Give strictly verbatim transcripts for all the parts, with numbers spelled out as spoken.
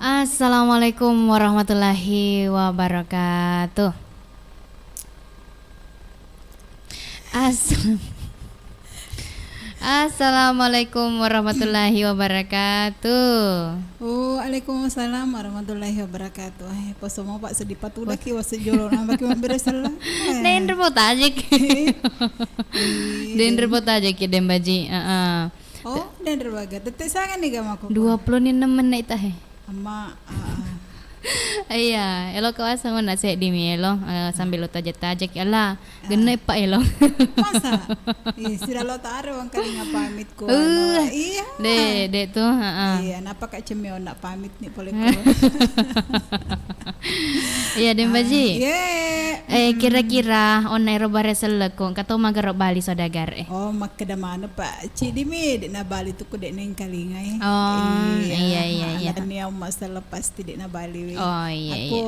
Assalamualaikum warahmatullahi wabarakatuh. Assalamualaikum. Assalamualaikum warahmatullahi wabarakatuh. Waalaikumsalam warahmatullahi wabarakatuh. Eh, poso mo, Pak, seddi patudaki wassejolo na maki mabbere selleng. Eh. Denre potajek. Eh. Iya, denre potajek ya, Dembaji. Heeh. Oh, denre baga. Tette sangan nih gak mako. Dua puluh enam menit tahe. Amma, ah, ah. Iya, elo kawasa mana seddi mi elo, eh, sambil lo tajek-tajek ya lah. Genna eppa elo. Masa? Ih, sira lo taro wangkalinga pamit ko. Uh, anu. Iya. De, de tu, heeh. Iya, napa Kak Cemmi onna pamit ni pole ko. Iya, Dembaji. Ah, iya. Eh, kira-kira onna ero bare sellekko, engka to magero bali saudagar e. Oh, makkeda maneng, Pak. Cidi mi, de nabali tu ku de nengkalingai. Oh, iya, iya, iya. Iya, iya. Ada nia umma selleng pasti de nabali wi. Oh, iya, iya. Aku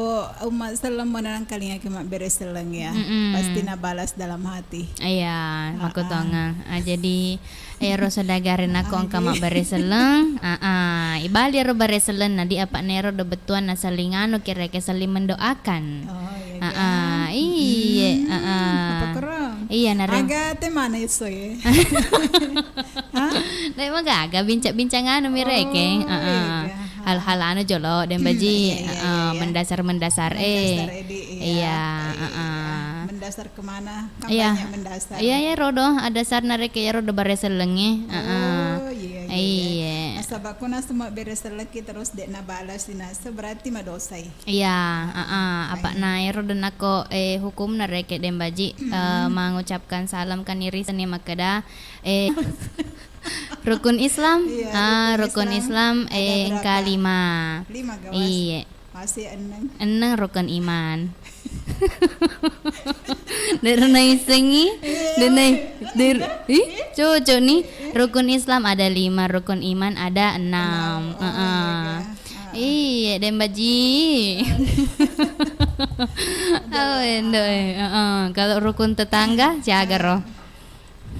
umma selleng mana nengkalinga ke mabbere selleng ya. Mm-mm. Pasti nabalas dalam hati. Iya, ah, makkutongeng. Ah, jadi, ero saudagar e nako engka mabbere selleng, ah, ah, ibali ero bare selleng, na di apa nero do bettuanna selling anu, kira-kira selling mendoakan. Oh, iya, ah, ah, kan? Iye, mm-mm, ah, ah. Apa kurang? Iya, nare. Aga te mana iso ye? Hah? Dai magaga bincang-bincang anu mi rekeng. Oh, ah, ah, iya, kan? Hal-hal anu jolo, Dembaji. Hmm, iya, iya, ah, ah, iya, iya. Mendasar-mendasar, eh. Mendasar, edi, iya. Iya, apa, ah, iya, ah. Mendasar kemana? Kan iya. Banyak mendasar. Iya, iya, rodo. Ada sarna reke ya rodo bare sellengnge. Heeh. Oh, iya, iya, iya. Iya. Nasaba ko nasema bere sellekki terus de nabalas nase berarti madosai. Iya, heeh. Apa na ero de nako, eh, hukumna reke Dembaji, eh, mengucapkan salam kan iri seni makkeda, eh, rukun Islam. Iya, ah, rukun Islam, eh, engka lima. Lima, gawas. Iya. Masih enneng. Enneng rukun iman. Dera naissengi, dena, der, ih, cocok nih. Rukun Islam ada lima, rukun iman ada enam. Enam. Oh, heeh. Iya, kan? Heeh. Iya, Dembaji. Aduh. Awe, endo, eh, heeh. Kalau rukun tetangga, siaga ro.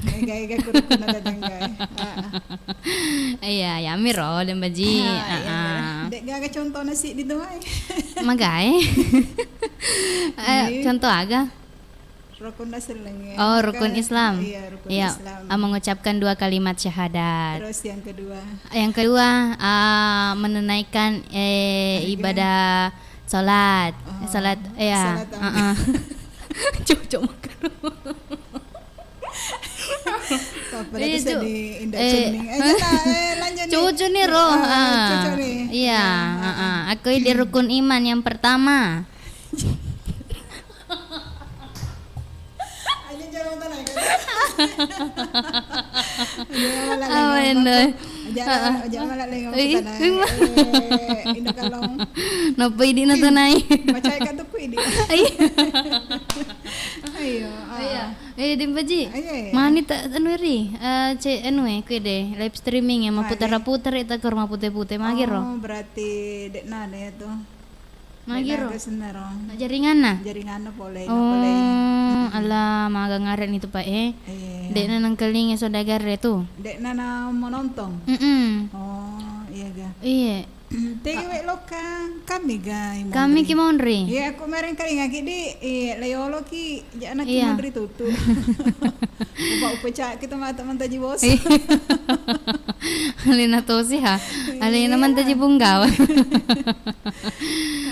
Ega-ega ku rukun tetangga, eh. Heeh. Iya, ya, miro, Dembaji. Ah, iya, heeh. Dek gaga contohna siddi tu, ai. Magai. Eh, iya. Contoh aga? Rukun selleng, ya. Oh, rukun Islam. Iya, rukun Islam. Iya, ah, mengucapkan dua kalimat syahadat. Terus yang kedua? Yang kedua, ah, menunaikan, eh, ibadah salat. Oh, salat, iya. Salat, ah. Heeh. Cocok makan. Iya, sedih, indah, eh, cening. Eh, jangan, eh, lanjut nih. Cucu nih, Roh. Ah, ah, cucu nih. Iya, ah, ah. Aku ini rukun iman yang pertama. Aja jangan nonton lagi. Aja malah lagi. Aja, aja malah lagi. Ih, tanah. Eh, indah kalong. Napa ini nonton naik? Macam kan tuh ku ini. Iya. Ayo, ah. Iya. Eh, Dembaji. Iya, iya. Mani tak anu ri, eh, ce anu, eh, kue deh, live streaming ya, mau putar-putar itu ke rumah putih-putih, magi ro. Oh, berarti dek nana ya tuh. Magi ro. Dek naga senna ro. Nah, jaringan na? Jaringan na pole, na pole. Oh, alah, maga ngaren itu, Pak, eh. Iya. Dek na nengkeling ya saudagar ya tuh. Dek nana mau nonton. Mm-mm. Oh, iya ga. Iya. Tegi we lokka, kami ga i monri. Kami ki monri. Iya, aku mereng kali ngaki di, iya, layolo ki, jana ki monri tutu. Upa upa cak kita mata mantaji bos. Iya. Alena tosi ha. Alena mantaji bunggawa.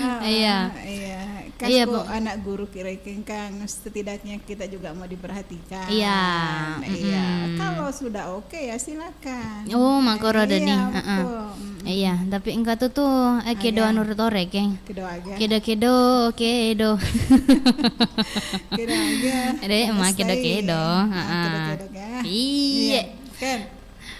Ah, iya. Iya. Iya, kasko anak guru kira kengkang, setidaknya kita juga mau diperhatikan. Iya, iya. Mm-mm. Kalau sudah oke ya silakan. Oh, makoro deni. Iya, heeh. Iya, tapi engka tu tu, eh, kedo anu retore, keng. Kedo aga. Kedo-kedo, kedo. Kedo aga. Dek, ma kedo-kedo, heeh. Kedo-kedo ga. Iya. Kan.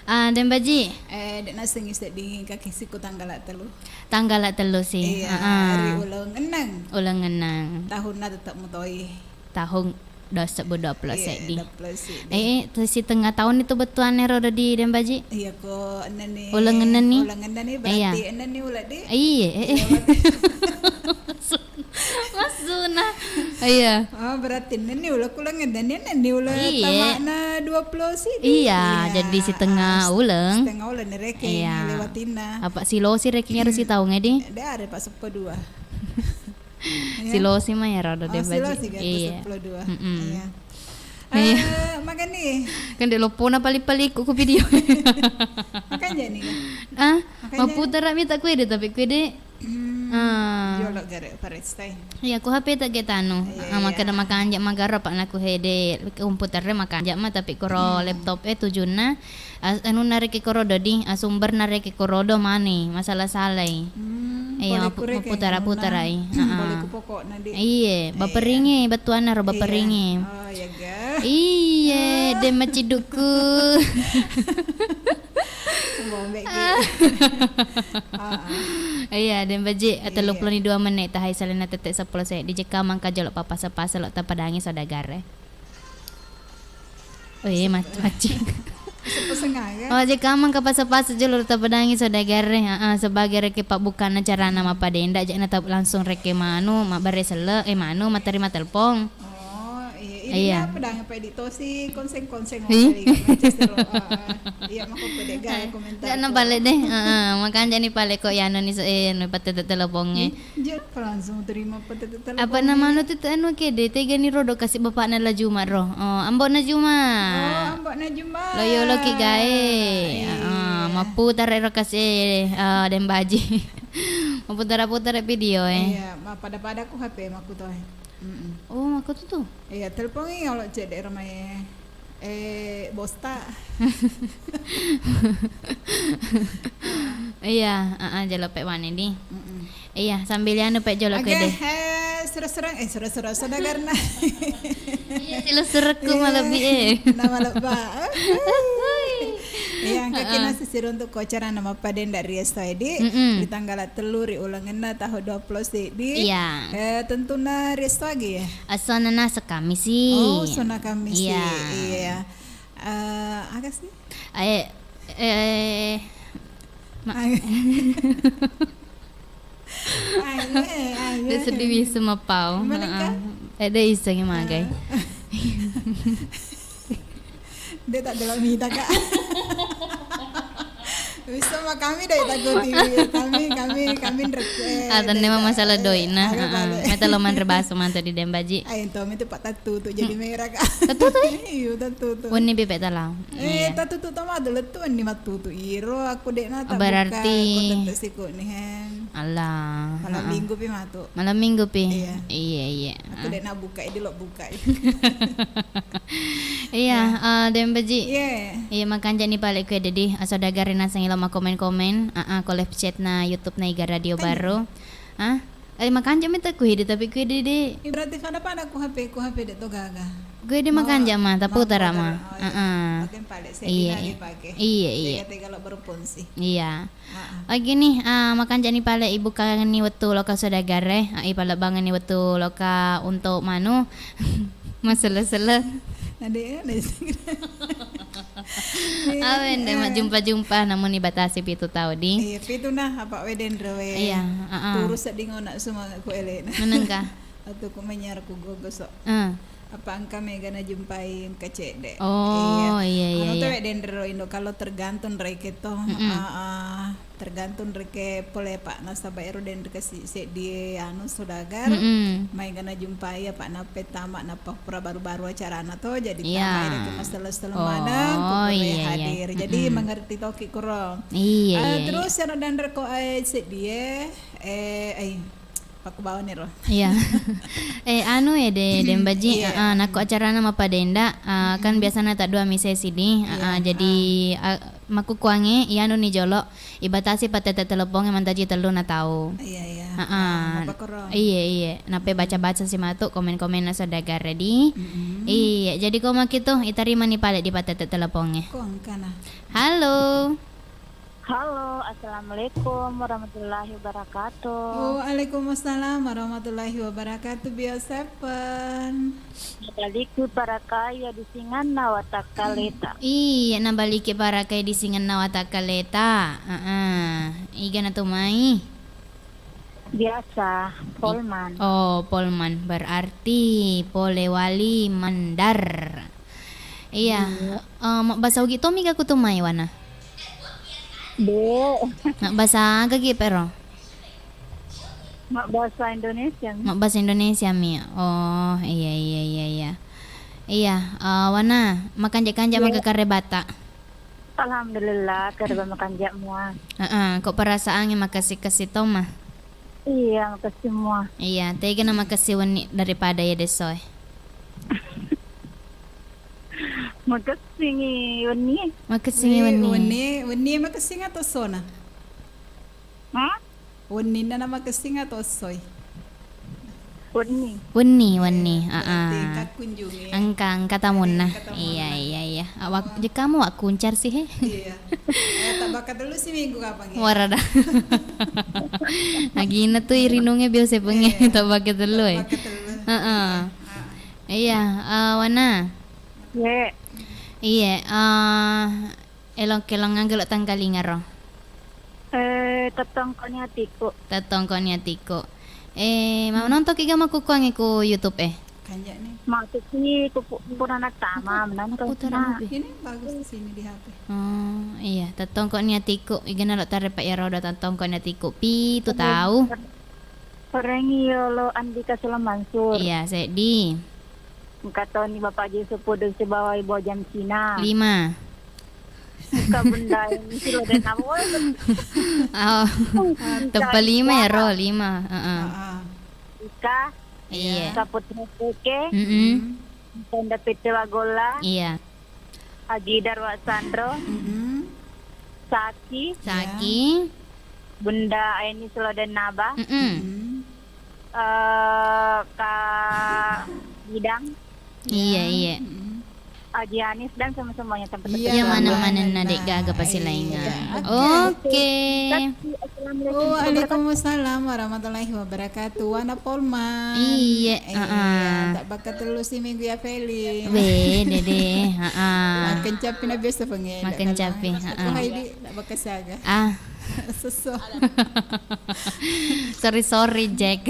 Ah, Dembaji. Eh, dek nasengi seddi kaki siku tanggala telu. Tanggala telu sih. Iya, heeh. Hari uleng enneng. Uleng enneng. Tahunna tetap mutoi. Tahun dua sebbu dua puluh seddi. Iya, dua puluh seddi. Eh, eh, tu si tengah tahun itu betuan ero di Dembaji. Iya, ko enneng ni. Uleng enneng ni. Uleng enneng ni, berarti enneng ni uleng di. Iya, eh, eh. Iya, berarti. Masuna. Iya. Oh, berarti nenni uleng-uleng, dan nenni uleng. Iya. Tamana dua puluh sidi. Iya, iya, jadi setengah, ah, uleng. Setengah uleng ni rekeng, iya, lewatinna. Apa silosi rekeng harus, hmm, tahu ngedi? Dia ada Pak Seppo dua. Iya. Silosi mah ya rada. Oh, dia silosi baju. Kan, iya. Sepuluh dua. Mm-mm. Iya. Iya. Eh, makanya. Kan dia lopona pali-pali ku video. Makanya nih. Ah, makanya. Mau putar mi tak kue deh, tapi kue deh. Hmm, ah. Jolo gare parestai. Iya, ku H P tak ge tanu. Iya, ah, iya. Makkeda makanja magaro, Pak, naku hede. Komputer e makanja ma, tapi koro, hmm, laptop e tujunna, as-, anu nareke korodo di, ah, sumber nareke korodo mani, masalah-salai. Hmm, iya, boleh mapu-, kureke maputara-putarai. Heeh. Boleh ku pokokna di. Iya, iya. Baperingi, batuanna ro baperingi. Iya. Oh, iya ga. Iya, ah, de macidukku. Bombek ki. Ah. Iya, dan baji, iya, tellu puluh dua menit, tahai salena tette seppulo seddi, jekka mangka jolo papasa-pasa lo tapadangi saudagar e. Oh iya, mac-, macing. Sepasang aga. Oh, jekka mangka pasa-pasa jolo tapadangi saudagar e. Heeh, sebagai reke pabbukkana carana mappadenda, jekna ta-, langsung reke manu, mabbere selle, eh, manu, materima telpong. Oh, iya. Ini iya. Apa dang, apa edit tosi konseng-konseng. Ih. Kali, Manchester, oh, ah, ah. Iya, mako pede ga komentar. Jangan ko. Balik deh. Heeh, makanya ni pale ko ya, anu ni, eh, anu, patete telepon e. Ih, je, apa langsung terima patete telepon e? Apa nama anu tu, anu ke de, tega ni rodo kasih bapakna la Juma ro. Oh, ambokna Juma. Oh, ambokna Juma. Loyo loki gae. Iya. Heeh, maputar ro kasih, eh, dan baji. Maputar-putar video e. Iya, ma pada-pada ku H P maku to e. Mm-mm. Oh, makkutu tu. Iya, telpongi kalau cedde' romae, eh, bosta. Iya, heeh, jolo pe' wani di. Mm-mm. Iya, sambil anu pe' jolo. Oke, kede. Eh, sura-sura, eh, sura-sura saudagarna. Iya, sila surekku. Iya. Malebbi e. Nah, malebba. Iya, engka kina sisir untuk ko acara nama pada ndak rias to edi. Mm-mm. Di tanggal tellu ri ulengenna tahu dua puluh seddi. Iya. Eh, tentuna rias to agi ya? Asana nasa Kamisi. Oh, sona Kamisi. Iya. Iya. Eh, aga sih? Eh, eh, ma- Ayo. Ayo, ayo. Dia sedih bisa mapau. Gimana, Kak? Heeh. Eh, dia iseng magai. Eh. Dia tak ada mita, Kak. Bisa mah kami dari takuti. Kami, kami, kami nrek-, eh, ah, tadi mah masalah doi, nah, heeh. Meta lo manre baso mantu di Dembaji. Ayo, tuh, itu Pak Tatu tuh jadi merah, Kak. Tatu tuh? Iya, Tatu tuh. Wenni bebek talau. Eh, iya. Tatu tuh tama ada letu wenni matu tuh. Iro aku dek na tak berarti buka konten siku nih, hen. Allah. Malam minggu pi matu. Malam minggu pi? Iya. Iya, iya. Aku dek na buka, di lo buka. Iya, eh, Dembaji. Iya. Iya, makanja ni pale kue dedi, eh, saudagar e naseng ilo makkomen-komen, ah, ah, ko live chat na YouTube na Iga Radio Baru. Hah? Eh, makanja mi tak kue di, tapi kue di, di. Berarti pada-pada ku H P, ku H P dek to gaga. Kue di makanja ma, tapi utara ma. Oh, iya. Ah, ah. Pakai pale, saya tidak dipakai. Iya, iya. Tega-tega lo berfungsi. Iya. Heeh. Oke nih, ah, makanja ni pale ibukangenni wettu loka saudagar e, ah, ipalebbangenni wettu loka untuk manu. Maselle-selle. Ade, ade. Awen de majjumpa-jumpa, namun ibatasi pitu tau di. Iya, pitu nah, apa weden rewe. Iya, heeh. Turu sedding ona semua ku elena. Menengka. Atau ku menyar ku gogoso. Eh. Apa engka mega najumpai engka cedde. Oh, iya, iya, anu to iya. Wek denre ro Indo, kalau tergantung reke to. Mm-mm. Ah, ah, tergantung reke pole, Pak, nasaba ero denre kasi seddi anu saudagar. Mm-mm. Maega najumpai apa na pettama nappa pura baru-baru acarana to, jadi iya. Tamai reke maselo-selo maneng, oh, iya, iya. Hadir. Jadi mm-mm. Mengerti toki kuro. Iya, eh, iya, terus iya. Ero denre ko ae seddi e, eh, ai. Pakkubawaniro. Iya. Eh, anu ya, de, Dembaji, iya. Ah, nakko acarana mappadenda, ah, kan biasana taddua mi sesi di, ah, ah, jadi, ah, makkukkuangnge, iyanu ni jolo, ibatasi pattette telepongnge mantaji telluna tau. Iya, iya. Ah, ah. Iya, iya. Nappe baca-baca si matu komen-komenna saudagar di. Mm-mm. Iya, jadi ko makkitu, itarimani pale di pattette telepongnge. Ko engkana. Halo. Halo, assalamualaikum warahmatullahi wabarakatuh. Waalaikumsalam warahmatullahi wabarakatuh, Bio Seven. Nabaliki parakaya di singanna watakkaleta. Iya, nabaliki parakaya di singanna watakkaleta. Heeh. Iga natumai? Biasa, Polman. Oh, Polman. Berarti Polewali Mandar. Iya. Iya. Eh, mabbasa Ugi tommi ga ku tu mai, Wana? De. Mabbasa aga gi pero? Mabbasa Indonesia mi. Mabbasa Indonesia mi. Oh, iya, iya, iya, iya. Iya, eh, Wana, makanja-kanja Iya. maka karebata. Alhamdulillah, karebba makanja mua. Heeh, ko perasaangnge makessi-kessi tomma? Iya, makessi mua. Iya, tega na makessi wenni daripada iya desoe. Makessingi wenni. Makessingi Wi, wenni. Wenni, wenni makessing atau sona? Hah? Wenninna na makessing atau essoi? Wenni. Wenni, wenni. Iya, berarti aa. Engka kunjungi. Engka, engka tamunna. Engka tamunna. Iya, iya, iya. Awak, wah. Jekamu wak kuncar sih, he. Iya. Eh, tak bakal dulu sih minggu kapan ya? Warada. Agina tuh irinunge biasa pengen. Iya. Tak bakal dulu, eh. Tak bakal dulu. Heeh. Iya. Iya, eh, Wana. Ye. Iya, eh, Elong-kelong aga lo tangkalingaro. Eh, tettongkoni atiku. Tettongkoni atiku. Eh, mau nonton ki ga makkukkuangngi ku YouTube e? Kanjani. Maksudki ku pu-, purana tama menonton. Putaran na. Ini bagus di sini di H P. Oh, iya, tettongkoni atiku. Igana lo tare pa iya roda tettongkoni atiku. Pitu tau. Perengi yolo Andika Sulam Mansur. Iya, seddi. Engka toni Bapak Jesu Pudus sibawa Ibu Ajam Cina. Lima. Engka Bunda Eni Silo dan Abu. Oh. Engka teppa lima ya, Ika. Ro, lima. Heeh. Heeh. Ika. Iya. Saputra Seke. Mm-mm. Tenda Pete Wagolla. Iya. Haji Darwa Sandro, mm-mm. Saki, Saki. Bunda Aini Selo Dennaba, mm-mm. Eh, Kak Bidang. Iya, iya. Mm-mm. Haji Anis dan semua-semuanya tempat. Iya, mana-mana na dek gaga pasti laingan. Iya. Oke. Oke. Assalamualaikum warahmatullahi wabarakatuh. Waalaikumsalam warahmatullahi wabarakatuh. Wana Polman. Iya, heeh. Tak bakal tellu si minggu ya, Feli. Weh, dede, heeh. Makan capi na biasa pengen. Makan capi, heeh. Hai, di, tak bakal saga. Ah. Seso. Sorry, sorry, Jack.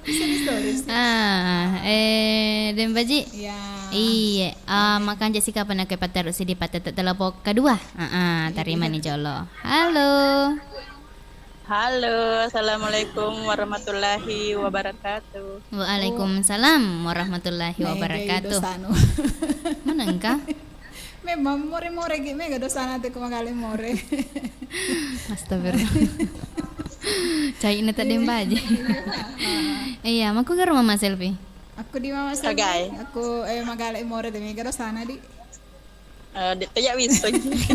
Sorry, sorry. Ah, eh, Dembaji? Iya. Iya, ah, makan jasi kapan aku paterus di patete telepon kedua. Heeh, terima nih jolo. Halo. Halo, assalamualaikum warahmatullahi wabarakatuh. Waalaikumsalam warahmatullahi wabarakatuh. Mana engka? Memang more-more gi mega dosana te ko magale more. Astagfirullah. Caina tadde mbaje. Iya, maku garo mama selfie. Aku di mama selfie. Aku, eh, magale more de mega dosana di. Eh, de' tejak wissengngi.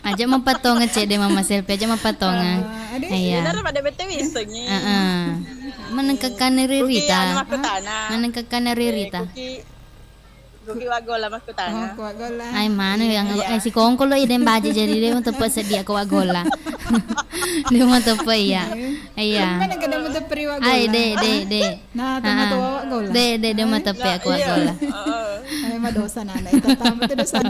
Aja mappatonga cedde mama selfie, aja mappatonga. Ah, ade. Iya. Benar pada bete wissengngi. Heeh. Menengkakan ririta. Menengkakan ririta. Kuki wagola makkutana. Oh, kuwagola. Ai mana yang, iya. Ai sikongkolo ide mbaje jadi de' mateppa sedia kuwagola. De' mateppa iya. Iya. Mana kada mateppa ri wagola. Ai de', de', de'. Nah, tama tu wagola. De', de', de' mateppa aku wagola. Ai madosa nana itu tama tu dosa.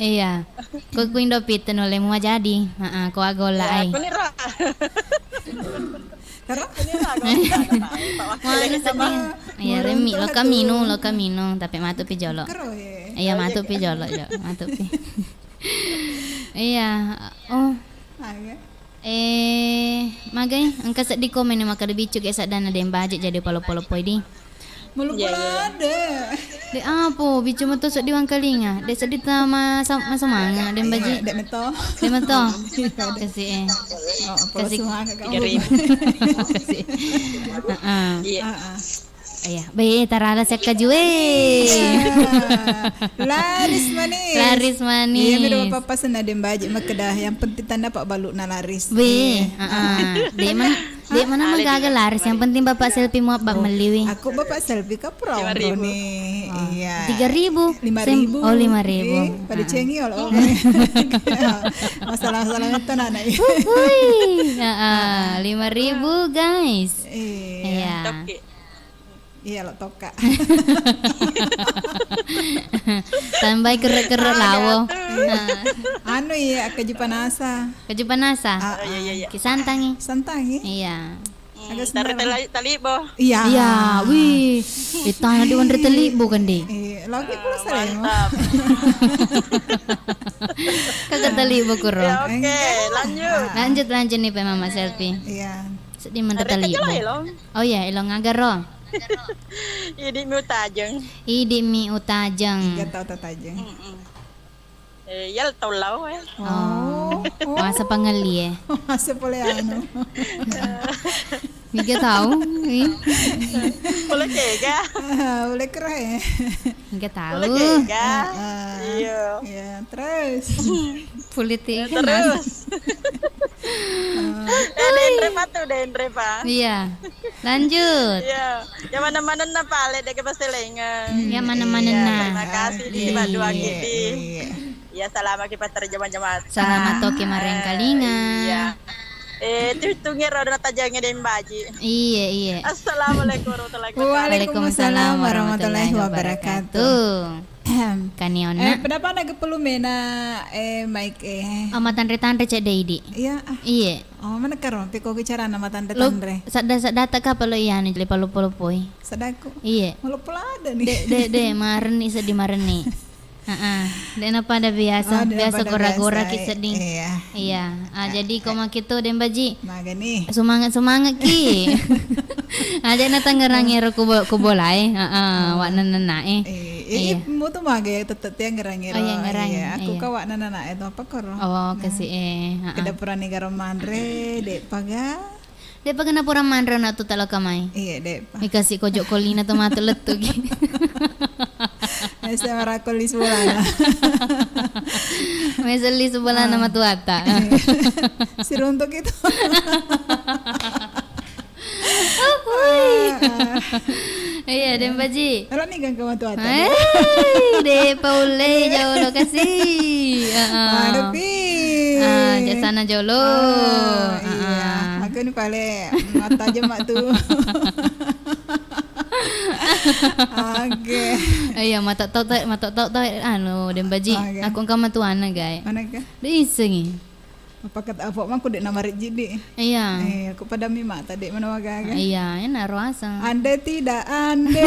Iya. Ko ku Indo pite nulle mua jadi. Heeh, kuwagola ai. Aku ni ra. Karo? Wah, sedih. Iya, remi, loka minung, loka minung, tapi matu pi jolo. Iya, matu pi jolo, jo, matu pi. Iya, oh. Eh, magai, engka seddi komen yang makkeda biccu ge saddanna de' mbaje jadi palo-palo poi di. Mulu pula ada. De' apa, biccu meto seddi wangkalinga. De' seddi tama, masomanga, de' mbaje. De' meto. De' meto. Kasi eh. Kasi. Kasi. Heeh. Iya. Iya, be tarala sekka jue. Laris manis. Laris manis. Iya, miro pappasenna de' mbaje makkeda yang penting tanda pak baluna laris. Be, heeh. De' man De' mana magaga laris, yang penting bapak selfie mua bak melliwi. Aku bapak selfie ka pura onroni. Iya. Tiga ribu. Lima ribu. Oh, lima ribu. Pada cengi kalau masalah-masalah itu nana. Hui. Heeh, lima ribu guys. Iya. Iya lo toka. Tambai kerek-kerek lawo. Nah. Anu, iya, keju panasa. Keju panasa? Ah, iya, iya, iya. Ki santangi. Santangi? Iya. Hmm, agak tare sebentar. Tali-, talibo. Iya. Iya, wih. Eh, tana di wanre talibo kan, di? Iya, lagi pula saya. Mantap. Kagak talibo kuro. Ya, oke, lanjut. Lanjut, lanjut nih, Pak Mama Selfie. Iya. Sedih menre talibo. Oh iya, elong agaro. Idi mi utajeng. Idi mi utajeng. Enggak tahu utajeng. Mm-mm. Eh, iya tau lao, eh. Oh. Oh. Masa pangelli, eh. Masa pole anu. Miga tau, eh. Pole kega. Ah, pole kera, eh. Miga tau. Pole kega. Ah, ah. Iya. Iya, terus. Pole tega, terus. Eh, denre pa tu, denre pa. Iya. Lanjut. Iya. Yang mana-mana na pale dek paselengeng. Yang mana-mana na. Iya, terima kasih di Pak Dua Giti. Iya. Iya, selamat kita terjemah-jemah. Selamat toki marengkalinga. Iya. Eh, tuh tungi roda tajangi deng baji. Iya, iya. Assalamualaikum warahmatullahi wabarakatuh. Waalaikumsalam warahmatullahi wabarakatuh. Kanionna. Eh, pendapat naga perlu mena, eh, mic, eh. Oh, matanre-tanre cedde idi. Iya, ah. Iya. Oh, mana karo, piko bicara nama tanre-tanre. Sadda-sadda tak apa lo iya nih, lepa lopo-lopoi. Sadaku. Iya. Malah pula ada nih. De, de, de, marenni seddi marenni. Heeh. De na pada biasa, oh, de na biasa pada gora-gora biasa, ki seddi. Iya. Iya. Ah, jadi ko makitu Dembaji. Magani. Semangat-semangat ki. Ah, de na tangerang ero kubo-, kubolae. Heeh, wak nana-nana eh. Iya. Iya, mu tu mage tetep tiang ngerang ero. Oh, iya, ngerang. Iya, aku kawak nana-nana eh tu apa koro. Oh, kasi eh. Heeh. Keda purani garo manre, de paga. De'pa kena pura manre na tu talo kamai. Iya, de'pa. Mikasi kojo kolina tu matu lettu ki. Ese marakko li sebolana. Meselli sebolana matu ata. Siruntuk itu. Iya, Dembaji. Ero ni gangka matu ata. Eh, de paulle jolo kasi. Heeh. Marepi. Ah, jasana jolo. Oh, iya. Aku ni pale mata aja mak tu. Oke. Iya, mata tau tau, mata tau tau, anu, Dembaji. Oke. Aku engka matuana, gai. Mana ke? De isengi. Apa kata apa mangku dek nama rejidi? Iya. Eh, aku pada mi mata dek mana waga-waga. Iya, enak roasa. Ande tidak, ande.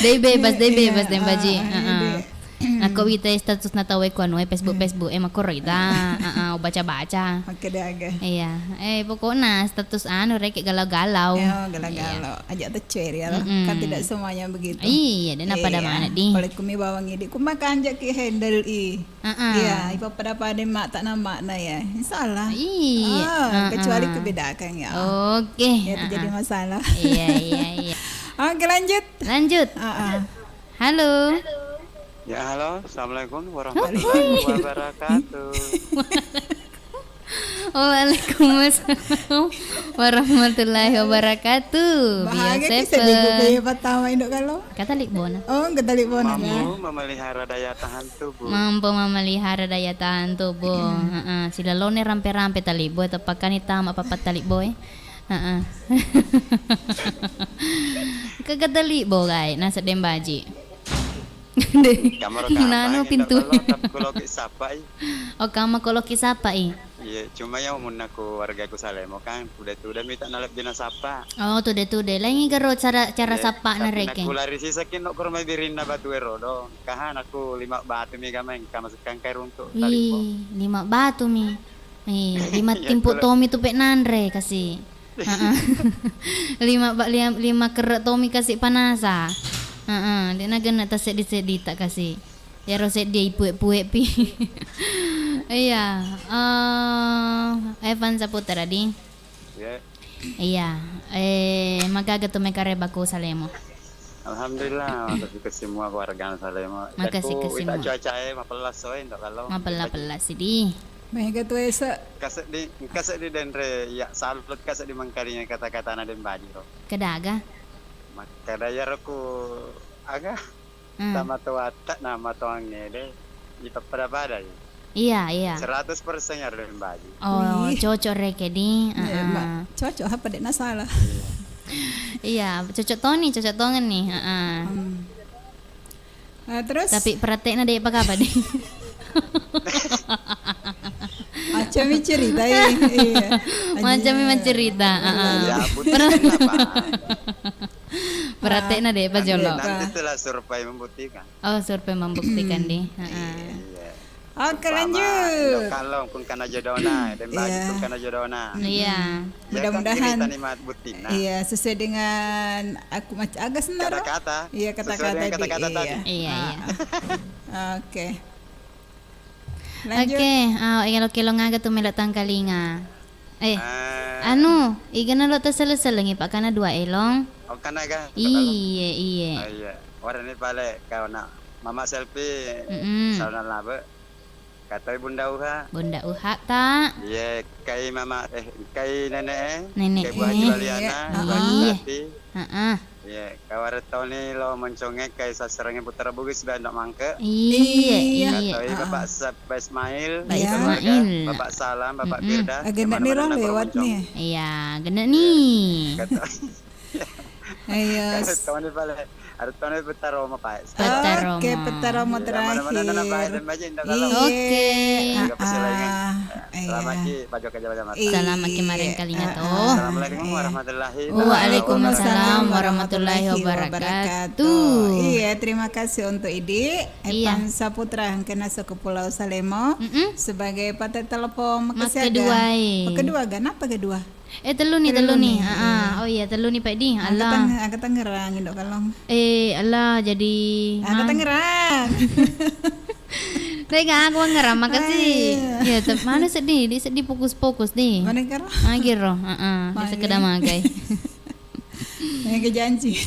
Dei bebas, dei bebas, Dembaji. Heeh. Aku wita status na tau e ku anu e Facebook, Facebook e makoro ita. Heeh, baca-baca. Oke deh aga. Iya. Eh, pokokna status anu reke galau-galau. Iya, galau-galau. Aja teceri ya. Kan tidak semuanya begitu. Iya, dan apa ada mana di. Kalau kumi bawang ini, kuma kanjak ki handle i. Heeh. Iya, ipappada-pada mak tak nama makna ya. Insya Allah. Iya. Ah, kecuali kebedakan ya. Oke. Ya, terjadi masalah. Iya, iya, iya. Oke, lanjut. Lanjut. Heeh. Halo. Ya, halo. Assalamualaikum warahmatullahi wabarakatuh. Waalaikumsalam warahmatullahi wabarakatuh. Bahagia bisa di pertama induk kalau. Kata Lik Bona. Oh, kata Lik Bona. Mampu memelihara daya tahan tubuh. Mampu memelihara daya tahan tubuh. Heeh, silalone rampe-rampe talibo, tepakkani tama papat talibo e. Heeh. Kegata libo gai, nasa Dembaji. De, inano pintu. Kolo ki sapai. Oh, kama kolo ki sapai. Iya, cuma ya umunna ku warga ku Salemo kan, tude-tude mita nalebbi nasapa. Oh, tude-tude. Laingi garo cara, cara sapa na reke. Aku lari sisa ki no kurma birinna batu ero do. Kahan aku lima batu mi gameng kama sekangkai runtuk talibo. Ih, lima batu mi. Eh, lima timpu tomi tu pek nanre kasi. Heeh. Lima ba-, lia-, lima kerre tomi kasi panasa. Heeh, de na genne ta seddi-seddi ta kasi. Yaro seddi ipue-pue pi. Iya, eh, Evan Saputra di. Iya. Iya, eh, magaga tu mekare baku Salemo. Alhamdulillah, makasih ke semua keluarga Salemo. Makasih ke semua. Cuaca e mapellas soe, ndak kalau. Mapella-pella sidi. Mega tu esa. Kaseddi, kaseddi denre ya salut kaseddi mengkalinga kata-katana Dembaji ro. Kedaga? Makkeda yaro ku aga? Hmm. Tama to watta nama to angngede. Ipappada-pada ya. Iya, iya. Seratus persen yaro Dembaji. Oh, cocok reke di. Iya, heeh. Cocok apa dek na salah? Iya, cocok toni, cocok tongen nih, heeh. Hmm. Ah, terus? Tapi peratte'na de' pakapa di. Macammi cerita, eh. Iya. Macammi mencerita, ah, ah. Iya, buktinya apa? Peratte'na de' pa jolo. Nanti, nanti setelah survei membuktikan. Oh, survei membuktikan di. Ah, ah. Iya. Oke, lanjut. Indo' Kallong pungkana jodona, Dembaji pungkana jodona. Iya. Mudah-mudahan. Iya, sesuai dengan aku mac-, aga senaro? Kata-kata. Iya, kata-kata tadi. Sesuai dengan kata-kata tadi. Iya, iya. Ah. Oke. Lanjut. Oke, ah, elo-kelong aga tu melo tangkalinga. Eh, anu, igana lo taselleng-sellengi, Pak, kana dua elong. Oh, kana ga? Iye, iye. Oh, iya. Warani pale kawana Mama Selfie, mm-mm, sauna labe. Katoi Bunda Uha. Bunda Uha ta. Iya, kai mama, eh, kai nenek, eh. Nenek, kai Bu Haji, eh. Baliana, iya, Bu Haji, iya. Tati. Heeh. Iya, kawarettoni lo monconge kai sasserengnge Putra Bugis Bando Mangke. Iya, iya. Katoi Bapak Sa-, Pak Ismail, Pak Ismail, keluarga, Bapak Salam, Bapak Firda. Mm-mm. Agak ni ro lewat nih. Iya, genne ni. Iya. Katoni pale. Arettoni Petta Roma, Pak. Petta Roma. Oke, Petta Roma terakhir. Iya, mana-mana na, Pak, dan Baji, Indo Kallong. Oke. Iya, pasti laingan. Ah, iya. Selamat ki, Pak Joko Jawa Jamat. Iya. Selamat ki marengkalinga to. Assalamualaikum warahmatullahi wabarakatuh. Waalaikumsalam warahmatullahi wabarakatuh. Iya, terima kasih untuk Idi, iya. Evan Saputra, engkana so ke Pulau Salemo, mm-mm, sebagai pate telepon makasiaga. Makkedua, eh. Makkedua, ga? Napa kedua? Eh, tellu ni, tellu ni. Tellu ni, ah, iya. Oh iya, tellu ni, Pak Di. Aga Allah. Tang-, aga Tangerang, Indo Kallong. Eh, Allah, jadi Aga Tangerang. Dai, ga aku ngerang, makasih. Ah, iya. Ya, te-, mana sedih, di sedih fokus-fokus di. Mana karo? Magiro, heeh, di sekedar magai. Magai janji.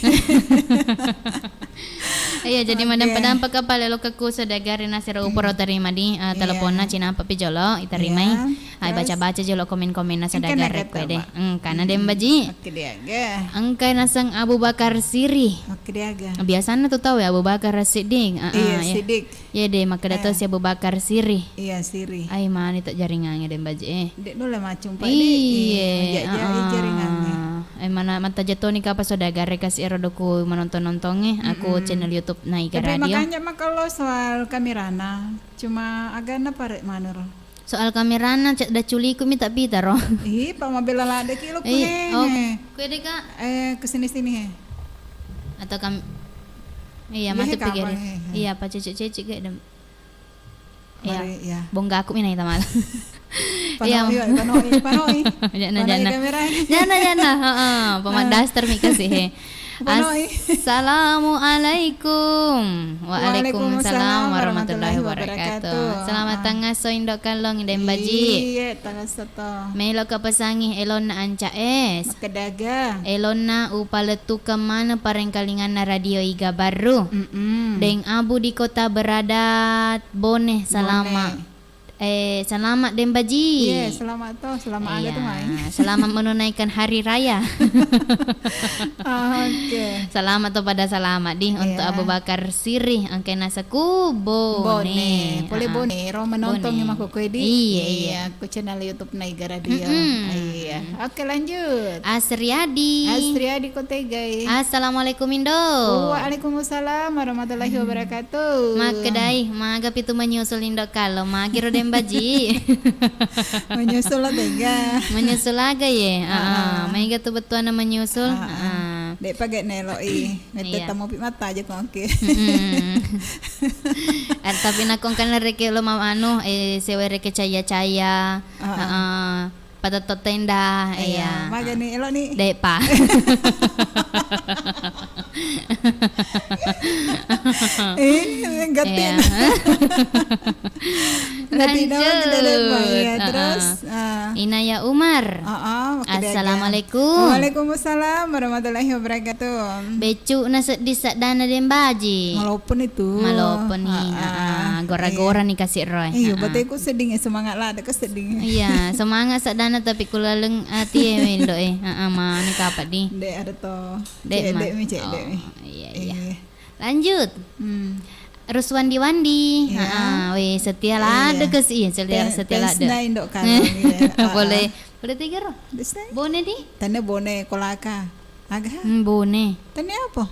Iya, jadi madampa-dampa ka pale lokka ku saudagare nasero uporo terima di, eh, teleponna cinampa pi jolo, iterimai. Iya, terus? Ai baca-baca jolo komen-komenna saudagare ko de. Engkana Dembaji. Oke, diaga. Engkai naseng Abu Bakar Siri. Oke, diaga. Biasanna tu tau ya Abu Bakar Siddiq. Ah, iya, Siddiq. Iya de, makkeda to si Abu Bakar Siri. Iya, Siri. Ai mani tak jaringannya Dembaji, eh. Dek nulle macung, Pak, dek. Iya, iya, jaringannya. Eh, mana mata jatoni kapa saudagare kasi ero doku menonton-nontonge, aku channel YouTube Naiga Radio. Tapi makanya mah kalau soal kamerana, cuma agana pare manur. Soal kamerana, cedda culiku mi tak pita ro. Ih, Pak, mabela ladde ki lo. Ih, oh, kue de, Kak. Eh, ke sini-sini he. Atau kam-, iya, matu pikir. Iya, Pak, cecek-cecek kayak dem. Iya. Mari, iya. Bongga aku minai tamala. Panoi, panoi, panoi. Jana, jana. Kamera. Jana, jana. Heeh, pemanas termi kasih he. Panoi. Assalamualaikum. Waalaikumsalam warahmatullahi wabarakatuh. Selamat tangasso Indo Kallong, Dembaji. Iya, tangasso to. Melo ka pesangi elonna anca es. Makkedaga. Elonna upalettukeng maneng parengkalinganna Radio Iga Barru. Mm-mm. Deng Abu di kota beradat Bone, salama. Bone. Eh, selamat Dembaji. Iya, selamat to, selamat aga to mai. Selamat menunaikan hari raya. Oke. Selamat to pada selamat di untuk Abu Bakar Siri, angkena saku Bone. Bone. Pole Bone, ro menonton mako koe di. Iya, iya. Iya, ku channel YouTube Naiga Radio. Mm-mm. Iya. Oke, lanjut. Asriadi. Asriadi Kotegai. Assalamualaikum, Indo. Waalaikumsalam warahmatullahi wabarakatuh. Makkedai, maga pitu menyusul Indo Kallong, magiro Dembaji. Menyusul lo tega. Menyusul aga ye? Ah, ah. Mega tu bettuanna menyusul. Ah, ah. Dek pagai neloi. Mete tamu pi mata aja kongke. Mm-mm. Eh, tapi nakong kan reke lo ma-, anu, eh, sewe reke caya-caya. Ah, ah. Heeh. Patetto tenda, iya. Magani elo ni. De'pa. Eh, gatin. Iya. Gatin. Lanjut. Iya, terus, ah. Inaya Umar. Heeh, oke, dia. Assalamualaikum. Waalaikumsalam warahmatullahi wabarakatuh. Beccu na seddi seddana Dembaji. Maloppo ni tu. Maloppo ni, heeh. Gora-gora ni kasi roe. Iya, heeh. Bateku sedding, eh, semangat lah, ada kesedding. Iya, semangat seddana tapi kulaleng ati e mendo e. Heeh, mane kapa di. Dek ada to. Dek ma. Cedek mi, cedek mi. Oh, iya, iya. Iya. Lanjut. Hmm. Ruswandi Wandi. Iya. Heeh, weh, setia lade kes, iya, setia, setia lade. Tensna Indo Kallong, iya. Boleh, boleh tiga ro. Bone di? Tane Bone Kolaka. Aga? Hmm, Bone. Tane apa?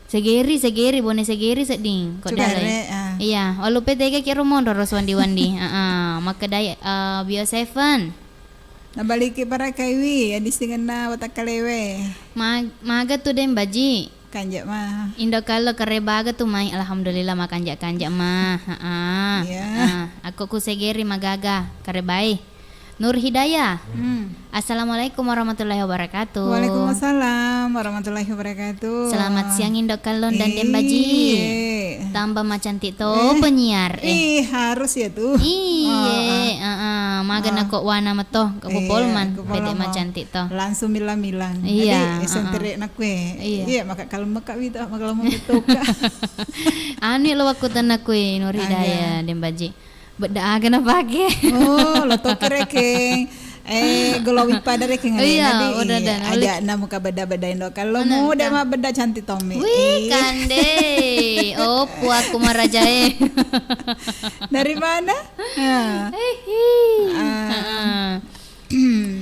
Segeri, segeri, bone segeri sedding. Ko Cugare, dalai. Ah. Iya, walu P T G kiro monro ro suwandi-wandi. Heeh, makkedai, eh, Bio Seven. Nabaliki parakaiwi, adissingenna watakkalewe. Ma-, maga tu Deng Baji. Kanja ma. Indo Kallo kare baga tu mai, alhamdulillah makanja-kanja ma. Heeh. Iya. Heeh. Akko ku segeri magaga, kare bae. Nur Hidayah. Hmm. Assalamualaikum warahmatullahi wabarakatuh. Waalaikumsalam warahmatullahi wabarakatuh. Selamat siang Indo Kallong dan Deng Baji. Iye. Tambah macantik to penyiar, eh. Ih, harus ya tuh. Iye, heeh. Maga nako wana meto, ke Popol man, pede macantik to. Langsung milang-milang. Iya, heeh. Ade, eh, sentere nakue. Iya. Iya, maka kalau meka wita, maka lama betul ka. Anu lo wakku tenakue, Nur Hidayah, Deng Baji. Bedda aga napake. Oh, lo toki rekeng. Eh, glowing pada rekeng alena. Iya, di, udah iya, dan aja namu ka bedda-bedda Indo Kallo mu de ma bedda cantik tommi. Wih, kande. Oh, puaku marajae. Dari mana? Ya. Hihi. Ah. Heeh.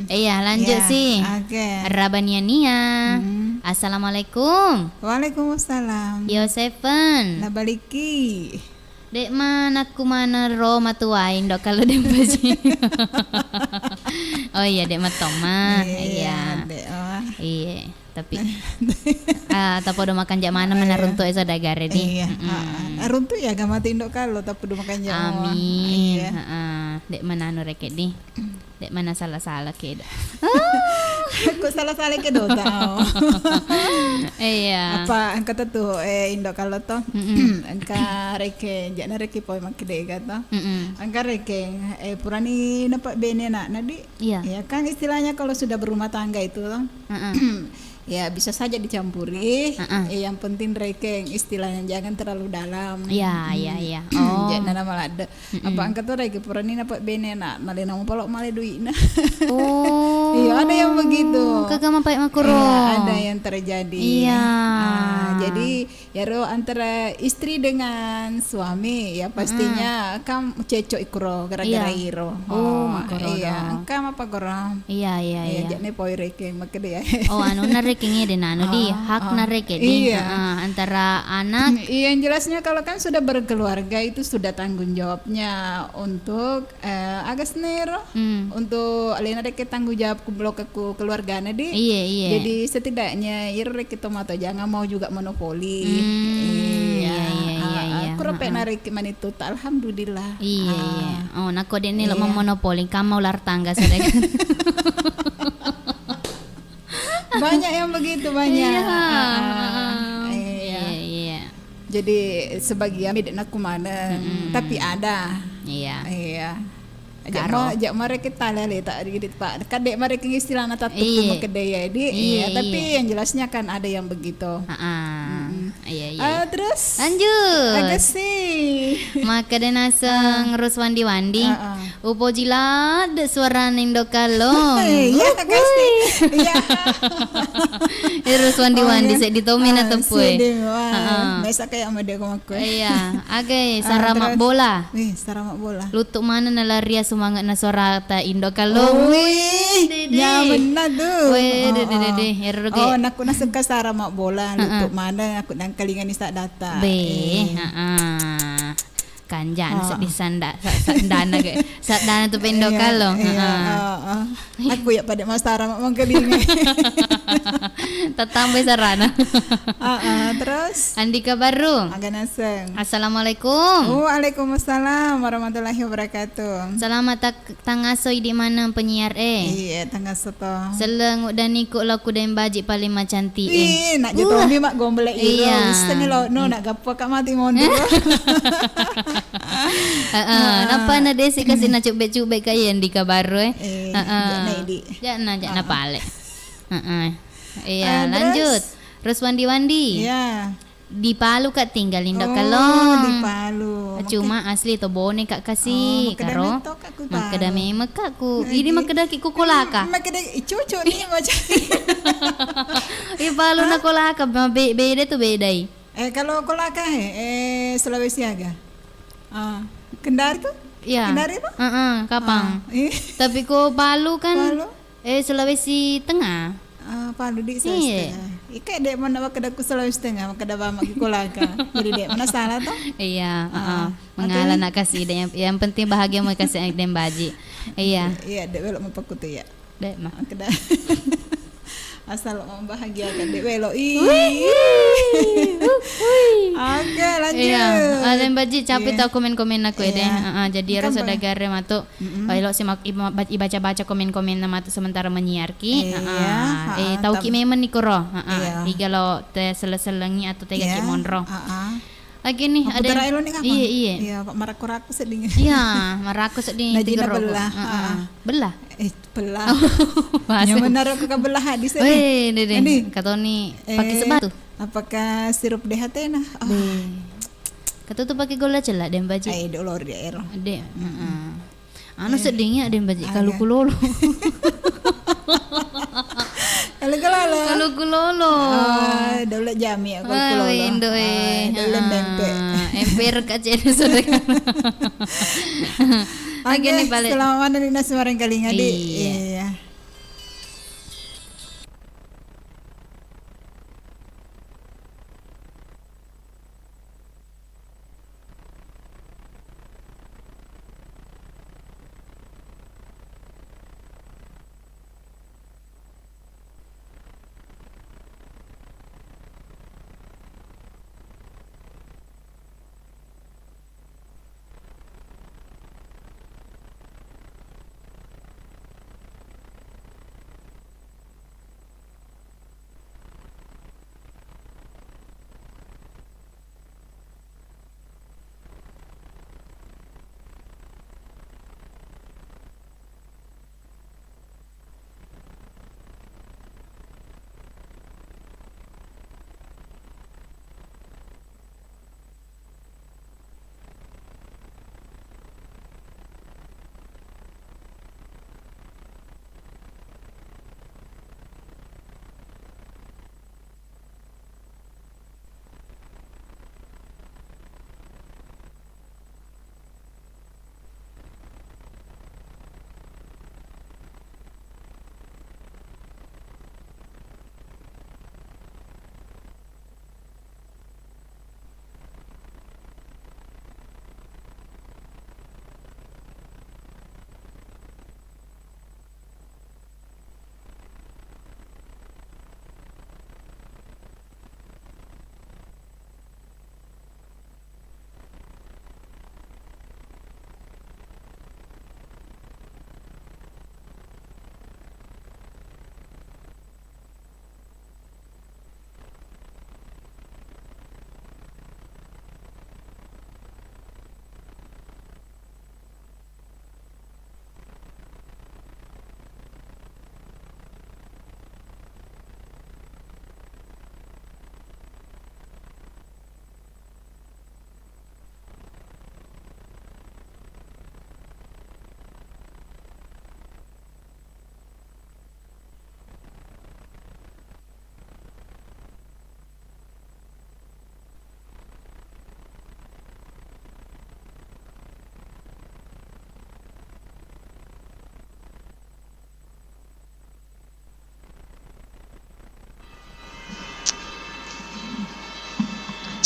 Iya, lanjut sih. Oke. Rabania Nia. Hmm. Assalamualaikum. Waalaikumsalam. Bio Seven. Nabaliki. Dek ma nakku maneng ro matuai Indo Kallo Deng Baji. Oh iya, dek ma tomma. Iya, iya. Dek, oh. Iya, tapi, ah, tapodo makanja maneng mana runtu e saudagare di. Iya, heeh. Runtu ya agama Indo Kallo tapodo makanja. Amin. Iya. Heeh. Dek mananu reke di. Dek mana sala-sala keda. Kok sala-sala keda tau. Iya. Apa engka tu, eh, Indo Kallo to. Mm-mm. Engka reke, jana reke poi makkeda ega to. Mm-mm. Engka reke, eh, purani napa bene na, nadi. Iya. Ya kan istilahnya kalau sudah berumah tangga itu to. Mm-mm. Ya, bisa saja dicampuri. Heeh. Eh, yang penting rekeng istilahnya jangan terlalu dalam. Iya, iya, iya. Oh. Jana maladde. Mm-mm. Apa engka to rekeng purani napa bene na, nalena mupolo male duitna. Oh. Iya, ada yang begitu. Kagak mapai makuro. Iya, ada yang terjadi. Iya. Ah, jadi Iyaro antara istri dengan suami, ya pastinya kan cecok ikuro gara-gara iro. Oh, makoro iya. Engka mapa goro? Iya, iya, iya. Jane poi rekeng makkeda ya. Oh, anu na rekeng de nanu di, hak na rekeng di. Iya. Heeh, antara anak. Iya, yang jelasnya kalau kan sudah berkeluarga itu sudah tanggung jawabnya untuk Eh, aga senero? Hmm. Untuk alena rekeng tanggung jawabku lokekku keluargana di. Iya, iya. Jadi setidaknya iro rekeng tomatoa jangan mau juga monopoli. Hmm, iya, iya, iya, iya. Kuro pe narekeng manitu ta, alhamdulillah. Iya, iya. Oh, nako dene lo memonopoli, kamu ular tangga sedek. Banyak yang begitu, banyak. Iya. Ah, ah. Iya, iya. Jadi sebagian mi de' nakku maneng, tapi ada. Iya. Iya. Aja' ma, aja' ma rekeng tale ale tak dikit, Pak. Kan de' ma rekeng istilahna tattu makkeda ya, di. Iya, tapi yang jelasnya kan ada yang begitu. Heeh. Iya, iya. Ah, terus? Lanjut. Aga sih. Makkeda naseng Ruswandi-wandi. Upoji ladde' suarana Indo Kallong. Iya, kasih. Iya. Ero suwandi-wandi seddi tommi na teppu e. Seddi, wah. Heeh. Biasa kayak sama dia kemaku. Iya, aga e, sara mabbola. Wih, sara mabbola. Luttu maneng nalaria sumange'na suarata Indo Kallong. Wih, nyamenna tu. Weh, de, de, de, de. Ero ge. Oh, nakku nasengka sara mabbola, luttu maneng aku nangkalingani saddatta. Be, heeh. Kanja'na seddi sanda-, sa-, sandana ge. Saddana tu Indo Kallong. Iya, heeh. Aku ya pada masara mangkalinga. Tatambai sarana. Heeh, terus? Andika Baru. Aga naseng. Assalamualaikum. Waalaikumsalam warahmatullahi wabarakatuh. Selamat tak-, tangaso idi maneng penyiar e. Iya, tangaso to. Selleng uddaniku lao ku Deng Baji paling macantik e. Ih, nak jatomi mak gombel iro. Iya. Wisseng lo, no, nak gappa ka mati mondo. Heeh, nappa na desi kasi na cubbe-cubbe ka iya Andika Baru e. Heeh. Ja'na, ja'na pale. Heeh. Iya, lanjut. Ruswandi-wandi. Iya. Di Palu ka tinggal Indo Kallong. Oh, di Palu. Cuma asli to Bone ka kasi, karo. Makkeda memeng ka ku. Idi makkeda ki ku kolaka. Makkeda cucu ni macam. Di Palu na kolaka, be-, beda tu bedai. Eh, kalau kolaka, eh, eh, Sulawesi aga? Ah, Kendari tu? Iya. Kendari tu? Heeh, kapang. Ah, iya. Tapi ko Palu kan, eh, Sulawesi Tengah. Ah, Palu di Sulawesi Tengah. Ika dek mana makkeda ku selalu setengah, makkeda bama ki kolaka. Jadi dek mana salah toh? Iya, heeh. Mengala nak kasih dek, yang, yang penting bahagia mau kasih dek baji. Iya. Iya, dek belok mapakku tuh ya. Dek mah. Makkeda. Asal mau bahagia kan dek belok. Ih. Oke, lanjut. Iya, ada yang baji capek tau komen-komen aku ya deh. Heeh, jadi harus ada gare matu. Bailo si mak-, iba-, ibaca-baca komen-komenna matu sementara menyiarki. Iya, heeh, eh, tauki memang ni koro. Heeh. Iya. Iga lo te sele-selengi atau tega ki monro. Heeh. Lagi nih ada yang, iya, iya. Iya, Pak, marakku-rakku sedih. Iya, marakku sedih. Nah, Jina tiga rokok. Bella. Heeh. Bella? Eh, bella. Oh, bahasa. Nyaman naro ke bella hadis ini. Weh, deh, deh. Katoni pakai sebatu. Apakah sirup D H T nah? Oh. Deh. Kata tuh pakai gula celak deh, Mbak Ji. Eh, dolor dia ero. Deh, heeh. Anu sedding ya deh, Mbak Ji, kaluku lolo. Kaluku lolo. Kaluku lolo. Ah, daulat jami ya, kaluku lolo. Indo eh. Daulat tempe. Emper kacene sudah. Oke, nih, balik. Selamat malam, Rina Semarang Kalinga, Di. Iya. Iya.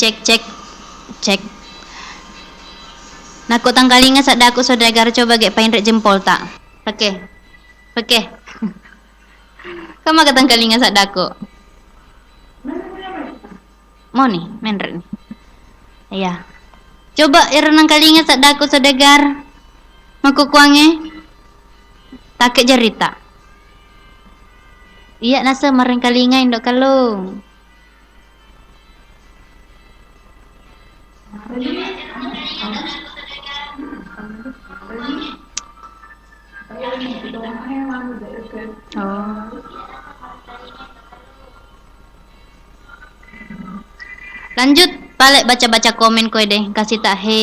Cek, cek, cek. Nakko tangkalinga saddaku saudagar, coba ge painre jempolta. Oke. Oke. Kama ke tangkalinga saddaku. Moni, menre ni. Iya. Coba ero nangkalinga saddaku saudagar. Makkukkuangnge. Take jarita. Iya nase marengkalinga indo kalung. Oh. Lanjut pale baca-baca komen koe deh, kasih tak he.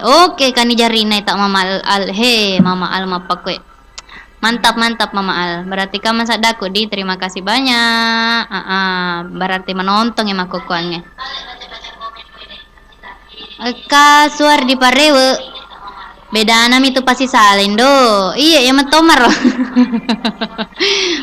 Oke, kani jarina tak Mama Al, Al, he, Mama Al mappakoe. Mantap, mantap Mama Al. Berarti kamu saddaku di, terima kasih banyak. Ah, ah, berarti menonton ya makkukkuangnge. Eka suar di parewe. Bedana mi tu pasi salai, Ndo. Iya, iya mettomaro.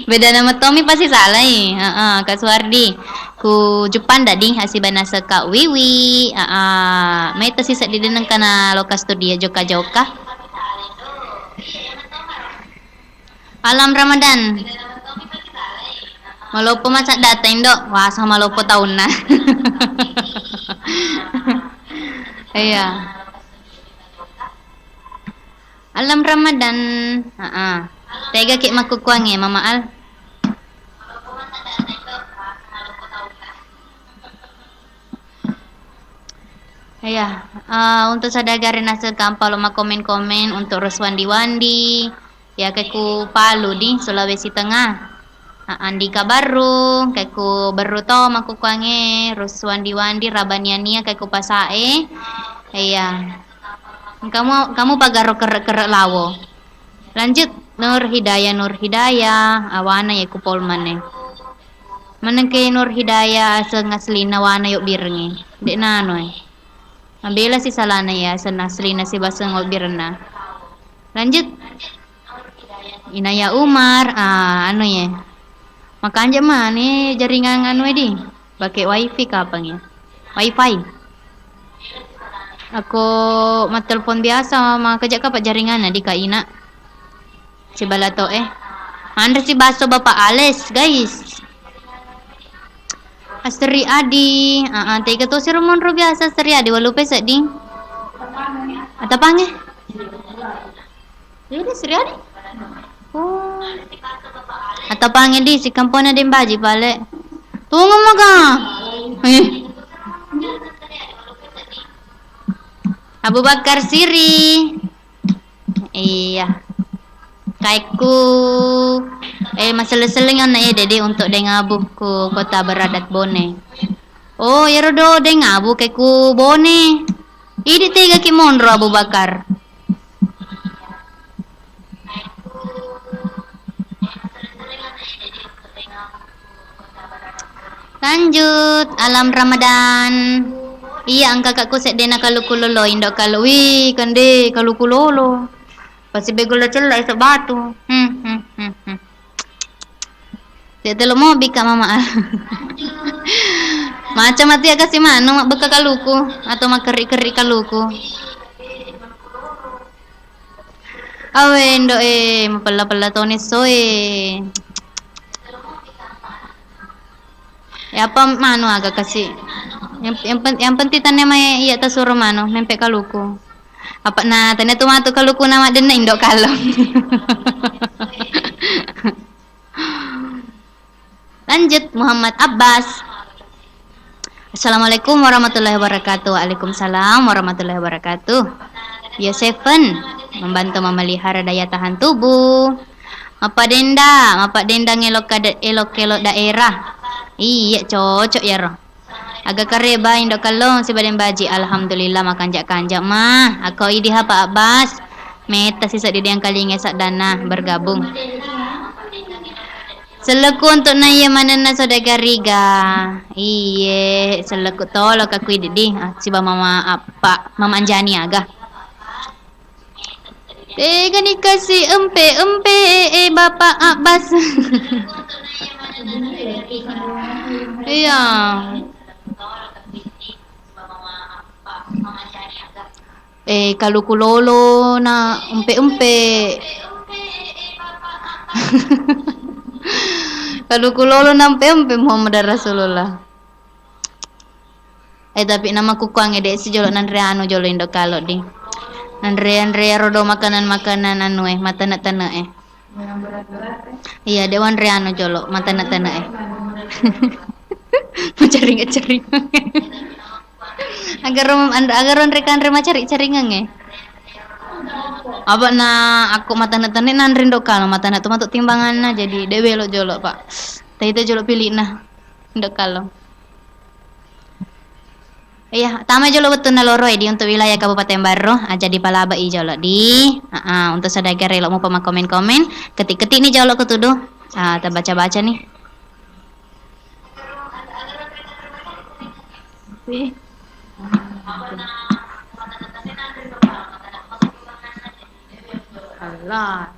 Bedana mettomi pasi salai. Heeh, Kak Suwardi. Ku Jepang dadi hasibanna seka Wiwi. Heeh, meta sisa di deneng kana loka studio joka-joka. Alam Ramadan. Maloppo masa data, Indo. Wasa maloppo taunna. Iya. Alam Ramadan. Heeh. Tega ki makkukkuangnge, Mama Al? Iya, eh, untuk sadagare naseng gampang lo makkomen-komen untuk ros wandi-wandi, ya, ke ku Palu di Sulawesi Tengah. Ah, Andika Barru, ke ku Barru to makkukkuangnge, ros wandi-wandi, Rabania-nia, ke ku Pasae. Iya. Kamu, kamu pagaro kerre-kerre lawo. Lanjut, Nur Hidayah, Nur Hidayah, awana ya ku Polman e. Manengke Nur Hidayah aseng aslina wana yobbirengnge. Dek nano e. Mabela si salana ya aseng aslina sibaseng obbirenna. Lanjut. Inaya Umar, ah, anu ye. Makanja mani jaringan anu e di. Pake wifi kapang ya. Wifi. Ako mattelepon biasa, makejak kapa jaringanna di Kak Ina. Sibala to eh. Manre si baso Bapak Ales, guys. Asri Adi, ah, ah, tega to siro monro biasa Asri Adi, walupe sedding. Atapange? Iya deh, Sri Adi. Oh. Atapange di si kampona Dembaji pale. Tunggu maka. Eh. Abu Bakar Siri. Iya. Kaikku, eh, maselleng-selleng anna ede di untuk Deng Abu ku kota beradat Bone. Oh, iyaro do Deng Abu ke ku Bone. Idi tega ki monro Abu Bakar. Lanjut, Alam Ramadan. Iya, engka kakku seddena kaluku lolo, indo kalu. Wih, kende kaluku lolo. Pasti begol cella esok batu. Hmm, hmm, hmm, hmm. Cek telo mobi ka mama. Macam mati ya kasih manu, mabbekka kaluku atau makerri-kerri kaluku. Awe, ndo e, mapella-pella toni soe. Ya apa manu aga kasih. Yang, yang, pen- yang penting tane mai iya tasuro manu, mempe kaluku. Apa na tane tu matu kaluku nama denne indo kalong. Lanjut, Muhammad Abbas. Assalamualaikum warahmatullahi wabarakatuh. Waalaikumsalam warahmatullahi wabarakatuh. Ya Seven, membantu memelihara daya tahan tubuh. Mappadenda, mappadenda ngelok kada-, elok-elok daerah. Iya, cocok ya ro. Aga kareba indo kallong sibawa Deng Baji. Alhamdulillah, makanja-kanja mah. Ako idi ha Pak Abbas. Metta sisa di diangkalinga saddanna bergabung. Selleku untuk naiya manenna saudagariga. Iye, selleku tolo kakui didi. Ah, siba mama apa? Mama Anjani aga. Tega nikasi empe-empe, eh, Bapak Abbas. Iya. Eh, kaluku lolo na empe-empe. Kaluku lolo na empe-empe Muhammad Rasulullah. Eh, tapi nama kukuangnge dek si jolo nanre anu jolo indo kalo di. Nanre, nanre rodo makanan-makanan anu eh, matene-tene eh. Iya, dek wanre anu jolo, matene-tene eh. Macaring-caring. Agar rom-, and-, agar onre kanre macari-caringeng eh. Apa na aku matene-tene nanre indo kalo, matene tu matu timbanganna, jadi dek welo jolo, Pak. Tadi itu jolo pilih nah, indo kalo. Iya, tama jolo wettunna loro edi untuk wilayah Kabupaten Barru, aja dipalabai jolo di. Aa, untuk sadagare lo mupa makkomen-komen, ketik-ketik ni jolo kutudu. Aa, tabaca-baca ni. Sih. Lah.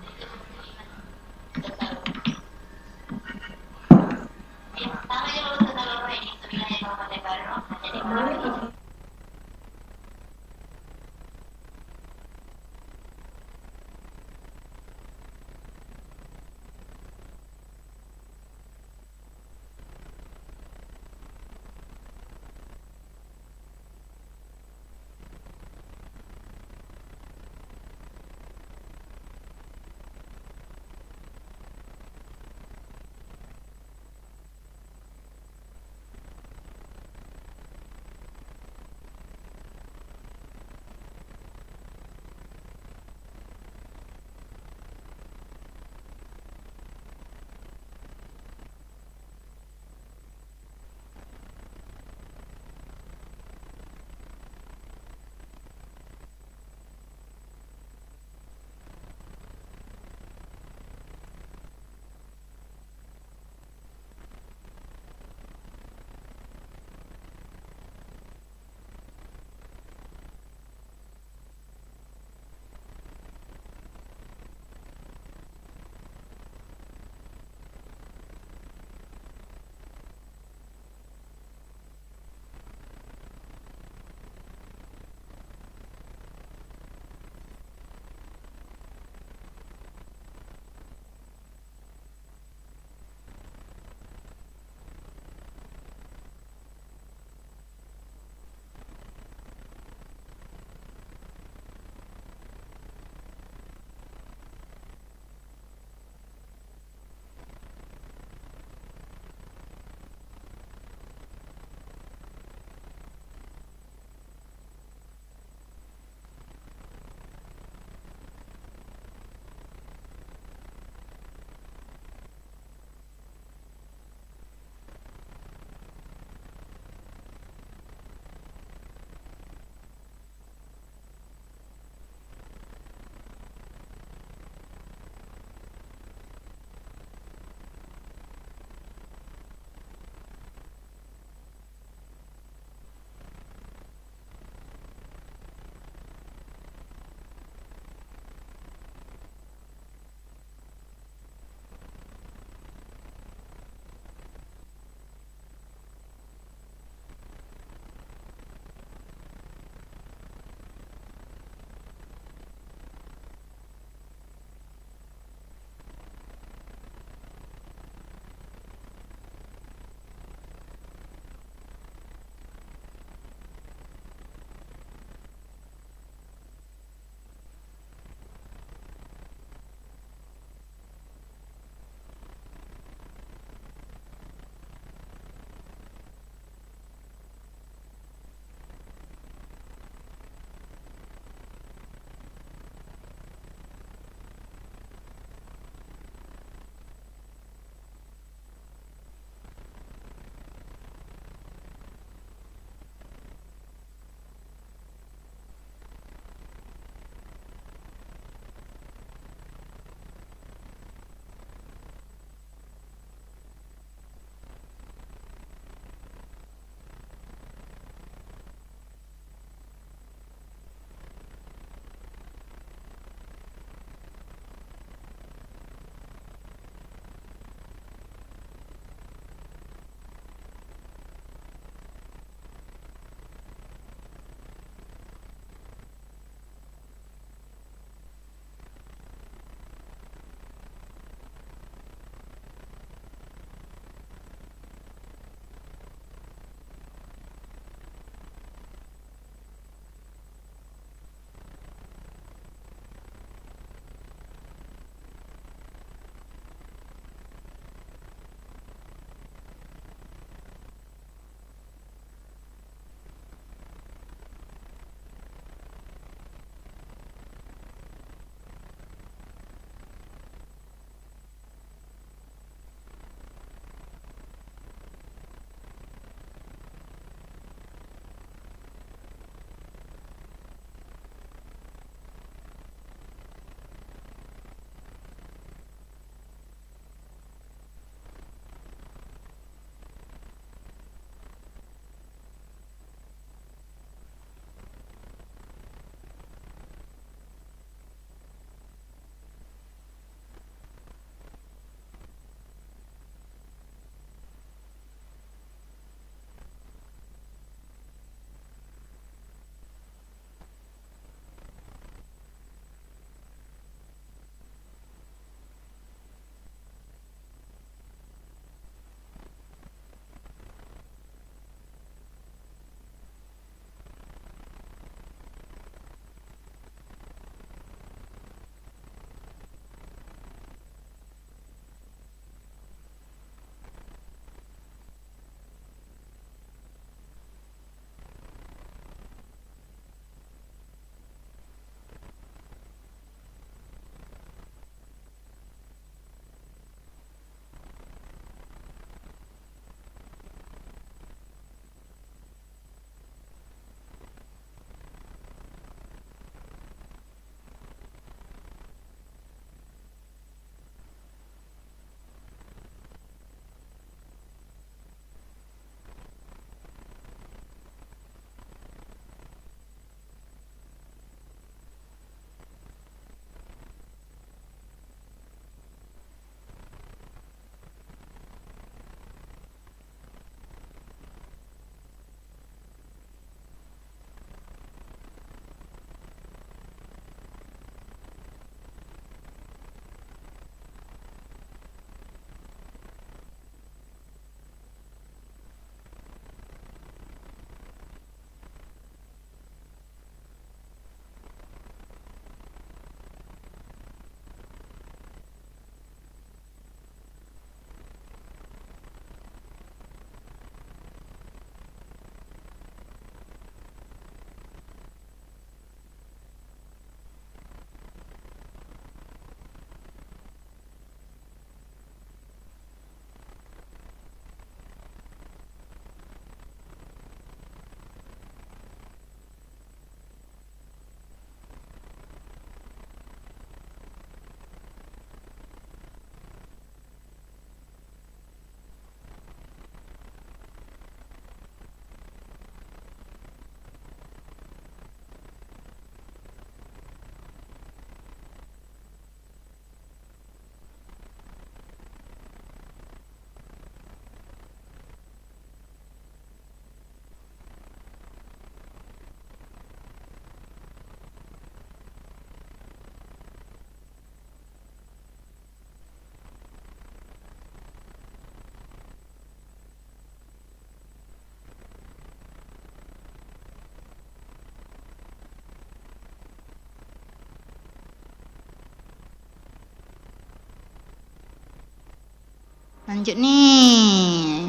Lanjut nih.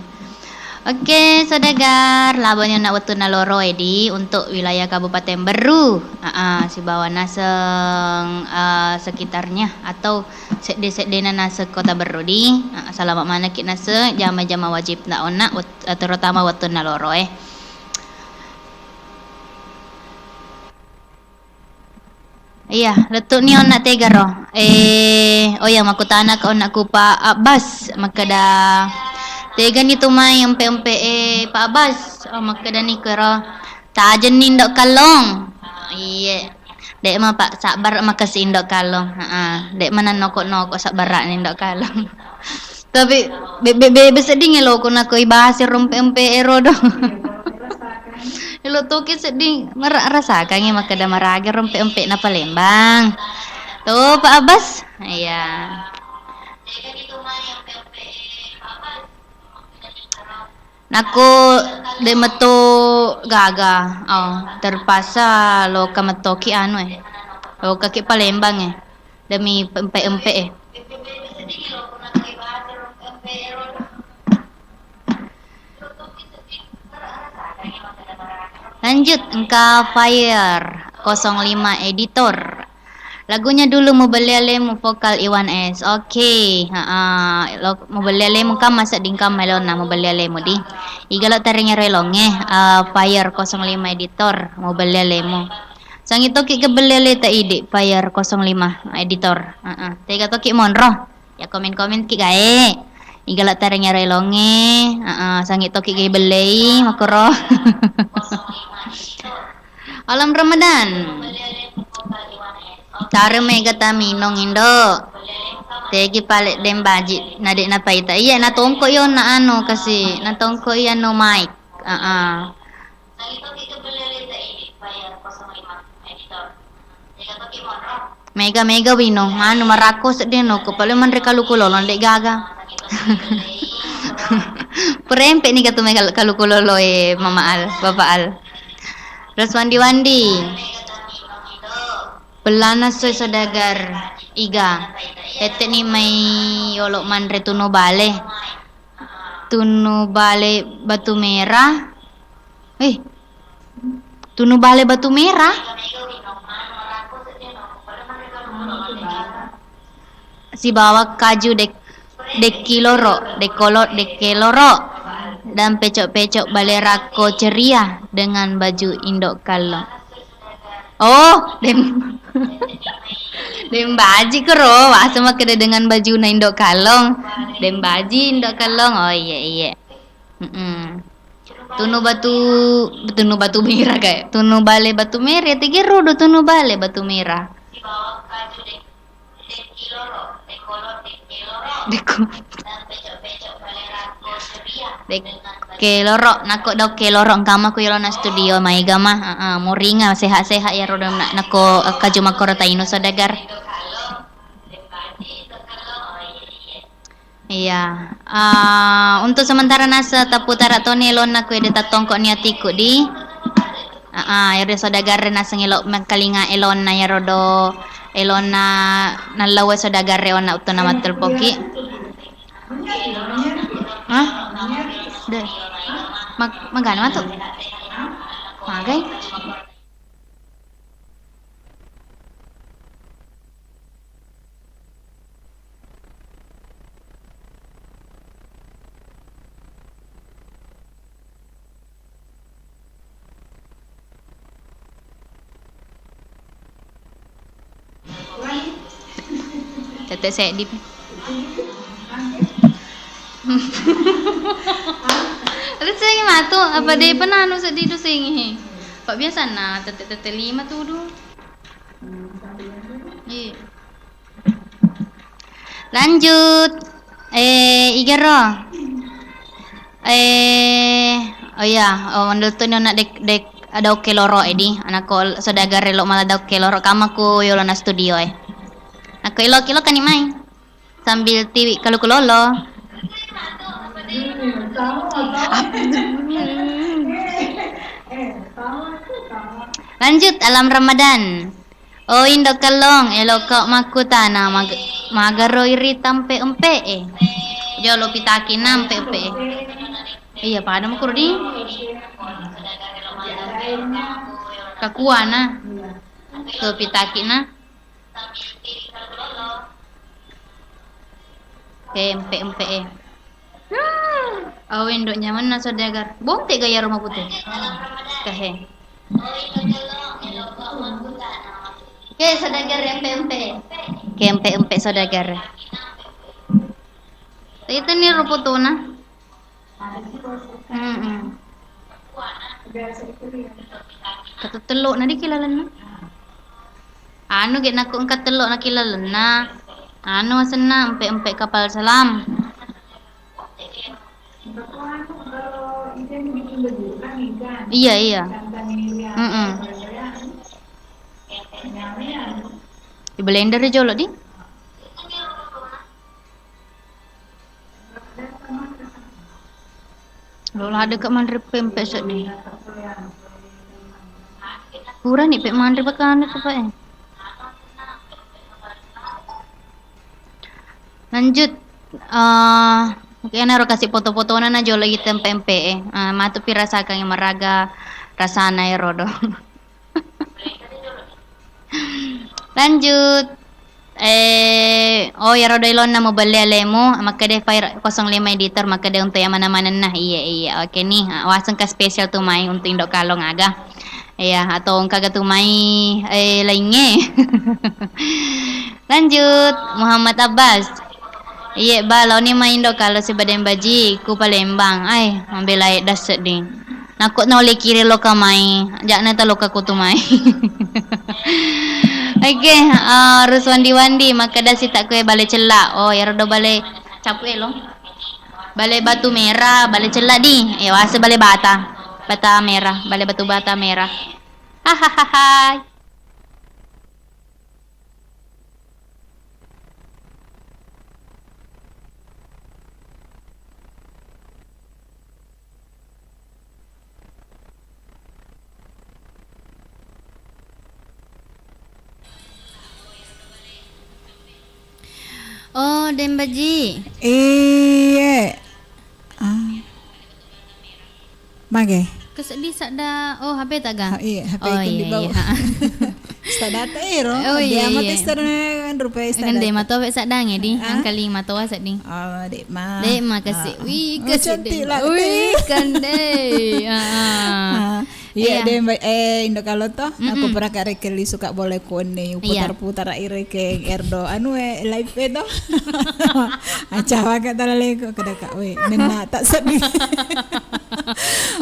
Oke, saudagar, labani onna wettunna loro edi untuk wilayah Kabupaten Berru. Aa, sibawa naseng, eh, sekitarnya atau sedde-seddena naseng Kota Berru di. Aa, salama manekki naseng jama-jama wajib na onna wet-, eh, terutama wettunna loro e. Iya, lettu'ni onna tegaro. Eh, oh iya, makkutanaka onna ku Pa Abbas, makkeda, "Tegani tu mai empe-empe e, Pa Abbas?" Oh, makkedani kero, "Tajenni Indo Kallong." Iye. De'ma, Pa, sabbar makessing Indo Kallong. Heeh, de'ma nannoko-noko sabbara'ni Indo Kallong. Tapi be-, be-, bebe sedding eloko nakko ibahas ero empe-empe ero do. Elo toki sedding mera-, rasakangi makkeda maraga ero empe-empe na Palembang. To, Pa Abbas? Iya. Nakko de metto gaga, oh, terpaksa loka mettoki anu e. Lokaki Palembang e. Demi empe-empe e. Lanjut, engka Fire kosong lima Editor. Lagunya dulu Mubelli Alemu vokal Iwan S. Oke, heeh, lo-, Mubelli Alemu kamma sedding kamma elonna Mubelli Alemu di. Iga lo tarengero elongnge, eh, Fire kosong lima Editor, Mubelli Alemu. Sangi toki ke belli aleta idi, Fire kosong lima Editor. Heeh, tega toki monro. Ya, komen-komen ki gae. Iga la tarengero elongnge, heeh, sangi toki gae bellei, makkoro. Alam Ramadan. Tare mega ta minong, Indo. Tegi pale deng baji, na de napaita. Iya, natongko i onna anu kasi, natongko i anu mic. Heeh. Mega-mega wino, manu marakko sedding no, ko pale manre kaluku lolo, de gaga. Perempe ni katu mega kaluku lolo e, Mama Al, Bapak Al. Terus wandi-wandi. Pellana soe saudagar iga. Tette ni mai yolo manre tunu bale. Tunu bale batu merah. Eh, tunu bale batu merah. Sibawa kaju dek-, dekki loro, dekolo-, dekke loro. Dan pecok-pecok bale rakko ceria dengan baju Indo Kallong. Oh, dem-, dembaji kero, bahasa makkeda dengan bajuna Indo Kallong. Dembaji Indo Kallong. Oh, iya, iya. Mm-mm. Tunu batu, tunu batu merah kayak. Tunu bale batu merah, tigi rodo tunu bale batu merah. Deko. Dekke loro, nako daukke loro, engka mako yolona studio maega mah, heeh, muringa sehat-sehat ya rodo na-, nako kaju makkoro taino saudagar. Iya. Ah, untuk sementara nasa taputara toni elonna ku ede tattongko ni atiku di. Ah, ah, ero saudagarre naseng elo mengkalinga elonna yarodo elonna nallawa saudagarre onna uttuna mattelpoki. Hah? De. Mag-, magana matu? Magai? Tette seddi. Risengi matu, apa de penanu seddi tu sengi. Pak biasa na tette-tette lima tudu. Iya. Lanjut. Eh, igaro. Eh, oh iya, oh, menurut tu nona dek, dek ada oke loro edi. Anakko saudagar elo mala ada oke loro. Kamaku yolona studio e. Nakko elo kilo kani mai. Sambil tiwi kaluku lolo. Lanjut, Alam Ramadan. Oh, Indo Kallong, eloko makkutana mag-, magaroi ri tampe empe e. Jolo pitaki na empe-empe. Iya, pada mukuru di. Kakuana. Tuh pitaki na. Empe-empe e. Awe ndo nyamanna saudagar. Bonte gaya rumah putih. Kahe. Oke, saudagar empe-empe. Oke, empe-empe saudagar. Itu nih rumputuna. Mm-mm. Katello na diki lalenna. Anu ge nakko engka tello na ki lalenna. Anu asenna empe-empe kapal selam. Iya, iya. Mm-mm. Di blender jolo di. Lo ladde ka manre pempe seddi. Purani pe manre bakane tu, Pak, eh. Lanjut, eh, kena ro kasih foto-fotona na jolo i tempe-empe e. Eh, matu pirasakang maraga rasana ero do. Lanjut. Eh, oh, iyaro doilonna mubelle alemu, makkeda file kosong lima editor, makkeda untuk yang mana-manenna. Iya, iya, oke nih. Ah, waseng ka spesial tu mai untuk Indo Kalong aga. Iya, atau engka ga tu mai, eh, laingnge. Lanjut, Muhammad Abbas. Iye, ba, laoni mai Indo Kalong sibawa Deng Baji, ku Palembang. Ai, mabela edda sedding. Nakko naule kiri loka mai, jakna ta loka kutu mai. Oke, eh, Ruswandi-wandi, makkeda sita kue bale cella. Oh, iyaro do bale capu elo. Bale batu merah, bale cella di. Eh, wase bale bata. Bata merah, bale batu bata merah. Hahaha. Oh, Deng Baji. Iye. Ah. Mage? Keseddi sadda, oh, H P ta ga? Oh, iya, H P. Oh, ku iya, dibawa. Iya. Sadda ta ero, oh, iya, dia mate iya. Sadda kan rupai sadda. Kan de matoa pe saddange di, ah? Angkali matoa sedding. Oh, de ma. De ma kasi. Ah. Wih, oh, kasi cantik de. Lah. Wih, kan de. Ah, ah. Ah. Iya, iya. De, eh, Indo Kalong to, mm-mm. Aku pura kare keli suka boleh kone, iya. Putar-putar ire ke Erdo. Anu, eh, live e to. Acawa ka tala leko, kada ka, we. Nena tak sedih.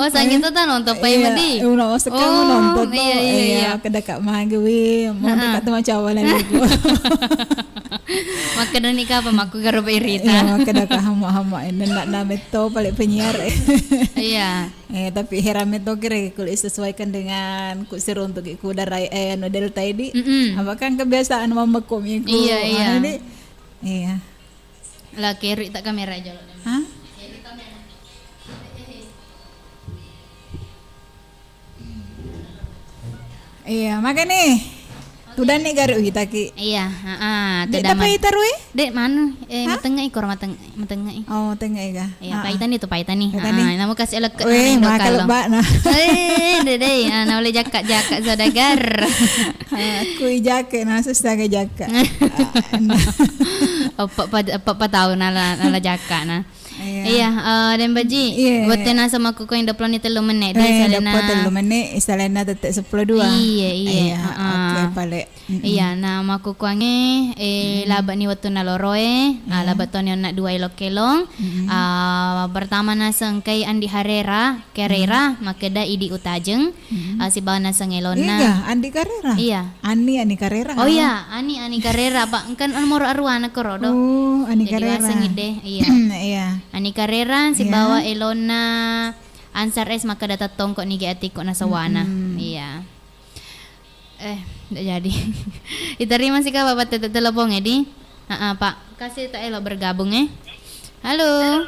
Oh, sangi to ta nonton pa iya, medi. Uno, sekarang oh, nonton to. Iya, iya, iya, iya. Kada ka mage, we. Mau dekat teman cawa lagi. Makkeda ni kapa makku garo berita. Iya, makkeda ka hama-hama, eh, nena na metto pale penyiar. Iya. Eh, tapi heran metto kira kulit sesuaikan dengan ku seruntuk ku darai, eh, anu Delta ini. Mm-mm. Apa kan kebiasaan mama komi ku. Iya, iya. Anu ni. Iya. La keri tak kamera jolo. Hah? Iya, makanya. Tudang ni gare uwitaki. Iya, heeh. De' tudang dapat man-, itarui? De' manu, eh, hah? Matengnge'i koro mateng-, matengnge'i. Oh, matengnge'i ga? Iya, heeh. Paitani tu, paitani. Paitani. Heeh, namu kasi' lekke' weh, maka lebba' na. Eh, de', de', ah, naulle jakka'-jakka' saudagar. Ah, aku i jakka', nasa saga jakka'. Ah, nah. Eppa' pa, eppa' pa tau nala, nala jakka' na. Iya. Iya, eh, Deng Baji, iya. Wettu e naseng makkukkuang dua puluh ni tellu menne', di eh, salenna dua puluh tellu menne', salenna tette' seppulo dua. Iya, iya. Iya, heeh. Oke, pale. Mm-mm. Iya, na makkukkuangnge, eh, mm-mm. Labe'ni wettunna loro e, ah, iya. Labe' toni onna' dua elong-kelong. Mm-mm. Ah, pertama naseng engkai Andi Harera, Kerera, mm. Makkeda Idi Utajeng, mm-mm. Ah, sibawa naseng elonna. Iya, Andi Karera? Iya. Ani, Ani Karera. Oh iya, Ani, Ani Karera, Pak. Engka nomoro aruana koro do. Oh, Ani Karera. Jadi waseng idde, iya. Iya. Ani Karera sibawa elonna Ansar S makkeda tettongko' nigi atikku nasawana. Mm-mm. Iya. Eh, ndak jadi. Iterima sih, Kak, Bapak tete-, telepon, Edi. Heeh, Pak. Kasih tak elo bergabung, eh. Halo.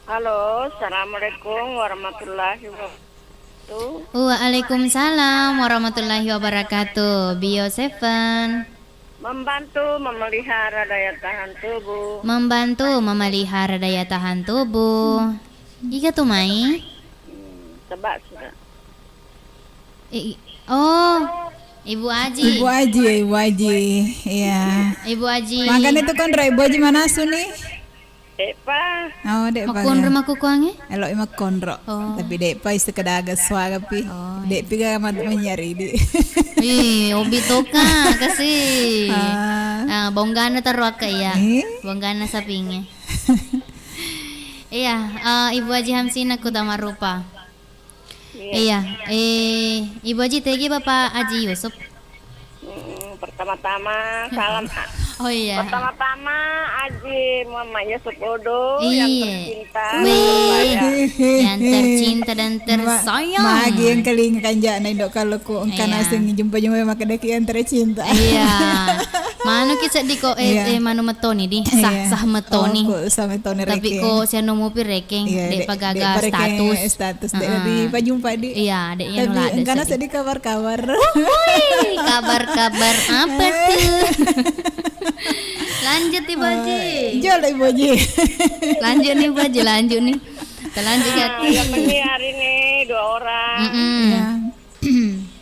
Halo, assalamualaikum warahmatullahi wabarakatuh. Waalaikumsalam warahmatullahi wabarakatuh. Bio Seven. Membantu memelihara daya tahan tubuh. Membantu memelihara daya tahan tubuh. Iga tu mai? Hmm, tebak sudah. Eh, i-, oh, Ibu Aji. Ibu Aji, ya, Ibu Aji. Iya. Ibu Aji. Makanya itu kan Ibu Aji mana Suni? De'pa. Oh, de'pa. Makkonro ga? Makkukuangnge? Elo'i makkonro. Oh. Tapi de'pa isekedaga suara pi. Oh, iya. De'pi ga madu menyaridi. Ih, obi toka, kasih. Ah. Ah, bonggana taruh akka iya. Eh? Bonggana sapinge. Iya, eh, Ibu Aji Hamsina ku tamarupa. Iya. Iya, eh, Ibu Aji, tegi Bapak Aji Yusuf? Mm, pertama-tama, salam. Oh, iya. Pertama-tama, Aji Muhammad Yusuf Udo yang tercinta. Iya. Wih, yang tercinta dan tersayang. Magi yang kelinga kanjana indo kaloku engka naseng jumpa-jumpa makkadaki yang tercinta. Iya. Manuki seddi ko, eh, eh, manu metoni di. Sah, sah metoni. Oh, ko sah metoni. Tapi ko sianu mupi rekeng, de' pagaga status. Status de' dipajumpa di. Iya, de' iya. Tapi engkana seddi kabar-kabar. Woi, kabar-kabar apa tuh? Lanjut, Ibu Aji. Jual, Ibu Aji. Lanjut nih, Ibu Aji, lanjut nih. Kita lanjut ya. Ah, yang penting hari ini dua orang. Mm-mm. Iya.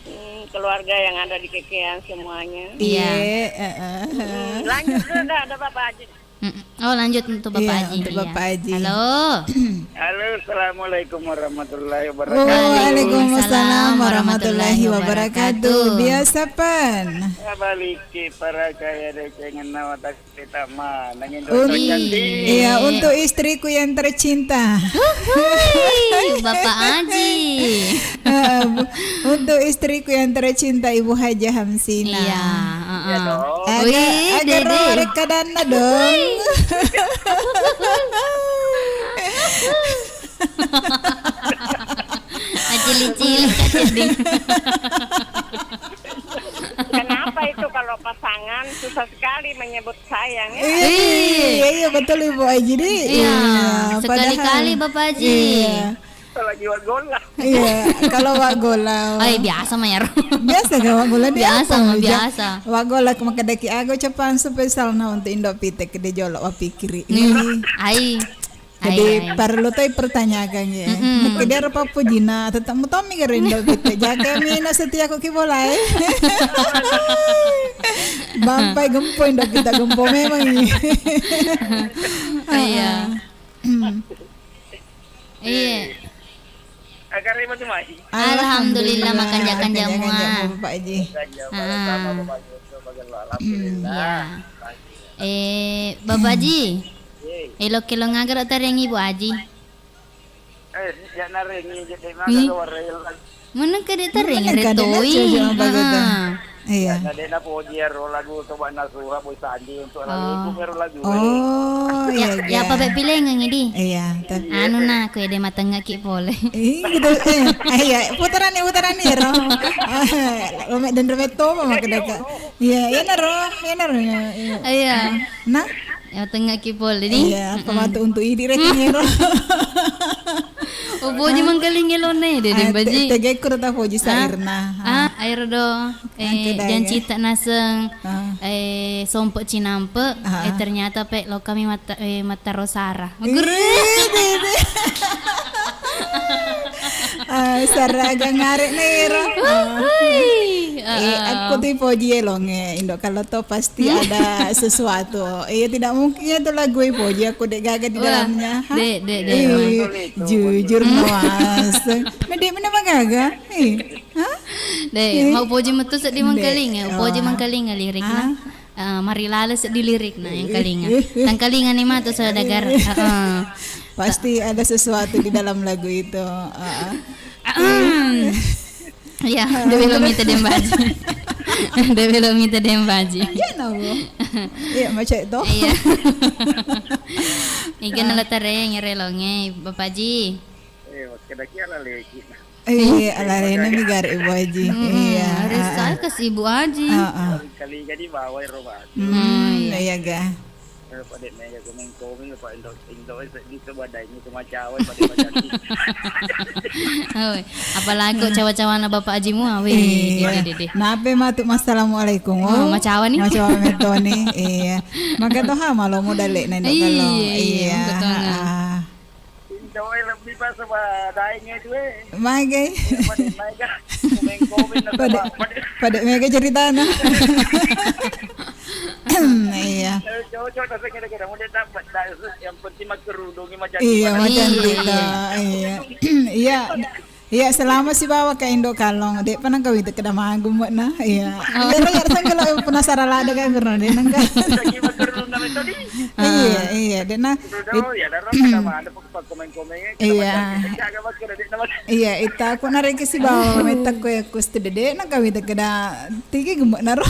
Hmm, keluarga yang ada di Kekean semuanya. Iya. Iya, heeh. Hmm, lanjut dulu, dah ada Bapak Aji. Mm-mm. Oh, lanjut untuk Bapak Aji. Iya, untuk Bapak Aji. Halo. Halo, assalamualaikum warahmatullahi wabarakatuh. Waalaikumsalam warahmatullahi wabarakatuh. Biasa pan. Ya, balik ke para kaya decengan nawa tak kita mah, nangin dosa. Iya, untuk istriku yang tercinta. Uhuy, Bapak Aji. Heeh, bu-, untuk istriku yang tercinta, Ibu Hajah Hamsina. Iya, heeh. Iya dong. Aga, wih, aga Dede. Ro rekkadanna dong. Acili-cili kaceding. Kenapa itu kalau pasangan susah sekali menyebut sayang, ya? Iya, iya, iya, betul, Ibu Aji, di. Iya, iya, sekali-kali, padahal Bapak Aji. Iya. Lagi wagola. Iya, kalau wagola. Ai, biasa mah ya, Ro. Biasa ga wagola dia? Biasa apa? Mah, biasa. Wagola makkedaki aga ucapan spesialna untuk Indo Pitek de jolo wapikiri. Nih, ai. Jadi, ai, ai, parellu toi pertanyakan ya. Mm-mm. Makkedaki aga pappojina, tetap mutommi ga Indo Pitek. Jaka mina setia ko ki bolai. Bampai gempo Indo Pitek, gempo memang ini. Iya. Heeh. Iya. Akare bagaimana? Alhamdulillah, makanja-kanja mua. Makanja-kanja mua, Bapak Haji. Makanja-kanja mua, sama Bapak Haji, alhamdulillah. Iya. Eh, Bapak Haji. Iya. Elo-kelo aga ro tarengi Ibu Haji? Eh, ya narengi je, de maga warel. Menengka de tarengi retoi. Iya. Karena de napoji ero lagu Toba Nasuha Boy Sandi untuk lagu itu, ero lagu. Oh, iya, iya. Ya, apa pe pilengengi di? Iya, tapi anu na, aku ya de matengngaki pole. Ih, gitu. Eh, iya, putarani, putarani ero. Lo me dan remetto apa makkeda ka? Iya, iya naro, iya naro. Iya. Nah, ya matengngaki pole di. Iya, apa matu untuk idi rekeng ero. Upoji mangkalinga elona de, Deng Baji. Tegekku rata poji sairna. Ah, air do. Eh, jancita naseng, eh, sompe cinampe, eh, ternyata pe lokami matta-, eh, mattaro sara. Guru. Ah, sara aga ngare nero. Eh, aku tu poji elonge, Indo kalau to pasti ada sesuatu. Iya, tidak mungkin ya tu lagu e poji aku de gaga di dalamnya. Hah? De, de, de. Jujur no aseng. Mede mana magaga? Eh. Hah? De, mau poji metu seddi mangkalinga, poji mangkalinga lirikna. Ah, mari lale seddi lirikna yang kalinga. Tangkalinga ni matu saudagar. Heeh. Pasti ada sesuatu di dalam lagu itu. Heeh. Iya, de belo mita Deng Baji. De belo mita Deng Baji. Iya, no, Bu. Iya, macam itu. Iya. Iga nala tareng ero elonge, Bapak Haji. Eh, makkeda ki ala leki. Eh, ala lena mi gare Ibu Haji. Iya. Harus saya kasih Ibu Haji. Heeh. Kali jadi bawa ero Baji. Hmm, iya ga. Eh, pada mega komeng-komeng, Pak, Indo, Indo, eh, sedih ke badannya, ke macawa, pada badannya. Oi, apalagi kok cawa-cawana Bapak Haji mua, weh, Iya. Dede, dede. Nape matu massalamualaikum, Oh, oh? Macawa ni. Macawa metoni, iya. Maka toha malo modal le nendo Iya, kalau. iya, Iya, betul. Ah. Indo, eh, lebih pas sama daengnya itu, eh. Magai. Pada mega, komeng-komeng, Pada, pada. Pada mega ceritana. Iya. Eh, cocok, rasa kira-kira mau dia dapat, dah, yang penting mah kerudungnya macam Iya, mana. Macam Iya, kita. Iya. Iya. Iya, selama sibawa ka Indo Kalong, de' pa nengka wita keda magum na. Iya. Oh. Iya, iya, sangka lo penasaran lada ka gurno de' nengka. Lagi makerudung nama tadi. Iya, Ah. iya, de' na. Kerudung, ya, dah, rasa sama ada pakkomen-komennya, Iya. Kenapa jaga masker, adik, nama? Iya, ita aku nareki sibawa metta ko ya, ku stede de' nengka wita keda tigi gemuk naro.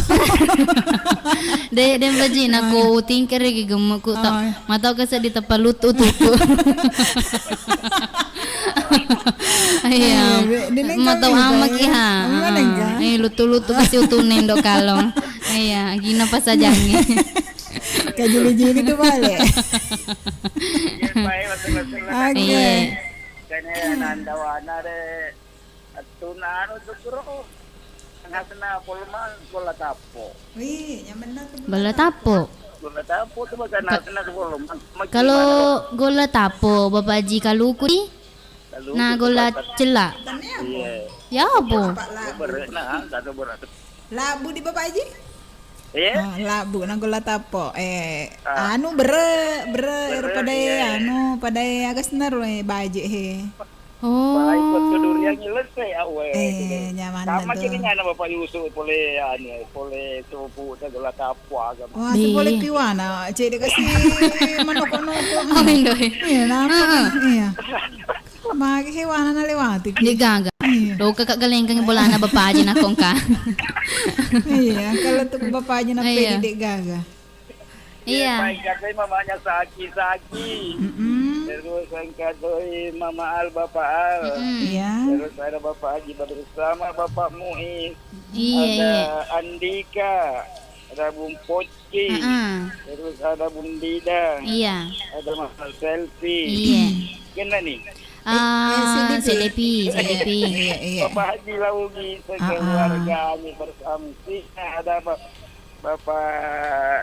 De', de' baji, nako utingkere ki gemuk ku tak. Oh. Matau ka seddi teppa lutu-tutu. Iya. Eh, de-, de-, neng Matau kami amak itu, iya. Mana Ah, enggak? Eh, lutu-lutu kasi utu nendo Kalong. Iya, gina pasajangi. Kajuli-juli tu balik. Iya, baik, betul, betul. Oke. Iya. Kene nanda wana de. Tuna anu tu kuro. Tengah-tengah polma, golla tappo. Wih, nyamanna tu Golla tappo. Golla tappo tu bahasa Ka- tengah-tengah polma. Kalau golla tappo, Bapak Haji, kaluku ni? Kaluku Nah, tu golla bahasa cella. Iya. Ya apa? Berat nah, satu berat. Labu di Bapak Haji? Iya. Ah, labu na golla tappo. Eh, Ah. anu bere, bere, Bere, pada iya. anu, pada agas naro, eh, baje he. Oh. Wah, ikut ke durian nyelesai, ah, weh, Eh, gitu. Nyaman Sama tu. Kiri ngana Bapak Yusuf, pole, anu, pole supu, tak gelas apa, agama. Wah, Be. Boleh kiwana, cek dia kasih manoko-noko. Oh, indo, eh. Iya, napa? Heeh. Iya. Magi hewana na lewati. Dia gaga. Iya. Lo kakak galengkang bolana Bapak Haji nakongka. Iya, kalau tu Bapak Haji nak Iya. Pede dek gaga. Iya. Paling kadoi mamanya Saki-Saki. Mm-mm. Terus yang kadoi Mama Al, Bapak Al. Mm-mm. Iya. Terus ada Bapak Haji Badrus sama Bapak Muiz. Iya, Ada iya. Andika, ada Bung Poci. Heeh. Terus ada Bung Dida. Iya. Ada Mama Selfie. Iya. Kena nih. Eh, eh, Ah, C D P. C D P, C D P. Iya, iya. Bapak Haji Laugi Ah, ah. sekeluarga ini bersama sini ada Bap-, Bapak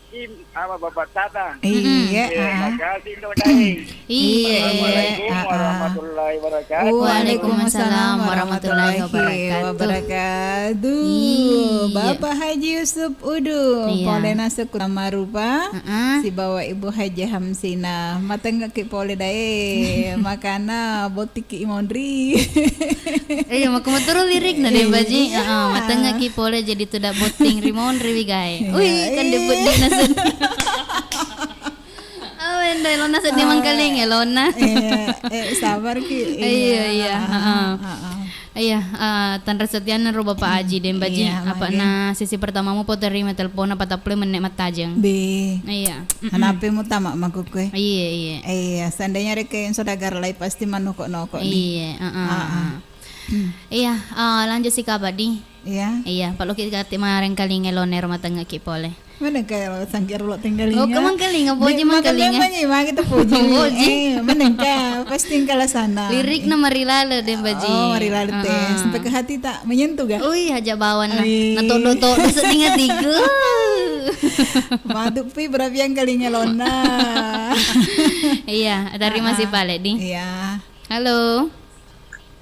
Im, sama Bapak Tatang. Iya, Mm-mm. Iya, ah. Makasih, Dok Daeng. Iya, iya. Assalamualaikum Ah, ah. warahmatullahi wabarakatuh. Waalaikumsalam warahmatullahi wabarakatuh. Iya. Bapak Haji Yusuf Udu, Iya. Polena Sekuta Marupa, Heeh. sibawa Ibu Haji Hamsina. Matengngeki pole dae, makana botiki monri. Iya, maka maturu lirikna deh, Baji. Iya. Heeh, matengngeki pole jadi tuda botting ri monri wi gae. Iya, Wih, kan iya. Debut dina sedih. Awen doi lona sedih Ah, mangkaling ya lona. Iya, eh, sabar ki. Iya, iya, Iya, heeh. Heeh. Iya, eh, tanra setiana ro Bapak Haji deh, Baji. Iya, Apa mage. Na sesi pertamamu poterima telepon apa taple mennek mattajeng. Be. Iya. Mm-mm. Anape mu tama makukue. Iya, iya. Iya, seandainya reke yang saudagar lai pasti manoko-noko nih. Iya, heeh, Heeh. heeh. Hmm. Iya, eh, lanjut si kabar di. Iya. Iya, paloki kate mareng kalinga lone rumah tengah ki pole. Mana kayak lo sangkir lo tinggal Oh, kemang kalinga, poji mang kalinga. Magi kita poji. Poji. Eh, mana kayak pasti engkala sana. Lirikna marilala deh, Baji. Oh, marilala teh. Heeh. Sampai ke hati tak menyentuh gak? Ui, haja bawan nah. Ui. Nah, todo-todo sedinga tiga. Madu pi berapian kalinga lona. Iya, dari masih Heeh. Balik di. Iya. Halo.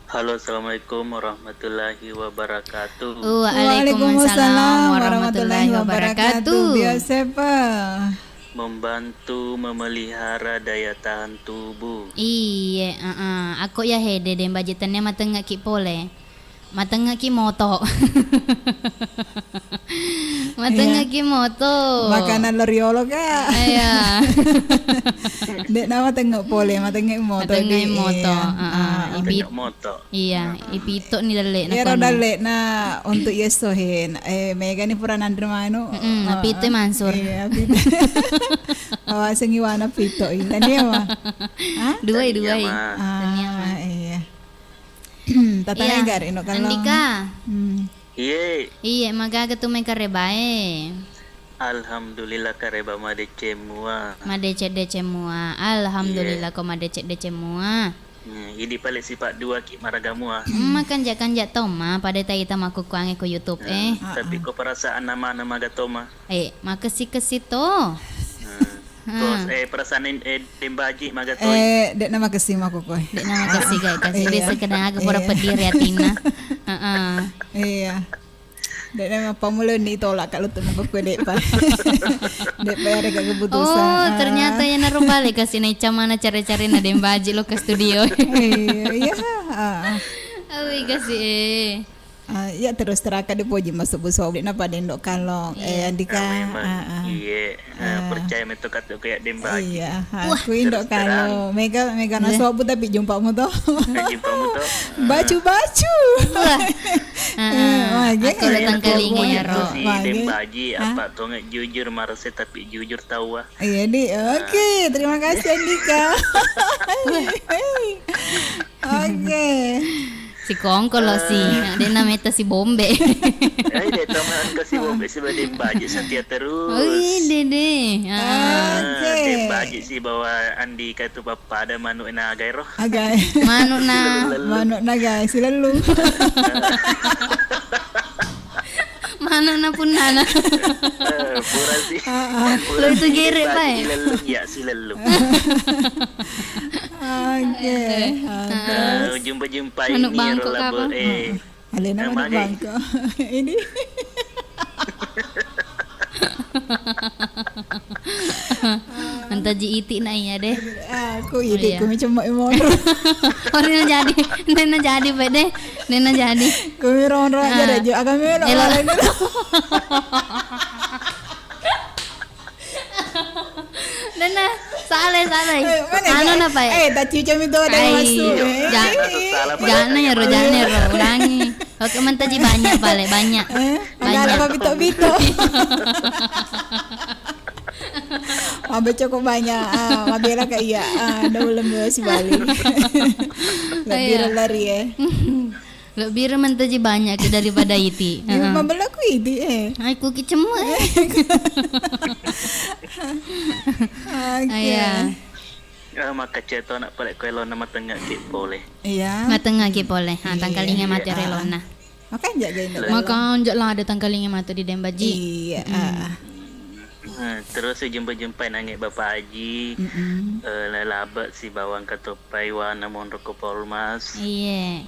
Halo, assalamualaikum warahmatullahi wabarakatuh. Waalaikumsalam warahmatullahi wabarakatuh. Biasa, Pak. Membantu memelihara daya tahan tubuh. Iye, heeh. Ako ya hede deh, Baji, tennia matengngeki pole. Matengngeki moto. Matengngeki moto. Makanan lo riolo, Kak. Iya. Dek nama tengok pole, matengek moto. Matengek moto. Iya. Heeh. Ah, ah. Ipi-, Tengok moto. Iya, ipito ni dalle na. Iyaro kono. Dalle na untuk yeso hen. Eh, mega ni pura nanre manu. Mm-mm, ah, pito ah. Mansur. Iya, pito. Awa sengiwana pito i. Tania wa? Hah? Dua i, dua i. Tania, Ma. Ah, Tania, Ma. Iya. Tatane Iya. Gare no kalau. Andika. Hmm. Iye. Iye, magaga tu mai karebae. Alhamdulillah, kareba madeceng mua. Madeceng-deceng mua. Alhamdulillah, iya, ko madeceng-deceng mua. Hmm, idi pale sipa dua ki maraga mua. Hmm, makanja-kanja to ma, pada taita makkukkuangnge ko YouTube, eh. Ah, tapi ko perasaan nama-nama maga to ma. Eh, makessi-kessi to. Hmm. Terus, eh, perasaan, eh, Dembaji maga to. Eh, dek nama kessi mako koe. Dek nama kessi, guys. Kasih dia sekedar aku pura pediri atina. Heeh. Iya. Dek nama pamulo ni tolak kalau tu mako koe dek pa. Dek pa ada keputusan. Oh, ternyata ya narumbale kasih na icamana cari-cari na Dembaji lo ke studio. Iya, iya. Ah, ah. Awi kasih, eh. Ah, iya, terus terang ka dipoji masuk bu sobri na pada Indo Kalong. Iya. Eh, Andika, ah, memang, ah, ah. Iya, ah, percaya meto kata ku ya Dembaji. Iya, ah, wah, ku Indo Kalong. Mega, mega na sobu tapi jumpa mu to. Jumpa mu to. Bacu-bacu. Wah. Eh, ah, mage. Aku datang ke linga ya, Ro. Si Dembaji, apa tonge jujur marase tapi jujur tawa. Iya, di. Oke, terima kasih, Andika. Oke. Si Kongko lo si, dek nameta si Bombe. Eh, dek teman ke si Bombe si Dembaji setia terus. Oh, iya, dede. Ah. Oke. Dembaji si bawa Andika tu bapada manu naga ero. Agai. Manu na. Manu naga, si lelu. Manu na punnana. Eh, pura si. Ah, ah. Lo itu gere, Pak, eh? Silellung, ya, silellung. Oke. Ah, terus? Eh, jumpa-jumpa ini, Bangkok Rola, apa? Eh. Alena manu Bangkok. Ini. Mentaji iti na iya deh. Aku iti, iya. Kumi cemma imono. Oh, dena jadi, dena jadi, Pak, deh. Dena jadi. Kumi ronro aja deh, Jo. Agak melo. Dena, salah, salah. Eh, mana anu ya? Napa ya? Eh, tak cuci mi tu ada masuk, eh. Jana ya, Ro, jana ya, Ro. Ulangi. Oke, mentaji banyak, balik, banyak. Eh, banyak. Bito-bito. Mabe cukup banyak. Ah, mabela ka iya. Ah, ada ulem si Bali. Lebih lari, eh. Lebih mentaji banyak ke daripada iti. Iya, heeh. Mabela ku iti, eh. Ai, ku kicemu, eh. Oke. Iya. Ah, makacetona pale ko elona matengngaki pole. Iya. Matengngaki pole. Ha, tangkalinga matu ri elona. Makanja ga ini. Makanja la ada tangkalinga matu di Dembaji. Iya. Nah, terus jumpa-jumpa nange Bapak Haji, eh, lalabe si bawang katopai wana monro ko Polmas. Iya.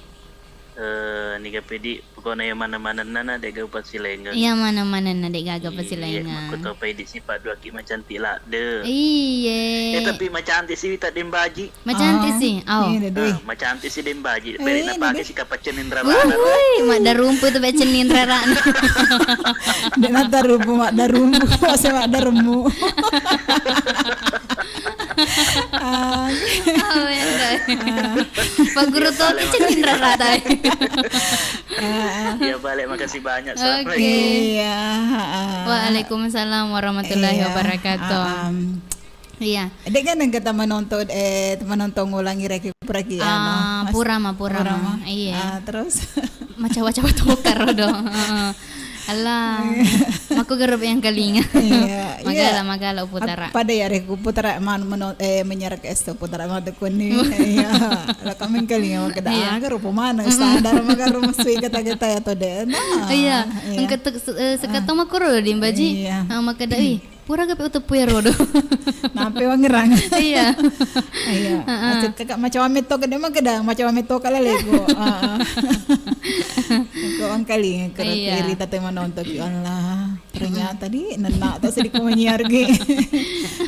Eh, niga pedi, pokokna iya maneng-manenna na de'ga upasilaingeng. Iya, maneng-manenna de'gaga pasilaingeng. Iya, makkutopai di sipa duaki macantik ladde. Iya. Eh, tapi macantik si wita Dembaji. Macantik si. Oh. Iya, deh. Ah, macantik si Dembaji. Peri napake si kapaccening rarana. Wih, maddarumpu tu paccening rarana. Dek natarumpu maddarumpu, masa maddarumpu. Ah. Pak Guru Toki cenning rarata. Iya, balik, makasih banyak. Oke. Assalamualaikum. Iya, heeh. Waalaikumsalam warahmatullahi wabarakatuh. Iya. Dek kan yang kata menonton, eh, menonton ulangi reki pergi, ah, pura ma, pura ma. Iya. Ah, terus? Macawa-cawa tokar do. Heeh. Alah, makku gerep yang kalinga. Iya, magala, iya. Magala uputara. Pada ya, rek, uputara man-, meno-, eh, menyerek es tu uputara matu kuning. Iya, lah kami kalinga makada, ah, rupa mana standar maka rumah sui kata-kata ya to deh. Nah, iya. Engka tu, eh, sekato makuru di Dembaji. Iya. Ah, makada, ih, pura gape utepu ya rodo. Nampe wangerang. Iya. Iya. Heeh. Asik kakak macam amet to kede makada, macam amet to kala lego. Heeh. Ko angkali, kira-kira tatu manonton ki Allah. Ternyata di nenna to sedikit menyiar ge.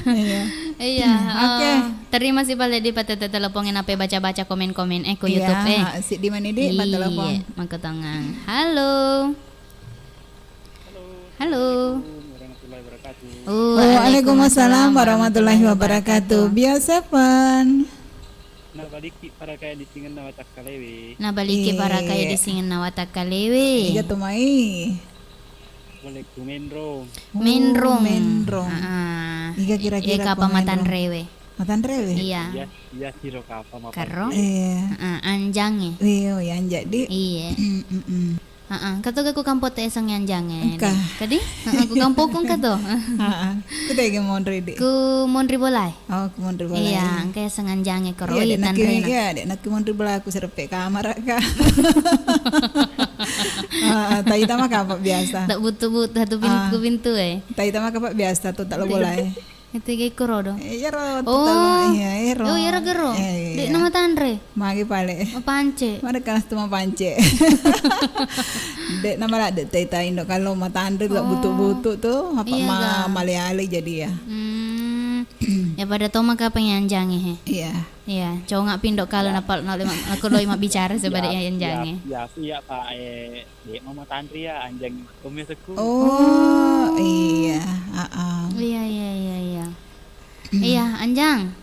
Iya. Iya, oke. Terima kasih pale di patete telepon nape baca-baca komen-komen, eh, ku YouTube, eh. Iya, si di mana di? Iya, telepon. Mangkatongang. Halo. Halo. Waalaikumsalam warahmatullahi wabarakatuh. Biasa pan. Nabaliki parakae di singenna watakkalewe. Nabaliki parakae di singenna watakkalewe. Iga to mai? Boleh ku menrong. Menrong. Menrong. Heeh. Iga kira-kira eka apa menrong? Matanrewe. Matanrewe? Iya. Iya, iya, siro kapa mapan. Karo? Iya. Heeh, anjange. Iya, iya, anjak di. Iya. Mm, mm, mm. Heeh, engka to ga ku kampo te sengnge anjangnge. Engka. Kadi? Heeh, ku kampo ku engka to. Heeh. Ku tega monri di. Ku monri bolae. Oh, ku monri bolae. Iya, engka sengnge anjangnge koro. Iya, de' nakki, iya, de' nakki monri bola ku sereppe kamar ka. Heeh, tai tama kapa biasa. Tak butu-butu satu pintu, ah, pintu e. Tai tama kapa biasa tu tak lo bolae. Itu ga ikko rodo. Eh, iyaro, oh, iya, ero. Oh, iyaro gero. Eh, de' iya. Nama tanre. Magi pale. Mapance. Mana kalas tu mapance. De' nama la de' teta indo kalau matanre tu, oh, butu-butu tu apa, iya, ma-, ga. Male-ale jadi ya. Hmm. Ya pada to maka penyanjangi he. Iya. Iya, conga pindo kalau, iya, napa, naloi ma-, aku loi mabbicara sebada, iya, yang jange. Iya, iya, iya, Pak, eh. De' mama tanri ya, anjang tommi sekku. Oh, oh, iya, heeh. Iya, iya, iya, iya. Iya, anjang.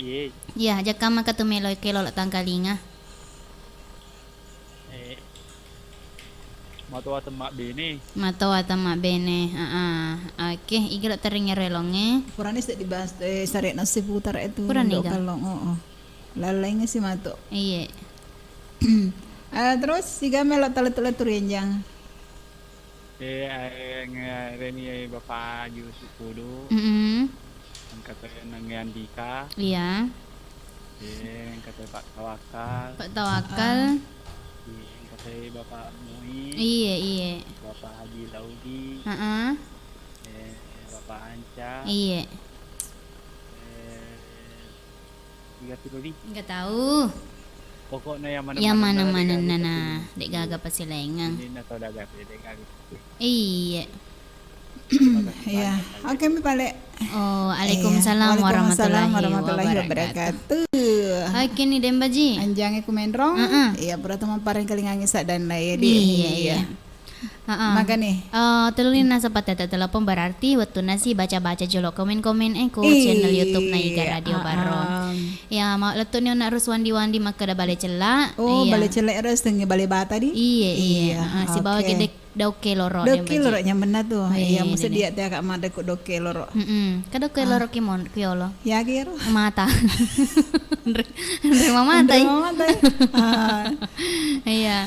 Iya. Iya, jakka maka tu melo kelo la tangkalinga. Eh, matoa temma bene. Matoa temma bene, heeh. Oke, iga lo teringe relonge. Purani seddi bahas, eh, sare nasi putar itu. Purani ga? Kalau, oh, oh. Lalaingnge si matu. Iya. Eh, terus siga melo taletu-letu rienjang. Eh, eh, nge-, reni Bapak Haji Yusuf Pudu. Mm-mm. Engka to Neng Andika. Iya. Eh, engka to Pak Tawakal. Pak Tawakal. Ah. Eh, engka to Bapak Muin. Iya, iya. Bapak Haji Laudi. Heeh. Eh, Bapak Anca. Iya. Eh, Tiga kilo di. Nggak tahu. Pokoknya yang mana-mana, yang mana-mana nana, de' gaga pasilaingeng. Ini na tau daga, de' gaga. Iya. Iya. Oke, mi pale. Oh, waalaikumsalam, eh, warahmatullahi, warahmatullahi wabarakatuh. Oke, ni Dembaji. Anjange ku menrong. Heeh. Iya, pura tu mampareng kalingangi saddanna ya, di. Iya, iya. Heeh. Makani. Eh, teluni naseng patetta telepon, berarti wettunna si baca-baca jolo komen-komen e ku channel YouTube na Iga Radio Barong. Iya, heeh. Ya, ma-, lettu ni ona rus wandi-wandi makkeda bale cella. Oh, iya. Bale cella ero setengah bale bata di? Iya, iya. Iya, heeh, sibawa oke. Gede daukke loro. Daukke loro nyamenna tu. Iya, iya, musti dia te agak made ku daukke loro. Mm-mm. Ka daukke loro ki mon-, ki yolo. Ya, ki ero. Mata. Nre-, nre mamatai. Nre mamatai. Ah. Iya.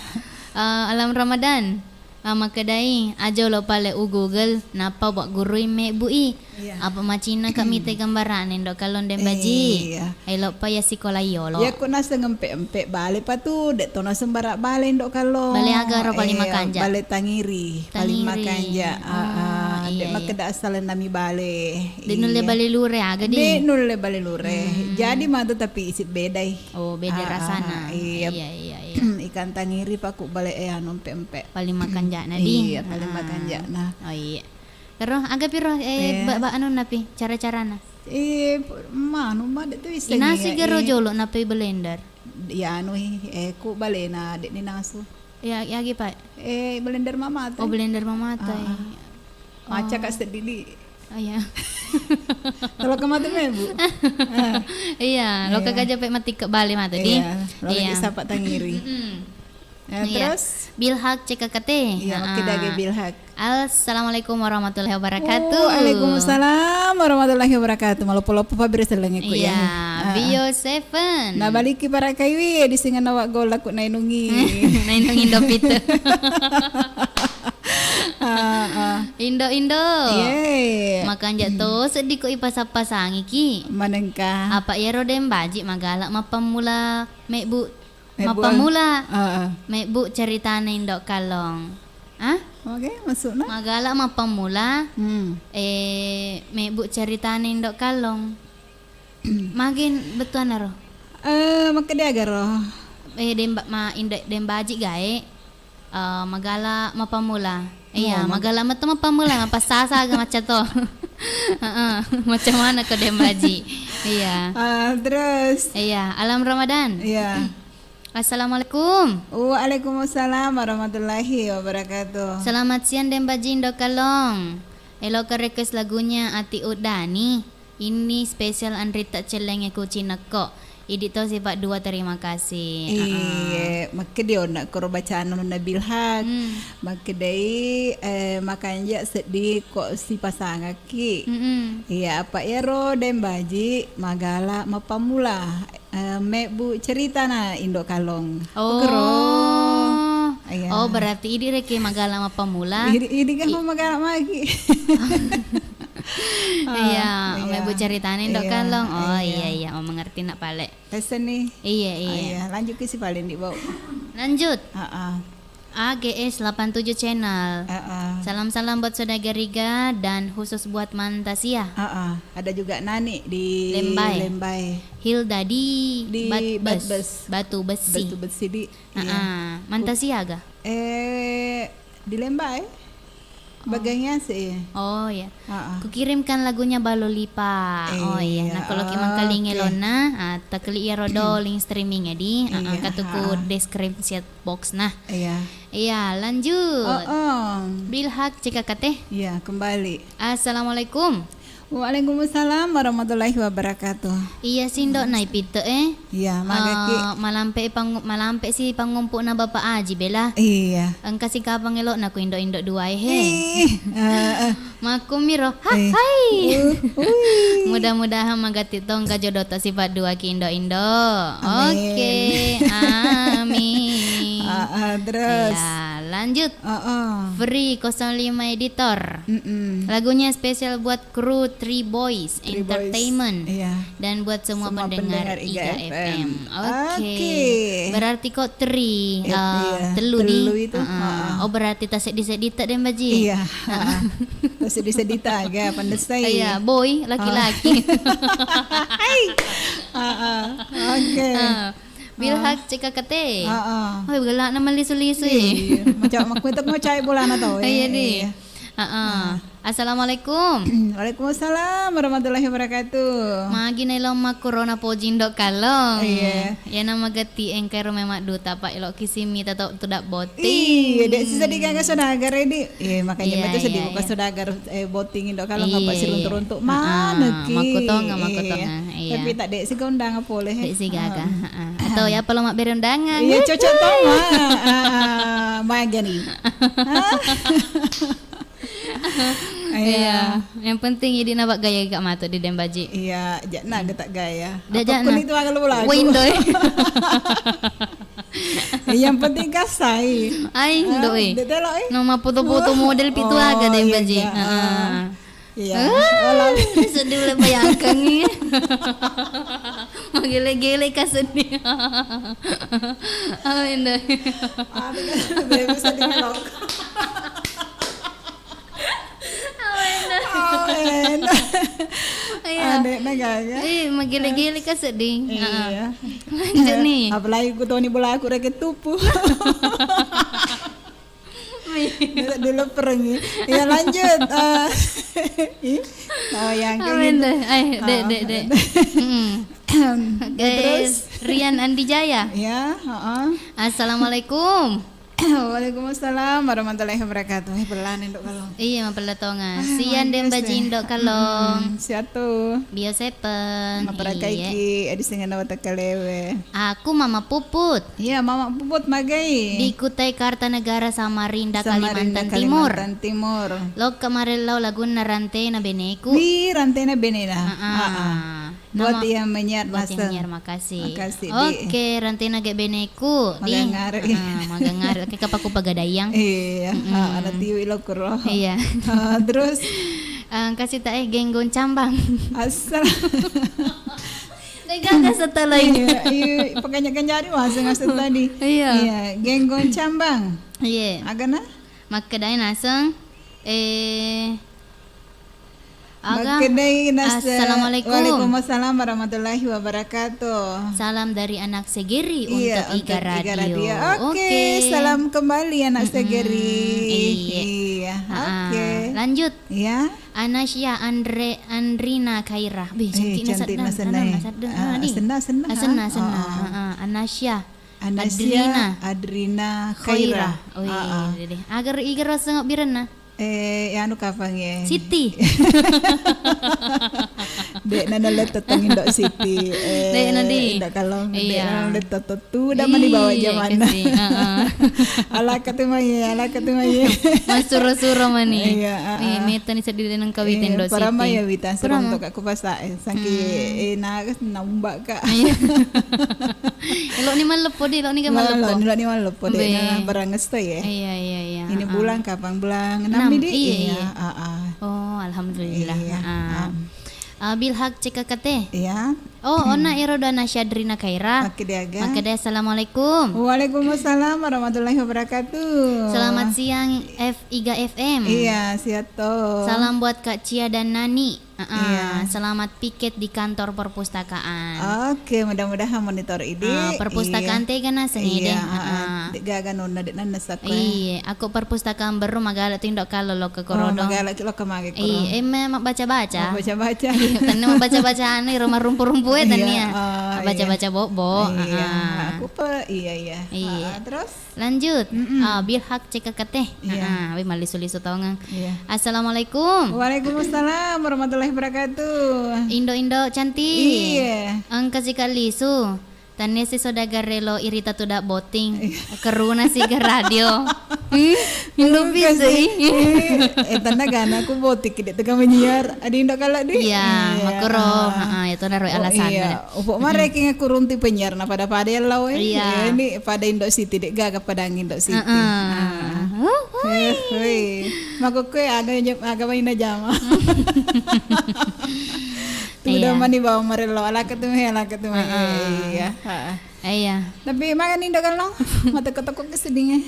Eh, Alam Ramadan. Ah, makkedai, aja lo pale u Google, nappa wa gurui mebbu i. Iya. Apa macinna ka mite gambarane ndo kallong Dembaji. Iya. Elo pa ya sikola yolo. Ya ku naseng empe-empe bale pa tu, de' to naseng bara bale ndo kallong. Bale aga ro paling makanja? Bale tangiri, paling makanja. Tangiri. Ah, ah, iya, de' makkeda asal nami bale. De' nulle bale lure aga di? De' nulle bale lure. Hmm. Jadi matu tapi isi bedai. Oh, beda rasana. Ah, ah, iya. Iya, iya, iya. Ikan tangiri pa ku bale e anu empe-empe. Paling makanja'na di? Iya, paling makanja'na. Oh, iya. Ero, aga piro, eh, ba-, ba-, anunna pi, cara-carana? Eh, manu made tu isseng. Inasi gero jolo nappa i blender. Ya anu, eh, ku balena de' ni nasu. Ya, ya agi, Pak? Eh, blender mamatai. Oh, blender mamatai. Ah, ah. Maca ka seddi di. Oh, iya. Tolo ka matu mebbu. Ah. Iya, lo ka jape mati ke bale matu di. Iya, lo ka sapa tangiri. Mm-mm. Ya, iya. Terus? Bilhak C K K T. Iya, makkeda age Bilhak. Assalamualaikum warahmatullahi wabarakatuh. Waalaikumsalam warahmatullahi wabarakatuh. Malopo-lopo pa bere sellengeku ya. Iya, Bio Seven. Nabaliki para kaiwi di singa nawa gola ku nainungi. Nainungi Indopitu. Ah, ah. Indo, Indo. Yeay. Makanja to seddi ko ipasang-pasangi ki. Manengka. Apa iyaro Dembaji magala mappammula mebbu Mappammula. Heeh. Mebbu ceritana Indo Kallong. Ah? Oke, maksudna? Magala mappammula. Hmm. Eh, mebbu ceritana Indo Kallong. Magi bettuanna ro? Eh, makkeda aga ro? Eh, Demba-, ma-, Indo-, Dembaji gae. Eh, magala mappammula. Iya, oh, mag- magala metto mappammula, mappasasa aga macca to. Heeh, macam mana ko Dembaji? Iya. Ah, terus? Iya, Alam Ramadan. Iya. Assalamualaikum. Waalaikumsalam warahmatullahi wabarakatuh. Selamat siang, Dembaji Indo Kallong. Eloka request lagunya Ati Uddani. Ini spesial anritta cellengnge ku Cinekko. Idi to sipa dua, terima kasih. Iye, makkeda onna koro bacana nonna Bilhak. Hmm. Makkedai, eh, makanja seddi ko sipasangakki. Mm-mm. Iya, apa ero Dembaji magala mappammula. Eh, mebbu ceritana Indo Kallong. Oh. Pegero. Iya. Oh, berarti idi rekeng magala mappamula. Idi, idi kan I- magala magi. Iya, iya. Mebbu ceritane, Ndok Kallong. Oh, iya, iya. Oh, mengerti nak pale. Tesen nih. Iya, iya. Iya, lanjut ke si paling di bawah. Lanjut. Heeh. A G S delapan tujuh Channel. Heeh. Salam-salam buat Saudara Gariga dan khusus buat Mantasia. Heeh. Ada juga Nani di Lembai. Lembai. Hilda di Di Bat-, Bes-, Batbes. Batu Besi. Batu Besi di. Heeh. Iya. Mantasia ga? Eh, di Lembai. Oh. Bagiannya sih. Oh, iya. Heeh. Kukirimkan lagunya Balo Lipa. Oh, iya. Iya, nah, kalau ki mangkalinge oke. Lona, ah, taklik iyaro do link streaming ya di. Heeh, iya, katuku heeh. Description box nah. Iya. Iya, lanjut. Oh, oh. Bilhak C K K T. Iya, kembali. Assalamualaikum. Waalaikumsalam warahmatullahi wabarakatuh. Iya, sindo nai pite, eh. Iya, magaki. Eh, malampe pang-, malampe si pangumpu'na Bapak Aji bela. Iya. Engka si kapang elokna ku indo-indo dua e, he. Ih, eh, eh. Makkummiro. Ha, eh. Hai. Uh, ui. Mudah-mudahan magatti tongka jodotta sifat dua ki indo-indo. Amin. Oke, amin. Ah, ah, terus. Iya, lanjut. Heeh. Free kosong lima Editor. Mm-mm. Lagunya spesial buat kru Three Boys Three Boys. Entertainment. Iya. Dan buat semua pendengar Iga F M. Oke. Oke. Berarti kok three, eh, iya. Telu di? Telu itu, heeh. Oh, berarti tak sedih-sedih tak deh, Mbaji? Iya. Heeh. Tak sedih-sedih tak agak pandesai. Iya, boy, laki-laki. Hai. Heeh. Oke. Heeh. Bilhak C K K T. Heeh. Oh, gelakna malisu-lisu, eh. Iya, macam makkuitak mau cai bolana tau, eh. Iya, di. Iya. Heeh. Nah. Assalamualaikum. Waalaikumsalam warahmatullahi wabarakatuh. Magi nailong makkurona pojing Ndok Kallong. Iya. Iyana magatti engkai ro memang duta, Pak, elo kisimmi tato tudak botting. Iya, dek sisa di gaga saudagar, eh, di. Iya, makanya betul sedih buka saudagar, eh, botting Ndok Kallong apa siruntuk-runtuk maneki. Makkutonga, makkutonga. Iya. Tapi tak dek siga undangan pole, he. Dek sigaga, heeh. Atau ya perlu mabbere undangan. Iya, cocok to, Ma. Ah, ah, maga nih. Hah? Iya. Yang penting idi na gaya gak matu di Dembaji. Iya, ja na gak gaya. Apapun itu agak lu lagu. Window. Yang penting kasai. Ai, ndoi. Dek telo, eh. Nomor foto-foto model pitu aga Dembaji. Heeh. Iya. Ah, sedih udah bayangkan nih. Magele-gele ka sedih. Amin deh. Amin deh. Bisa dimelok. Amin deh. Amin. Iya. Adek na gaga. Eh, magele-gele ka sedih. Iya. Heeh. Lanjut nih. Apalagi ku toni bola aku reket tupu. Dulu, dulu perengi. Ya, lanjut. Eh, ih, oh, yang kayak gitu. Deh. Eh, dek, dek, dek. Guys, terus? Rian Andi Jaya. Ya, heeh. Assalamualaikum. Waalaikumsalam warahmatullahi wabarakatuh. Eh, pelan, Ndok, kalau. Iya, mapella tonga. Ah, sian Dembaji Ndok Kallong. Siatu. Bio Seven. Maperakai ki, edi sengana watakalewe. Aku Mama Puput. Iya, Mama Puput magai. Di Kutai Kartanegara, Samarinda, Kalimantan Timur. Lokka marellau lagunna Rantena Beneku. Wih, Rantena Benena. Heeh. Buat yang menyiar maseng. Makasih. Makasih, Di. Oke, Rantena ge Beneku. Di. Magangare. Heeh, magangare. Oke, kapaku pagadayang. Iya, heeh, ana tiwi lo kuro. Iya. Heeh, terus? Eh, kasih tak eh genggong cambang. Asal. Dega-dega setelah ini. Iya, iya, pokoknya kan nyari masing-masing tadi. Iya. Iya, genggong cambang. Iya. Agana? Makkedai naseng, eh, aga? Makkedai naseng. Assalamualaikum. Waalaikumsalam warahmatullahi wabarakatuh. Salam dari anak Segeri untuk Iga Radio. Oke, salam kembali anak Segeri. Iya. Oke. Lanjut. Iya. Anasya Andre, Andrina Khaira. Wih, cantik na senna. Senna, senna. Senna, senna. Heeh. Anasya. Anasya Adrina. Adrina Khaira. Wih, deh. Agar iga rasa ngabbirenna. Eh, ya anu kapang ya. Siti. Dek nana letto tong Indo Siti. Eh, Dek Nadi. Indo kalau Iya. Dek nana letto tu udah mani bawa Iya, zaman. Kasi. Heeh. Ala katu mai, ala katu mai. Massuro-suro mani. Iya, heeh. Eh, meta ni sedih nang kawita Iya, Indo Siti. Parama ya wita Parama. Serontok aku pasa eh sangki Hmm. eh na naumbak kak. Iya. Elok ni malleppo deh, elok ni kan Lo- lo- malleppo. Lo ni malleppo deh. Be. Nah, barang esto ya. Iya, iya, iya. Ini Heeh. Bulan kapang? Bulan enam Enam, ini deh. Iya, Iya, iya. Ah, ah. Oh, alhamdulillah. Iya. Ah. Am. Ah, Bilhak C K K T. Iya. Oh, onna ero dana Syadrina Khaira. Oke, diaga. Makkeda, "Assalamualaikum." Waalaikumsalam warahmatullahi wabarakatuh. Selamat siang, F Iga F M. Iya, siap toh. Salam buat Kak Cia dan Nani. Heeh, Iya. Selamat piket di kantor perpustakaan. Oke, mudah-mudahan monitor idi. Ah, perpustakaan Iya. Tega naseng Iya, ide. Heeh. Heeh. Dek gaga nonna dek nanna sakko, eh. Iya, aku perpustakaan baru magala tu Indo kalau lo ke Oh, Korodo. Magala ki lo ke mage Korodo. Iya, eh, me- mabbaca-baca. Mabbaca-baca. Iya, tanna mabbaca-baca anu, rumah rumpu-rumpu eh, Iya, tannia. Oh, Baca-baca iya. Bobo. Iya, Heeh. Aku pe, iya, iya. Iya. Heeh, terus? Lanjut. Mm-mm. Ah, Bilhak C K K T. Iya. Ah, we mallisu-lisu tongeng. Iya. Assalamualaikum. Waalaikumsalam warahmatullahi wabarakatuh. Indo-indo cantik. Iya. Engka sika lisu. Tannia si saudagar elo irita tuda boting. Iya. Keruna siga radio. Hmm? Indo Keruna bisa, si- ih. Eh, eh, tanna gana aku botik dek tega menyiar. Adi Indo kalau di. Iya, Iya. Makoro. Heeh, itu naro Oh, alasan. Iya. Upo mare ki ngaku runti penyiar na pada-pada ya lau, eh. Iya. Ya, ini pada Indo City dek gaga pada Indo City. Heeh. Ah. Huh, hui. Eh, hui. Mako kue aga jam aga maina jama. Tuda Iya. Mani bawa marello alaka tu me alaka tu me. Heeh. Iya. Heeh. Iya. Tapi maga ni Indo kalau mata kotok-kotok sedingnya.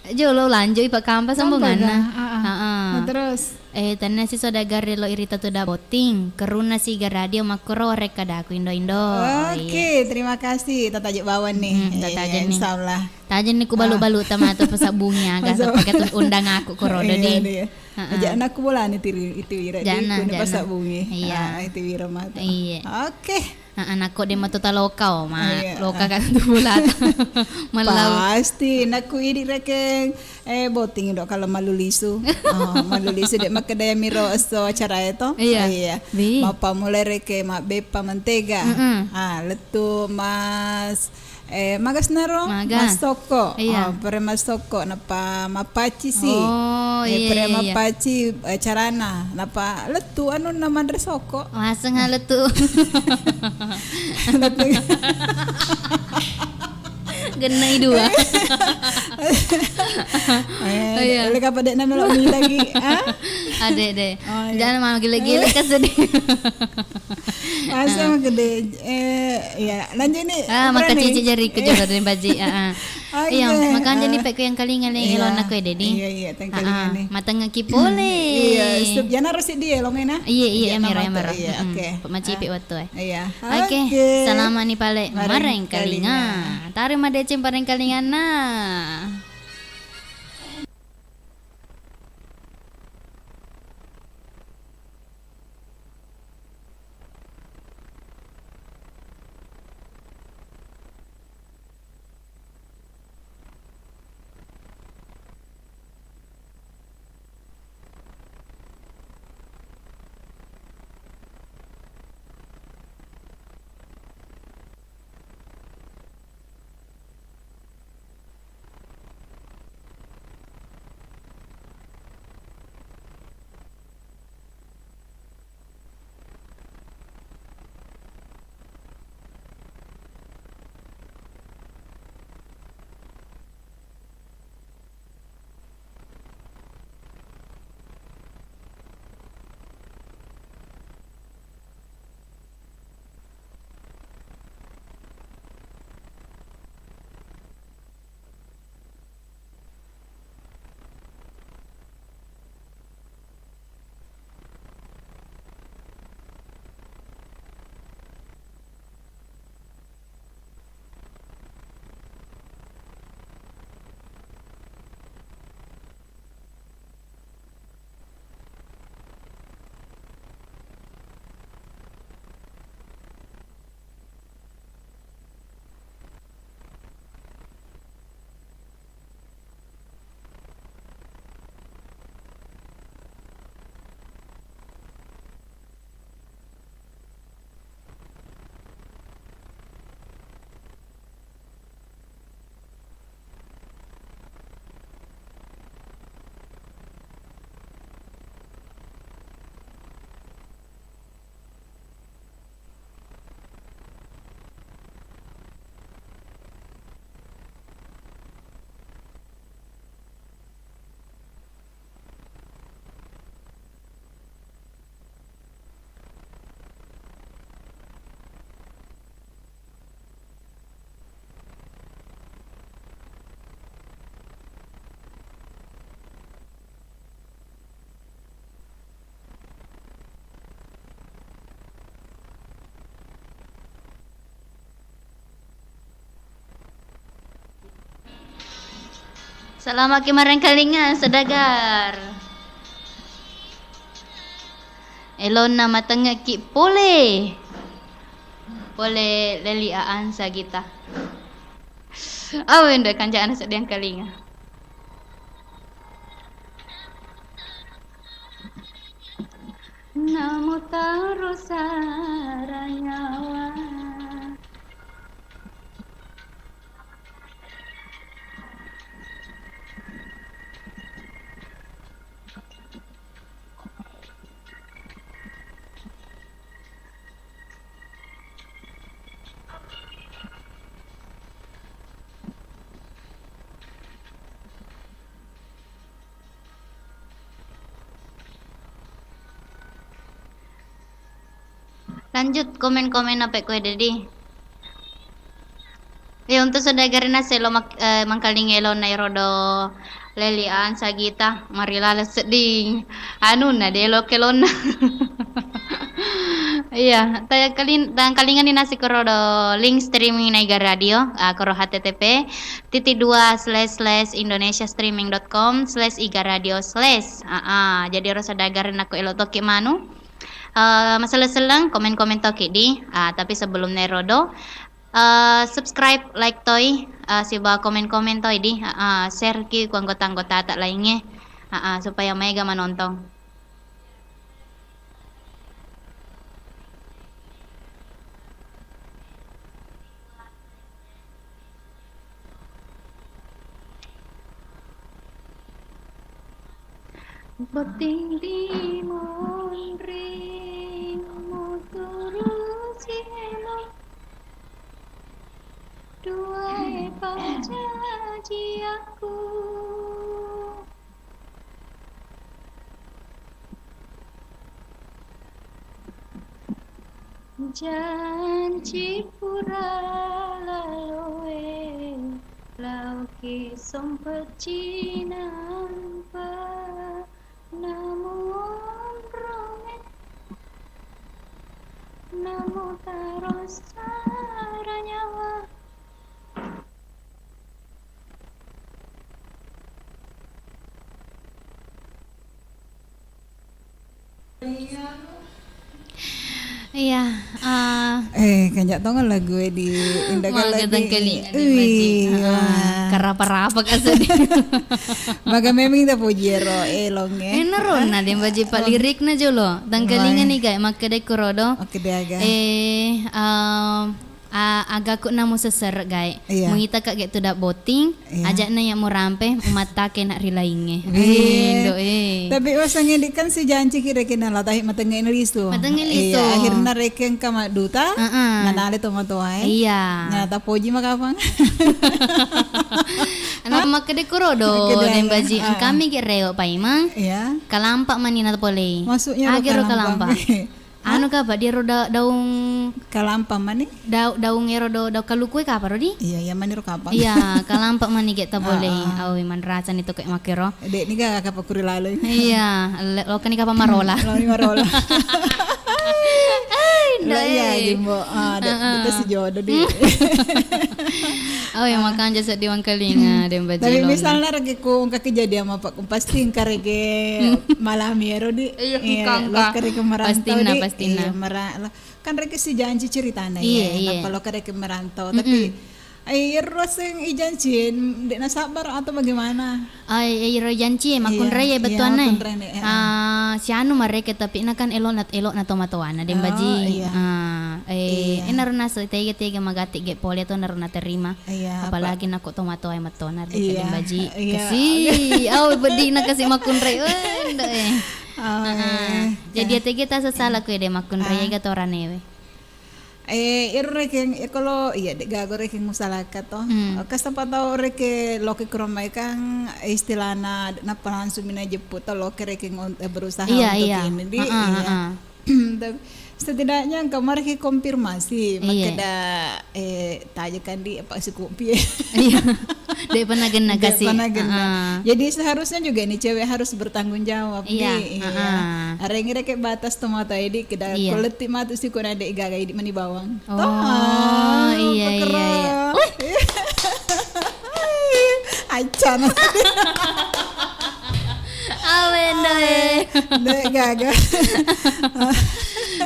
Jolo lanjut ipa kampa sambunganna. Kampa, heeh. Heeh. Nah, terus? Eh, tanna si saudagar elo irita tuda boting, keruna siga radio makkoro warekkadaku Indo-Indo. Oke, Iya. Terima kasih. Tataje bawang nih. Hmm, tataje Iya, nih. Insya Allah. Taje nih ku balu-balu Ah. Tamatu pasabbungi aga Masa- tapake tu undang aku korodo Iya, di. Iya. Heeh. Aja anakku bola nih tiri itu ira di Jana, kuni jana. Pasabbungi. Iya. Ah, itu wira mata. Iya. Oke. Heeh, nakko de matu taloka, oh, ma. Iya. Loka kan tu bulata. Mellau. Pasti nakku idi rekeng, eh, boting dok kalau malu lisu. Oh, malu lisu dek makkeda miro esso acara itu. Iya. Iya. Bi. Mappa mulai reke mabbeppa mentega. Mm-mm. Ah, lettu mas, eh, magas naro, Maga. Mas sokko. Iya. Oh, pere mas sokko, nappa mappaci si. Oh, Eh, iya, pere iya, iya. Mappaci, eh, carana, nappa lettu anu na manre sokko. Maseng ha lettu. Genna i dua. Eh, Oh, iya. Oleh kapan dek namelo mi lagi? Ah? Ade, de. Oh, iya. Jangan mau gile-gile kan sedih. Masa mau gede? Eh, iya. Lanjut nih. Ah, maka Berani? Cici jari ke jodoh dan baji. Ah, ah. Oke. Iya, makanya nih Ah. Pek yang kalinga nih, Iya. Elona kue dedi. Iya, iya, teng Ah, kalinga ah. Nih. Matengaki pole. Iya, sup jana rosi dia lo ngena. Iya, iya, Iya, emero, nama emero. Iya, Mm-mm. Oke. Pak Macipi Ah. Waktu eh. Iya. Oke, Oke. Salama ni pale Mareng mareng kalinga. Kalinga. Tari madeceng pareng kalinganna. Salamaki marengkalinga, Saudagar. Elonna matengngekki pole. Pole Leli Aan Sagita. Awe, nda kancana seddiang kalinga. Namo taro saranyawa. Lanjut komen-komen apa ko ede di. Iya, untuk saudagar na selo mak-, eh, mangkaling elonna irodo Leli Aan Sagita, mari laleng sedding. Anu, na delo kelonna. Iya, taya kalin-, tangkalingani nasi korodo link streaming na Iga Radio, ah, koro H T T P titik dua slash slash indonesiastreaming dot com slash iga radio slash. Ah, ah, jadi ro saudagar na ko elo toki manu. Eh, maselleng-selleng, komen-komen toki di. Ah, tapi sebelum nerodo, eh, subscribe, like toi, eh, siba komen-komen toi di. Ah, ah, share ki ku anggota-anggota tak lainnya. Ah, ah, supaya mega manontong. Botting di munri muturu sielo, duae pajaji aku. Janci pura laloe, lauki sompecci nampa, namu onrome, namu taro saranyawa. Iya, ah. Eh, kanja tongeng lagu e di Indah Maga Kaladi. Tangkalinga, Deng Baji. Wih, ah, wah. Karapa-rapa kasedi. Maga memang ita puji ero, eh, longe. Eh, nerona, Deng Baji, Pak, oh. Lirikna jolo. Tangkalinga ni, Gai, makkeda kurodo. Oke, deh, aga. Eh, ah, A-, agaku namo sesserre, Gai. Iya. Muita ka ge tuda botting, iya. Ajak na ya murampe, umattake nak ri lainge. Iya. Indo, eh. Tapi wasange di kan si janci ki rekeng na latahi matengnge lisu. Matengnge lisu. Iya, akhirna rekeng ka madduta, heeh. Nanale tomatoae. Iya. Nyata poji makapang. Ana makkede kurodo, makkede, Deng Baji, ah. Engkami ge rewe paimeng. Iya. Kalampa mani na polei. Maksudnya agero kalampa. Kalampa. Anu kapa, diaro da-, daung kalampa mani? Dau-, daung ero do-, daung kalukue kapa ro di? Iya, iya, mani ro kapa. Iya, kalampa mani ge ta bolei. Ah, ah. Awi, manrasa ni to ke makero. Dek ni ga kapa kuri lalo. Iya, le-, loka ni kapa marola. Lo ni marola. Ai, nda, iya, eh. Jumbo. Ah, dek, ah, ah. Kita si jodoh di. Awi, makanja seddi wangkalinga, Deng Baji. Tapi misalna ragi ku engka kejadian apa, pasti engka rege malami ero di. Iya, iya, kikangka. Loka rege merantau pastinna, di. Pastinna. Iya, mera-, lo-, kan rege si janci ceritana. Iya, ya, iya. Napa loka rege merantau, mm-mm. Tapi, eh, ero seng i janci, dek na sabar atau bagaimana? Ai, eh, ero janci, eh, iya, makkunrai, eh, iya, bettuanna, eh. Makkunrai, eh. Ah, si anu mareke, tapi na kan elokna, elokna tomatoana, Deng Baji. Oh, iya. Ah, eh, iya. Enaro nasa tega-tega magatti ge pole to naro naterima. Iya, apa? Apalagi nako tomatoa e mattona, iya, Deng Baji. Iya. Kasi, au, beddina kasi makkunrai. Weh, nda, eh. Oh, ah, ah. Eh. Jadi, eh, atege tasesala, eh, kue de makkunrai, ah, ega toranewe. Eh, ero rekeng, eh, kalo, iya, de gaga rekeng usalaka to. Hmm. Ka sapa tau reke loke ke rumah kan istilahna napa langsung mina jeppu to loke rekeng on-, eh, berusaha, iya, untuk, iya, ini, di, ah, ah, iya. Ah, ah. Tapi setidaknya engka mareki konfirmasi, iya, makkeda, eh, taja kan di apa si kopi. Iya. Dek pernah genna kasi. Dek pernah genna. Heeh. Jadi seharusnya juga nih cewek harus bertanggung jawab, iya, di, iya. Heeh. Areng reke batas tomatoa e di keda, iya, koletti matu si kona dek gaga idi mani bawang. Oh, iya, iya, iya. Wih. Acana. Awe, ndoe. Ndoe gaga.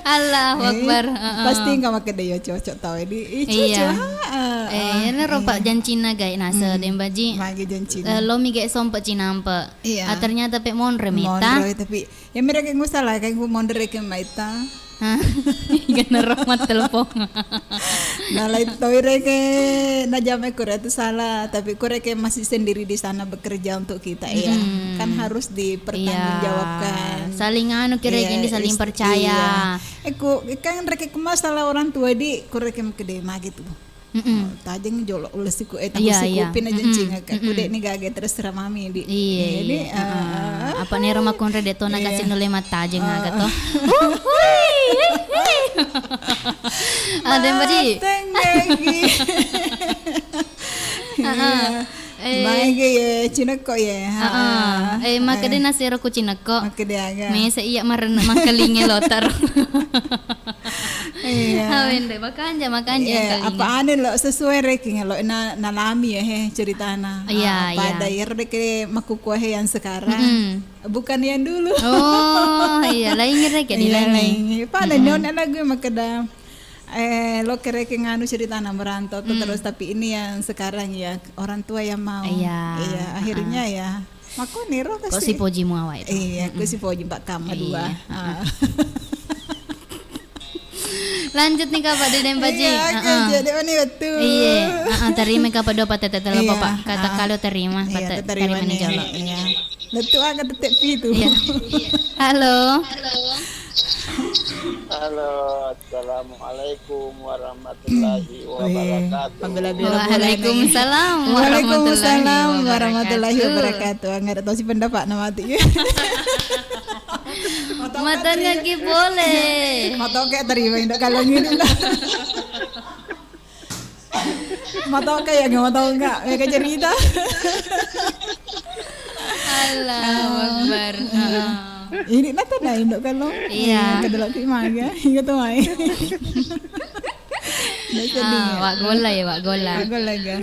Allahu Akbar. Heeh. Pasti engka makkeda, "Iya, cocok tau di." Ih, cocok. Iya. Heeh. Eh, iyana ro, Pak, jancinna gae nase, Deng Baji. Magi jancinna. Eh, lomi gae sompe cinampe. Iya. Ah, ternyata pe monro meta. Monro, tapi ya, mira ke ngusala, kayak gue mondere ke maita. Hah? Iga naro mattelepong. Nalai toi reke najama kuratu salah, tapi kureke masih sendiri di sana bekerja untuk kita, ya. Hmm. Kan harus dipertanggungjawabkan. Iya. Saling anu, kira-kira saling percaya. Iya. Eko, kan reke ke masalah orang tua di, kureke makede magi tu. Mm-mm. Oh, tajeng jolo ulessiku, eh, tahu. Iya, iya. Sikupi na jencing, mm-mm, aku dek ni gaga terserah mami di. Iya, iya. Jadi, heeh. Ah. Apa nero makunre de tona kasih nule matajeng aga to. Hui, hui, hui. Ada yang baji. Mateng lagi. Heeh. Iya. Eh. Maige ye, cinekko ye. Heeh. Eh, makede nasero ku cinekko. Makede aga. Mese iya marenne mangkalinge lotar. Iya. Awende, makanja, makanja. Iya, apa ane lo sesuai reking lo na nalami ya he ceritana. Iya, ah, iya. Pada yer deke makukua he yang sekarang. Mm-mm. Bukan yang dulu. Oh, iya, lain reke di lain. Pada nyone lagu makeda. Eh, lo kereke nganu ceritana merantau tuh terus, tapi ini yang sekarang ya, orang tua yang mau. Iya. Iya, akhirnya ya. Makkoniro ko kasi sipoji muawa itu. Iya, ko sipoji mbak kama dua. Iya. Ah. Lanjut nih, Kak, Pak Deden Baji. Iya, oke, jadi mana itu? Iya, heeh, terima, Kak, Pak, dua patete telepon, Pak. Kata kalau terima, iya, patete terima nih, jolo. Iya. Betul, ah, kata tepi itu. Iya. Halo. Halo, assalamualaikum warahmatullahi wabarakatuh. Waalaikumsalam warahmatullahi wabarakatuh. Angga tosi pendapat nama tu. Matanya ki boleh. Matoke terima indak kalau gini. Matoke ya, nggak matoke, mereka cerita. Allahu Akbar. Heeh. Ini nata dah induk kalau. Iya. Kedelok ki maga, ingat tuh mai. Ah, wak gola ya, wak gola. Wak gola ga.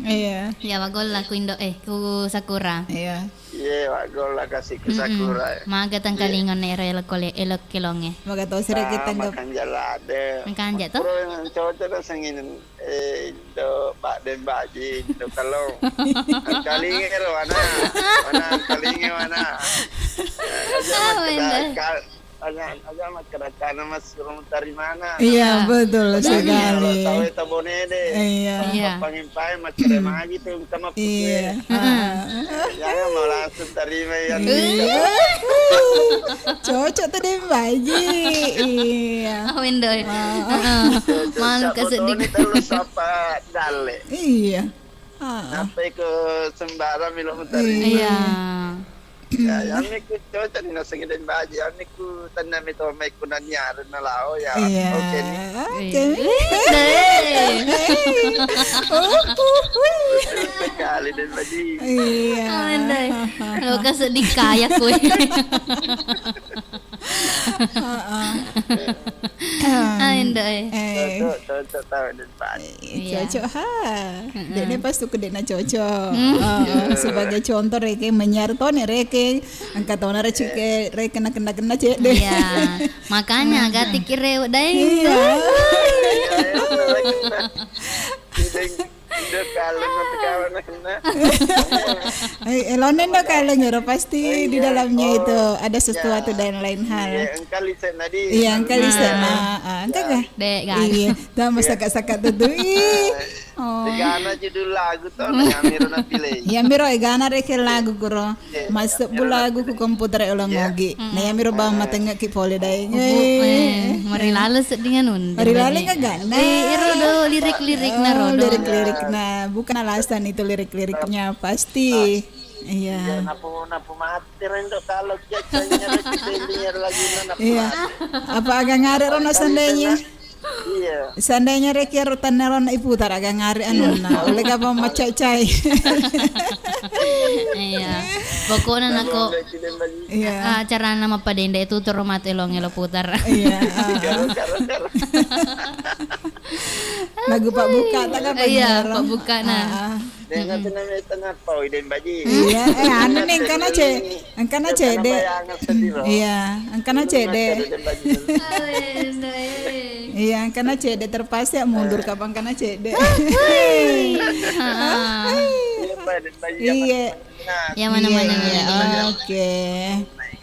Iya. Ya, wak gola ku indo, eh, ku Sakura. Iya. Iye, wak gola kasi ku Sakura. Maga tengkalingon ero elok kole, elok kelonge. Maga to sere kita nggak makan jalade. Makan aja tuh. Pura yang cocok rasanya. Eh, indo Pak Dembaji, indo Kalong. Angkalinge ro, wana. Wana, angkalinge, wana. Aja makkeda, aja makkeda kana mas rumah tari mana. Iya, betul sekali. Tawe tabonede. Iya. Pangimpai makkeda magi tu engka maputue. Iya. Jangan mau langsung terima yang. Iya. Cocok tuh Dembaji. Iya. Oh, indo. Malu kesedih. Terus apa? Dalle. Iya. Heeh. Nappai ko sembarang melo muteri. Iya. Ya, yammi ku cocok ni nasengi Dembaji, yammi ku tenna mi to mai ku nanya rena lao ya. Iya. Oke ni. Oke. Iya. Oh, uh, uh. Sekali Dembaji. Iya. Aman deh. Lo kesedih kaya kue. Heeh. Ah, indo, eh. Eh. Cocok, cocok tau, Pak. Iya. Cocok ha. Heeh. Dek ne pas tu kedek na cocok. Hmm. Heeh, sebagai contoh reke menyiar to ne reke, angkat tona reke cike, reke na kena-kena cek deh. Iya. Makanya gati kire dai. Iya. Iya, iya, iya. Indo kaleng nanti kawan kena. Eh, elone ndo kaleng ero pasti di dalamnya itu ada sesuatu dan lain hal. Iya, engka lise na di. Iya, engka lise na. Ah, engka ga? Dek, ga. Iya, dah masakat-sakat tuh. Ih. Oh. Egana judul lagu to, na yamiro na pilih. Yamiro egana reke lagu kuro. Masuk bu lagu ku komputer e ulang ogi. Nah, yamiro bawang matengek ki pole dai. Mari lalo sedding anu. Mari lalo gaga. Eh, iro do lirik-lirik na ro do. Lirik-lirik na, bukan alasan itu lirik-liriknya, pasti. Iya. Napu napu mati rendo kalau kiacanya lagi na. Iya. Apa agak ngaret ro na seandainya? Iya. Seandainya reki ero tennero na iputar aga ngari anunna. Oleh kapa macai-cai. Iya. Pokoknya nako acarana mappadende itu toro mate elong elo putar. Iya. Karo, karo, karo. Lagu pabbuka ta kan. Iya, pabbuka na. Ah, ah. Dengan senang setengah pau, Deng Baji. Iya, eh, anu nih, engkana ce-, engkana cedde. Iya, engkana cedde. Iya, engkana cedde, terpaksa mundur kapang kana cedde. Iya, Pak, Deng Baji. Iya. Yang mana-mana. Iya, iya. Oke.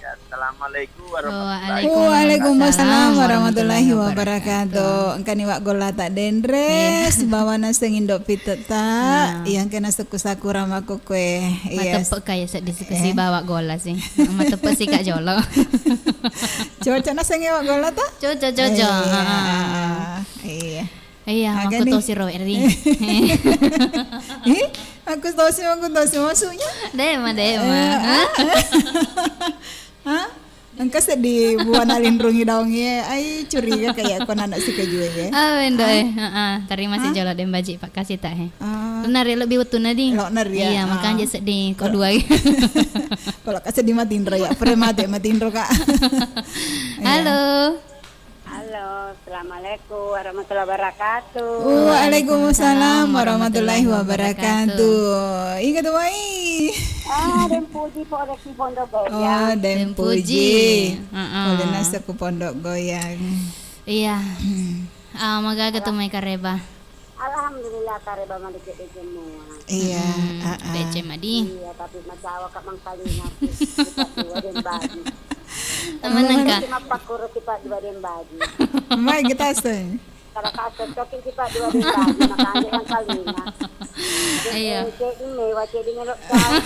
Assalamualaikum warahmatullahi wabarakatuh. Waalaikumsalam warahmatullahi wabarakatuh. Engkani wa golla ta denre, sibawa naseng indo pitu ta, yang kena seku sakura makkukue. Iya. Mateppe ka ya seddi sibawa golla sih. Mateppe sih Kak Jolo. Cocok naseng wa golla ta? Cocok, cocok. Iya. Iya. Iya, makkutosi ro ri. Ih, makkutosi, makkutosi maksudnya? Dema, dema. Eh, ah, ah. Hah? Engka seddi buana linrungi daungi, ai curiga kayak ko nana sikajue ya. Ah, wendo eh. Heeh, terima kasih jolo Deng Baji Pak kasih tak he. Ah. Nari lebih wettu nadi. Lo nari ya. Iya, makanya seddi ko dua. Kalau ka seddi matinro ya, pre mate matinro Kak. Iya. Halo. Halo, assalamualaikum warahmatullahi wabarakatuh. Waalaikumsalam warahmatullahi wabarakatuh. Ingat wai. Ah, Deng Puji, Polresi Pondok Goyang. Oh, Deng Puji. Heeh. Polresi ku Pondok Goyang. Iya. Ah, magaga tu mai kareba. Alhamdulillah, kareba madeceng-deceng mua. Iya, heeh. Deceng madi. Iya, tapi macawa ka mangkalinga. Kita dua Deng Baji. Temenengka. Cuma pakkuro kita dua Deng Baji. Mai kita se. Kalau kasar cokin kita dua Deng Baji, makanya mangkalinga. Iya. Ceding mewa, ceding melok jauh.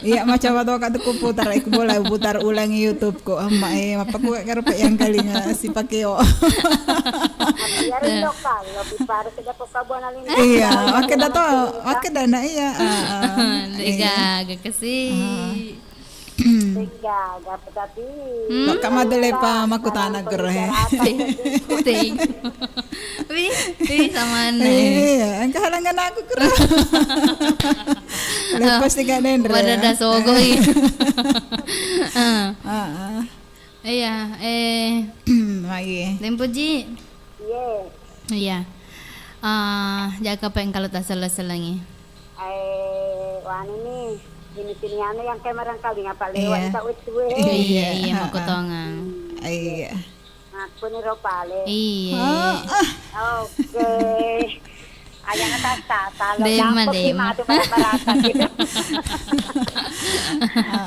Iya, macam apa tu, Kak, tu ku putar, eh, ku bola, putar ulang YouTube ku. Amma, eh, apa ku karo pe yang kalinga sipakeo. Iya, rindu kalau bicara saja kok kabuan alim. Iya, oke dah tu, oke dah nak iya. Ah, ah. Dega, iya. Gak kasih. Dega, gak tapi. Maka madelepa makutana gero he. Thank you. Wih, wih, sama aneh. Iya, engka halangan aku kero. Lepas tiga dendro. Pada dah sogoi. Ah. Ah, ah. Iya, eh. Lagi. Deng Puji. Iya. Iya. Ah, jaka pe engka lo tasella-sellengi. Eh, wani ni, ini sini anu yang kayak marangkalinga pale wani tak wettu e. Iya, iya, makotongang. Iya. Aku ni ro pale. Iya. Heeh. Oke. Ayang atas tata lo. Dema, dema. Madu barata gitu.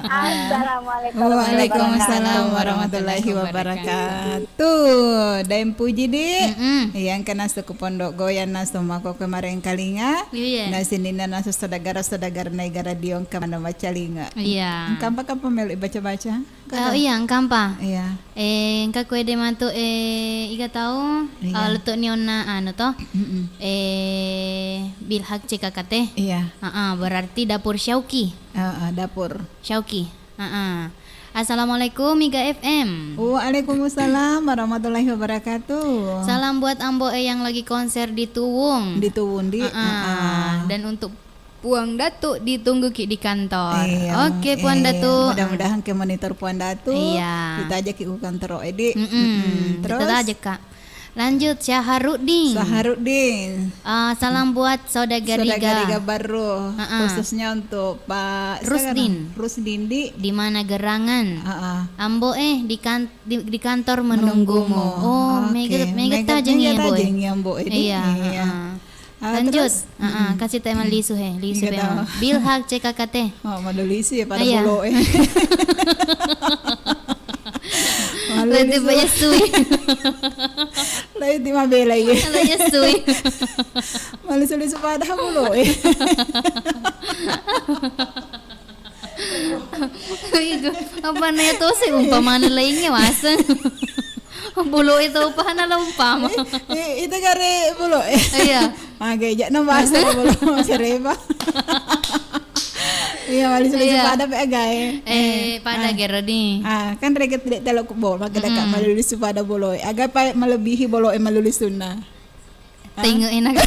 Assalamualaikum. Waalaikumsalam warahmatullahi wabarakatuh. Deng Puji di. Mm-mm. Iya, engka nasu ku Pondok Goyang, nasu mako ke marengkalinga. Iya. Na sininna nasu saudara-saudara na iga radio engka mana macalinga. Iya. Engka apa-apa melo baca-baca? Oh iya, engkampa. Iya. Eh, engka kuede matu, eh, iga tau, iya, eh, lettu ni onna anu to. Mm-mm. Eh, Bilhak C K K T. Iya. Heeh, berarti dapur Syauki. Heeh, dapur. Syauki. Heeh. Assalamualaikum, Miga F M. Waalaikumsalam warahmatullahi wabarakatuh. Salam buat Ambo E yang lagi konser di Tuwung. Di Tuwung, di. Heeh. Heeh. Dan untuk Puang Datu ditunggu ki di kantor. Iya, oke, Puang Datu. Mudah-mudahan ke monitor Puang Datu. Iya. Kita aja ki ku kantor, Edi. Mm-mm. Mm-mm. Terus? Kita aja, Kak. Lanjut, Syaharuddin. Syaharuddin. Ah, salam buat saudara Gariga. Saudara Gariga baru, heeh, khususnya untuk Pak Rusdin. Siapa? Rusdin di? Di mana gerangan? Heeh. Ambo, eh, di kan-, di, di kantor menunggumu. Menunggumu. Oh, oke. Mega, mega, mega tajeng ya, Boy. Tajeng ya, Boy. Iya, iya, heeh. Ah, lanjut. Terus? Heeh, mm-mm, kasih tema lisu he, lisu. Iya, tema. Bilhak C K K T. Oh, malu lisu ya pada bolo eh. Malu lisu. Lagi tiba ya sui. Lagi tiba bela ya. Lagi ya sui. Malu lisu pada bolo eh. Iga, apa naya tosi umpamana laingnge waseng. Boloe to upahana la umpama. Eh, eh, ita gare boloe. Iya. Aga ija na bahasa bolo sereba. Iya, malu lisu pada pe agae. Eh, pada gero ni. Ah, kan rega tidak telo ku bolo, maka daka malu lisu pada boloe. Aga pa melebihi boloe malu lisunna. Tengok enak.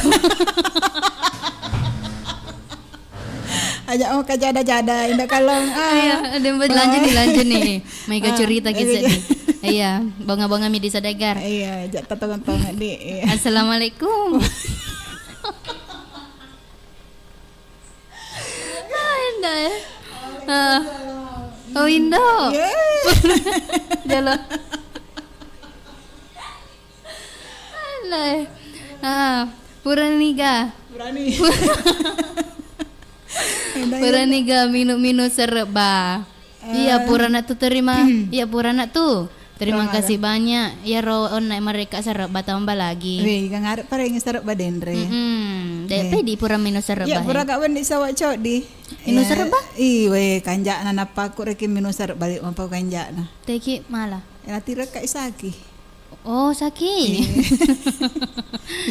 Aja mau kajada-jada, indah kalong. Ah. Iya, ada buat lanjut nih, lanjut nih. Mega cerita kisah nih. Iya, bonga-bonga mi di Sodagar. Iya, ja' tatongeng-tongeng di. Iya. Assalamualaikum. Ah, Indah, eh. Ah. Oh, Indo. Yeay. Jolo. Alah, eh. Ah, puraniga. Purani. Puraniga minu-minu serebba. Iya, eh, purana tu terima, iya, purana tu. Terima kasih banyak. Iya, ro onna mereka serebba tambah lagi. Weh, iga ngare parengi serebba denre. Mm-mm. De' pedi pura minu serebba. Iya, pura ka' wendi sawa coddi. Minu serebba? Ih, weh, kanja'na nappaku reki minu serebba, balik mampa kanja'na. Teki mala. Ela tireka isaki. Oh, saki.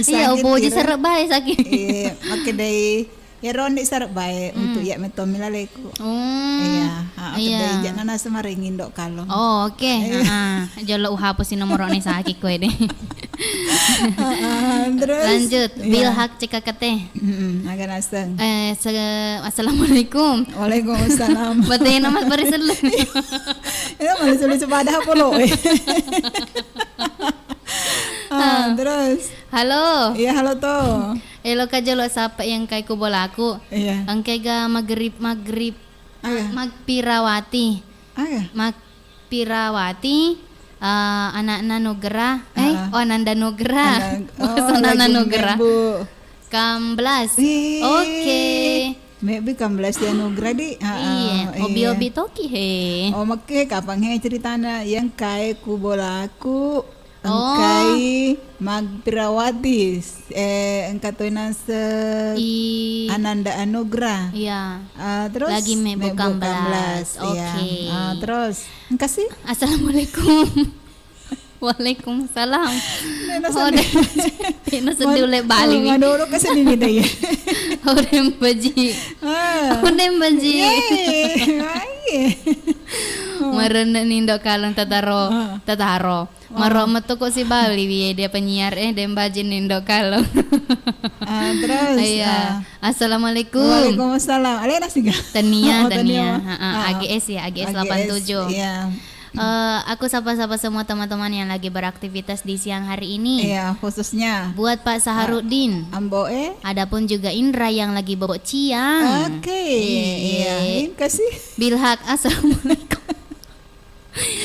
Iya, uboji serebba e saki. Iya, makkedai, iyaro ndi serebba e untuk iya metto mi laleku. Hmm. Iya, ha, iya. Kedai ja'na naseng marengi Indo Kalong. Oh, oke. Iya. Heeh. Jolo uhapus nomorone saki koe de. Heeh, terus? Lanjut, iya. Bilhak C K K T. Mm-mm, aga naseng. Eh, se-, assalamualaikum. Waalaikumsalam. Batena mas bari selu. Iya, malah selu sepadah polo. Ah, terus? Halo. Iya, halo to. Eloka jolo sapa engkai ku bolaku. Iya. Engkai ga magrib, magrib, aga? Magpirawati. Aga? Magpirawati, eh, anakna Nugra. Eh, oh, Ananda Nugra. Ananda, oh, Ananda Nugra. Kam belas. Ih. Oke. Mebbi kam belas ya Nugra di. Iya, obi-obi toki he. Oh, makke kapang he ceritana yang kae ku bolaku. Oh. Engkai magpirawati, eh, engka toi naseng Ananda Anugrah. Iya. Ah, terus lagi mebbu kam belas. Iya. Oke. Ah, terus engka si? Assalamualaikum. Waalaikumsalam. Nena sedih. Nena sedih uleh bali. Madoro ka sedih ni deh. Odeng baji. Ah. Odeng baji. Yeay. Marenna ni Indo Kalong tataro. Ah. Tataro. Maro metu ko sibali wiye dia penyiar, eh, deng bajin Indo Kalong. Ah, terus, iya. Ah. Assalamualaikum. Waalaikumsalam. Alena siga? Tania, oh, Tania. Tania. Ha, ha, A G S ya, A G S delapan tujuh. Iya. Eh, aku sapa-sapa semua teman-teman yang lagi beraktivitas di siang hari ini. Iya, khususnya. Buat Pak Saharuddin. Ah, Ambo, eh? Adapun juga Indra yang lagi bobok ciang. Oke. Iya. Terima kasih. Bilhak, assalamualaikum.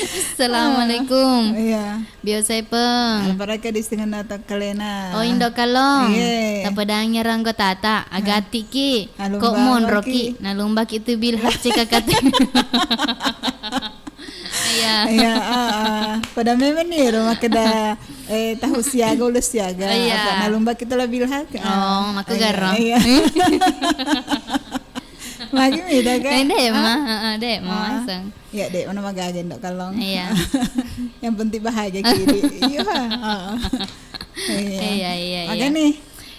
Assalamualaikum. Ah, iya. Biasa, Peng. Albaraka di setengah nata kalena. Oh, Indo Kalong. Iya. Tapedangi ranggo tata, agati ki. Kok monro ki, nalumbaki tu Bilhak cika kate. Iya. Iya, ah, ah. Pada memang ni, rumah keda, eh, tahu siaga, ulah siaga. Iya. Apa, nalumbaki tu lah Bilhak. Oh, maku garo. Iya. Lagi mi daga. Eh, deh, ma, heeh, deh, ma masang. Ya, dek, mana magaga Indo Kalong. Iya. Yang penting bahagia kiri. Iya. Heeh. Iya. Iya, iya, iya. Makanya.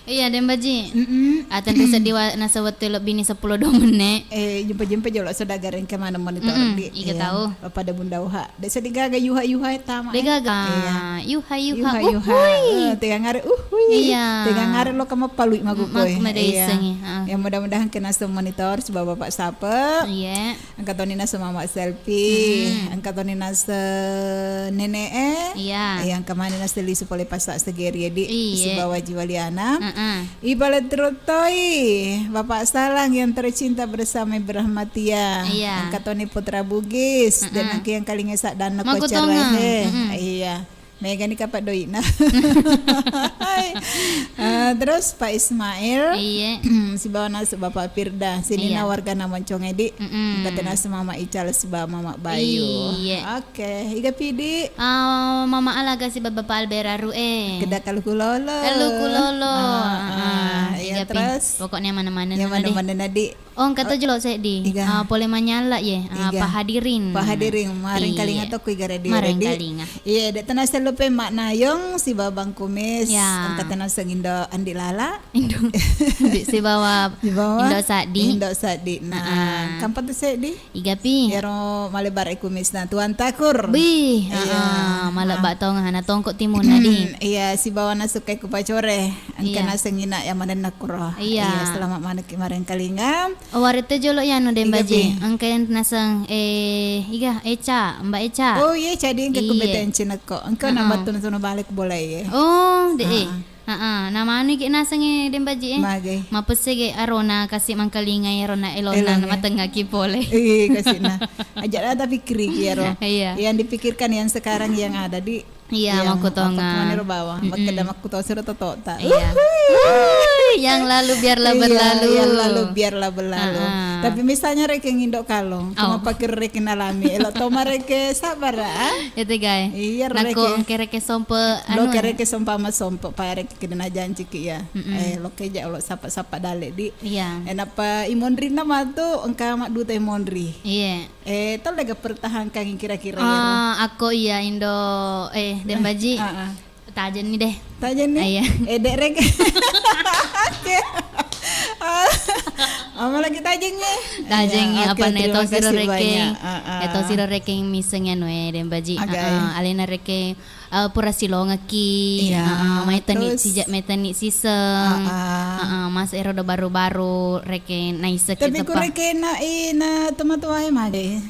Iya, deng baji. Mm-mm. Ah, tentu sedih wa-, nasa wettu lebih ni sepuluh dua menit. Eh, jumpa-jumpa jolo saudagar yang kemana monitor di. Iya, tahu. Pada Bunda Uha. Dek sedih gaga yuha-yuha tama. Dek gaga. Iya. Yuha-yuha. Yuha-yuha. Uhui. Eh, tega ngare uhui. Iya. Tega ngare lo kama palui magu koe. Maku madai sengi. Heeh. Ya, mudah-mudahan kena semua monitor sebab Bapak Sape. Iya. Engka toni naseng Mama Selfie, mm-mm, engka toni naseng Nene'e. Iya. Iya, engka mani naseng lisu pole pasa segeri edi, iya, sibawa Jiwaliana. Heeh. Ipale terutoi Bapak Salang yang tercinta bersama Ibu Rahmatia. Iya. Engka toni Putra Bugis, mm-mm, dan engka yang kalinga saddanna ko acara he. Mm-mm. Iya. Megani kapang doi'na. Hai. Eh, terus Pak Ismail. Iya. Sibawa naseng Bapak Firda. Sinina wargana Moncong edi. Mm-mm. Engka toni naseng Mama Ical sibawa Mama Bayu. Iya. Oke, iga pidi? Ah, Mama Alaga sibawa Bapak Albera Rue. Keda kaluku lolo. Kaluku lolo. Ah, ah, iya, iga pi? Terus? Pokoknya mana-mana. Ya, mana-mana nadi. Oh, engka to jolo seddi. Iga. Ah, pole manyala ye. Ah, iga. Pak Hadirin. Pak Hadirin, mareng kalinga to ku iga radio. Iya. Mareng kalinga. Iya, dek tona sellupe Mak Nayong sibawa Bang Kumis. Ya. Engka tona sengindo Andi Lala. Indo. Andi sibawa Indo Saddi. Indo Saddi. Nah, heeh. Kampa tu seddi? Iga pi. Iyaro malebbare kumisna Tuan Takur. Bih, iya. Heeh, malebba tongeng, hana tongko timunna di. Iya, sibawa nasukai ku pacore. Engka naseng ina yang manenna kuro. Iya. Iya, selamat manekki mareng kalinga. Oh, warette jolo iyanu, Deng Baji. Engka yang naseng, eh, iga, Eca, Mbak Eca. Oh, iya, Eca, di engka ku bete encen ko. Engka na battu na sono bale ku bola, iya. Oh, de, eh. Heeh, na manu ki naseng e, Deng Baji, eh. Mage. Mapesse ge arona kasi mangkalinga e, arona elona matengngaki pole. Iya, kasi na. Aja lah tapi kiri ki ero. Iya. Yang dipikirkan yang sekarang yang ada di Iya, yang makkutongeng. Apa kemana ro bawang? Mm-mm. Makkeda makkutong siro totota. Iya. Uhuy. Yang lalu biarlah berlalu. Iya, yang lalu biarlah berlalu. Heeh. Tapi misalnya rekeng indo kalong, cuma pakai rekeng alami, elo toma reke sabar, ah? Itu, guys. Iya, nakko rekeng. Engke reke sompe, lo anu, ke reke sompe ama sompe, pa reke kena janji ki ya. Mm-mm. Eh, lo keja lo sapa-sapa dale di. Iya. Eh, napa imonri nama tu engka mak duta imonri. Iya. Eh, tau lega pertahankan kira-kira ya? Ah, akko iya indo, eh, Deng Baji. Ah, ah. Tajenni deh. Tajenni? Ah, iya. Eh, dek rek. Oke. Ama lagi tajengi? Tajengi, iya, apa oke, nih, terima kasih banyak. Ah, ah. Eto siro rekeng miseng anu, eh, Deng Baji. Oke. Ah, ah, alena rekeng, eh, pura silongeki. Iya, ah, ah, maitani terus sijak maitani siseng. Ah, ah. Ah, ah, mas ero do baru-baru rekeng naisek. Tapi ku rekeng na, i, na tomatoae made.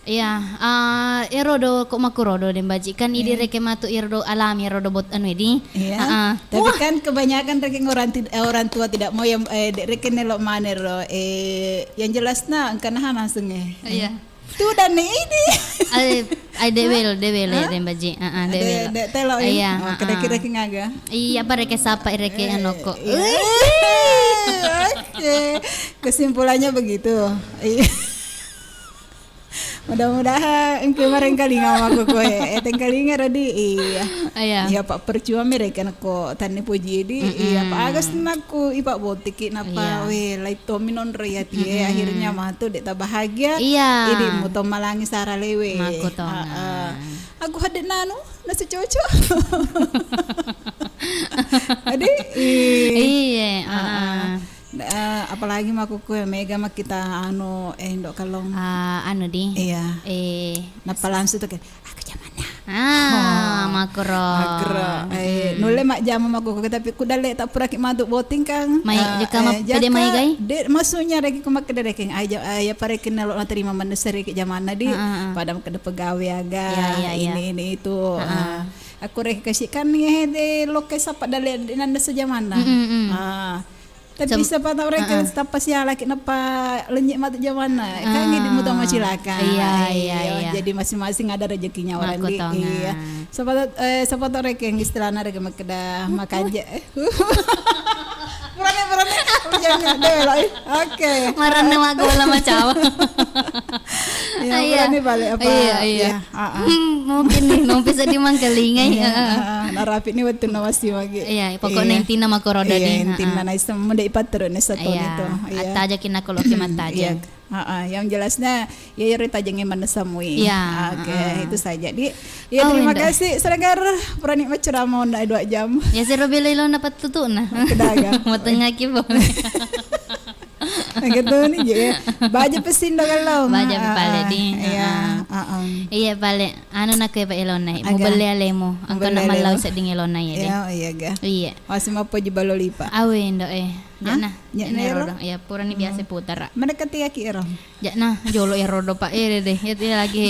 Iya, ah, ero do ko makkurodo, Deng Baji. Kan idi reke matu ero do alami, ero do bot anu edi. Iya. Ah, ah. Tapi kan kebanyakan reke orang tid-, eh, orang tua tidak mau yang, eh, de-, reke nelo manero, eh, yang jelasna engka naha langsung, eh. Iya. Tu dan ini. Ai, ai, de welo, de welo, Deng Baji. Ah, ah, de welo. De telo, eh. Iya, oh, kira-kira ki ngaga. Iya, apa reke sapa reke anu ko. Iya. Oke. Kesimpulannya begitu. Iya. Mudah-mudahan engke marengkalinga mako koe. Eh, tengkalinga rodi, iya. Iya. Iya, Pak, percuma mereka nako tanne poji di, iya, Pak, agas naku ipak botiki napa, iya, we, lai tommi nonro ya tie, akhirnya matu dek tak bahagia. Iya. Idi muto malangi sara lewe. Mako tonga. Heeh. Aku hadde nanu, nasi cocok. Adi, iya, heeh. Eh, apalagi makkukue mega makkita anu, eh, indo kalong. Ah, anu di. Iya. Eh, nappa langsung tu ke, "Aku jamanna." Ah, oh, makkuro. Makkuro. Eh, nulle majjama makkukue, tapi ku dalle tak puraki matu boting kan. Mai, eh, jaka eh, ma-, pede jaka mai gai? De, maksudnya reki ku makkeda rekeng, ai ja-, ai apa rekeng nalo naterima manessa reki jamanna di. Heeh, heeh. Pada makkeda pegawe aga, iya, iya, iya, ini, ini, itu. Heeh. Ah, aku reki kasi kan ngehe de lokke sapa dalle de nanda sejamanna. Mm, mm, mm. Ah. Tapi siapa tahu reka, heeh, tappa sialaki nappa lenye matu jamanna. Kan, ah, ini muto macilaka. Iya, iya, iya. Jadi masing-masing ada rezekinya orang di. Iya. Siapa tahu, eh, siapa tahu reka yang istilahnya reka makkeda makanja. Berani, berani. Jangan deh, lah. Oke. Marana magola macawa. Ya, iya, berani balik apa? Iya, iya. Ya, ah, ah. Hmm, mungkin nih, nompi sedih mangkelingai. Iya, ah, ah. Narapi nih waktu nawasi magi. Iya, pokoknya intinya makoroda nih. Iya, intinya naisem muda ipat terus nih satu itu. Iya. Attaja kinakoloki mattaja. Iya. Heeh, yang jelasnya ya, ya rita jangan menesamui. Iya, oke, heeh, itu saja. Di, ya, oh, terima kasih. Seregar berani berceramah onda dua jam. Ya, sero belo ilona pattutu'na. Kedaga. Matengaki boleh. Gitu nih, ya. Baja pesindo kalau. Baja pale di. Iya, heeh. Iya, pale. Anu nakku ya, Pak, elona. Aga. Mubelle alemu. Engka nak mallau sedding elona ya, deh. Iya, iya, ga. Iya. Masih mau poji balo lipa. Awe, Indo, eh. Hah? Jana. Jana ero. Iya, purani biasa putara. Mendekati aki ero. Jana, jolo ero do, Pak. Eh, deh, deh. Ya, ya, lagi.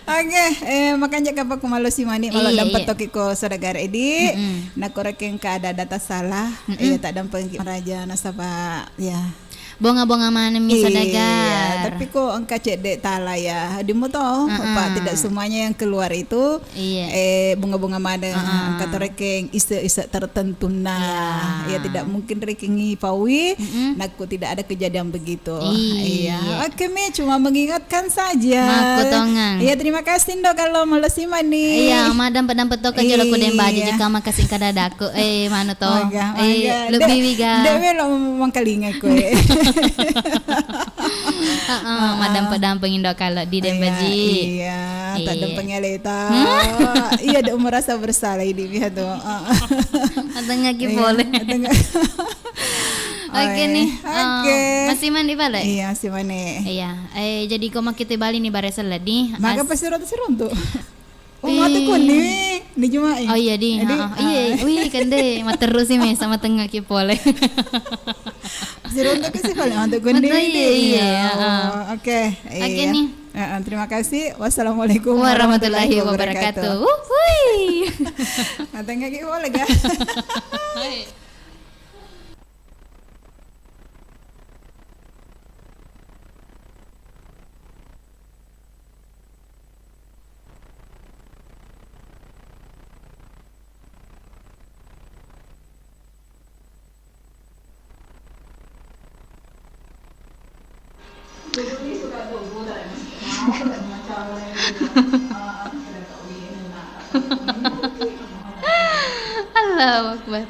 Oke, eh, makanya kapang ku malosi mani, malah dampet toki ko saudagar edi. Mm-mm. Nakko rekeng ka ada data salah. Mm-mm. Iya, tak dampeng ki raja nasaba, ya. Bonga-bonga maneng mi saudagar. Iya, tapi ko engka cedde tala ya. Dimu to, heeh, Pak, tidak semuanya yang keluar itu, iya, eh, bonga-bonga maneng. Heeh. Engka to rekeng ise-ise tertentu nah. Iya. Ya, tidak mungkin rekeng ipaui, mm-mm, nakku tidak ada kejadian begitu. Iya. Iya. Oke, Mi, cuma mengingatkan saja. Makkutongang. Iya, terima kasih, Ndo, kalau malosi mani. Iya, madampe-dampe to ka jolo ku dembaji jika makasih kada daku. Eh, manu to. Maga, eh, maga. Lebih wiga. Dewe lo mangkalinga koe. Heeh, madampe-dampe Indo kalau di dembaji. Iya, iya, tak dampeng ya leta. Hmm? Iya, de merasa bersalah ini pihak tu. Heeh. Atengaki boleh. Atengaki. Oke nih, oke. Masih mandi balik? Iya, masih mandi. Iya. Eh, jadi ko makkita bali ni baresa laddi. Maka pasti rota siruntu. Oh, matu kunni, ni Juma, eh. Oh, iya, di. Jadi, heeh. Iya, ah. Wih, kende, materru si Mesa, matengah ki pole. Siruntu ki si pale, matu kunni, Matu, iya, di. Iya, heeh. Oh, oke. Oke, iya. Nih. Heeh, terima kasih. Wassalamualaikum Warahmatullahi warahmatullahi wabarakatuh. Wabarakatuh. Wuhui. Matengah ki pole, ga? Hai. Allahu Akbar.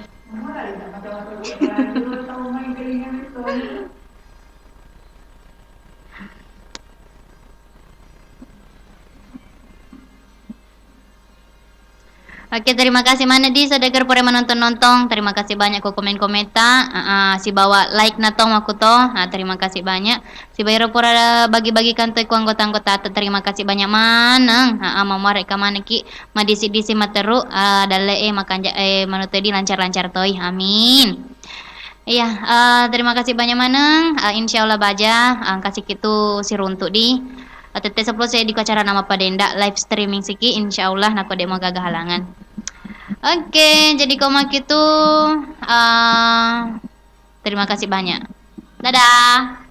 Oke, terima kasih maneng di sadekar pura manontong-nontong. Terima kasih banyak ko komen-komenta. Ah, ah, sibawa like na tong makkuto. Ah, terima kasih banyak. Sibawa ero pura bagi-bagi kantoi ko anggota-anggota. Terima kasih banyak maneng. Ah, ah, mamuare ka maneng ki madisi-disi materu, ah, dalle e makanja e manutoi di lancar-lancar toi. Amin. Iya, eh, terima kasih banyak maneng. Eh, insya Allah baja, eh, engka siki tu siruntu di. Eh, tette seppulo seddi ko acara nama padenda live streaming siki, insya Allah nako demo gaga halangan. Oke, jadi ko makitu, eh, terima kasih banyak. Dadah.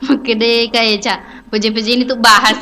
Makkedai ka Eca, pejeng-pejeng itu bahas.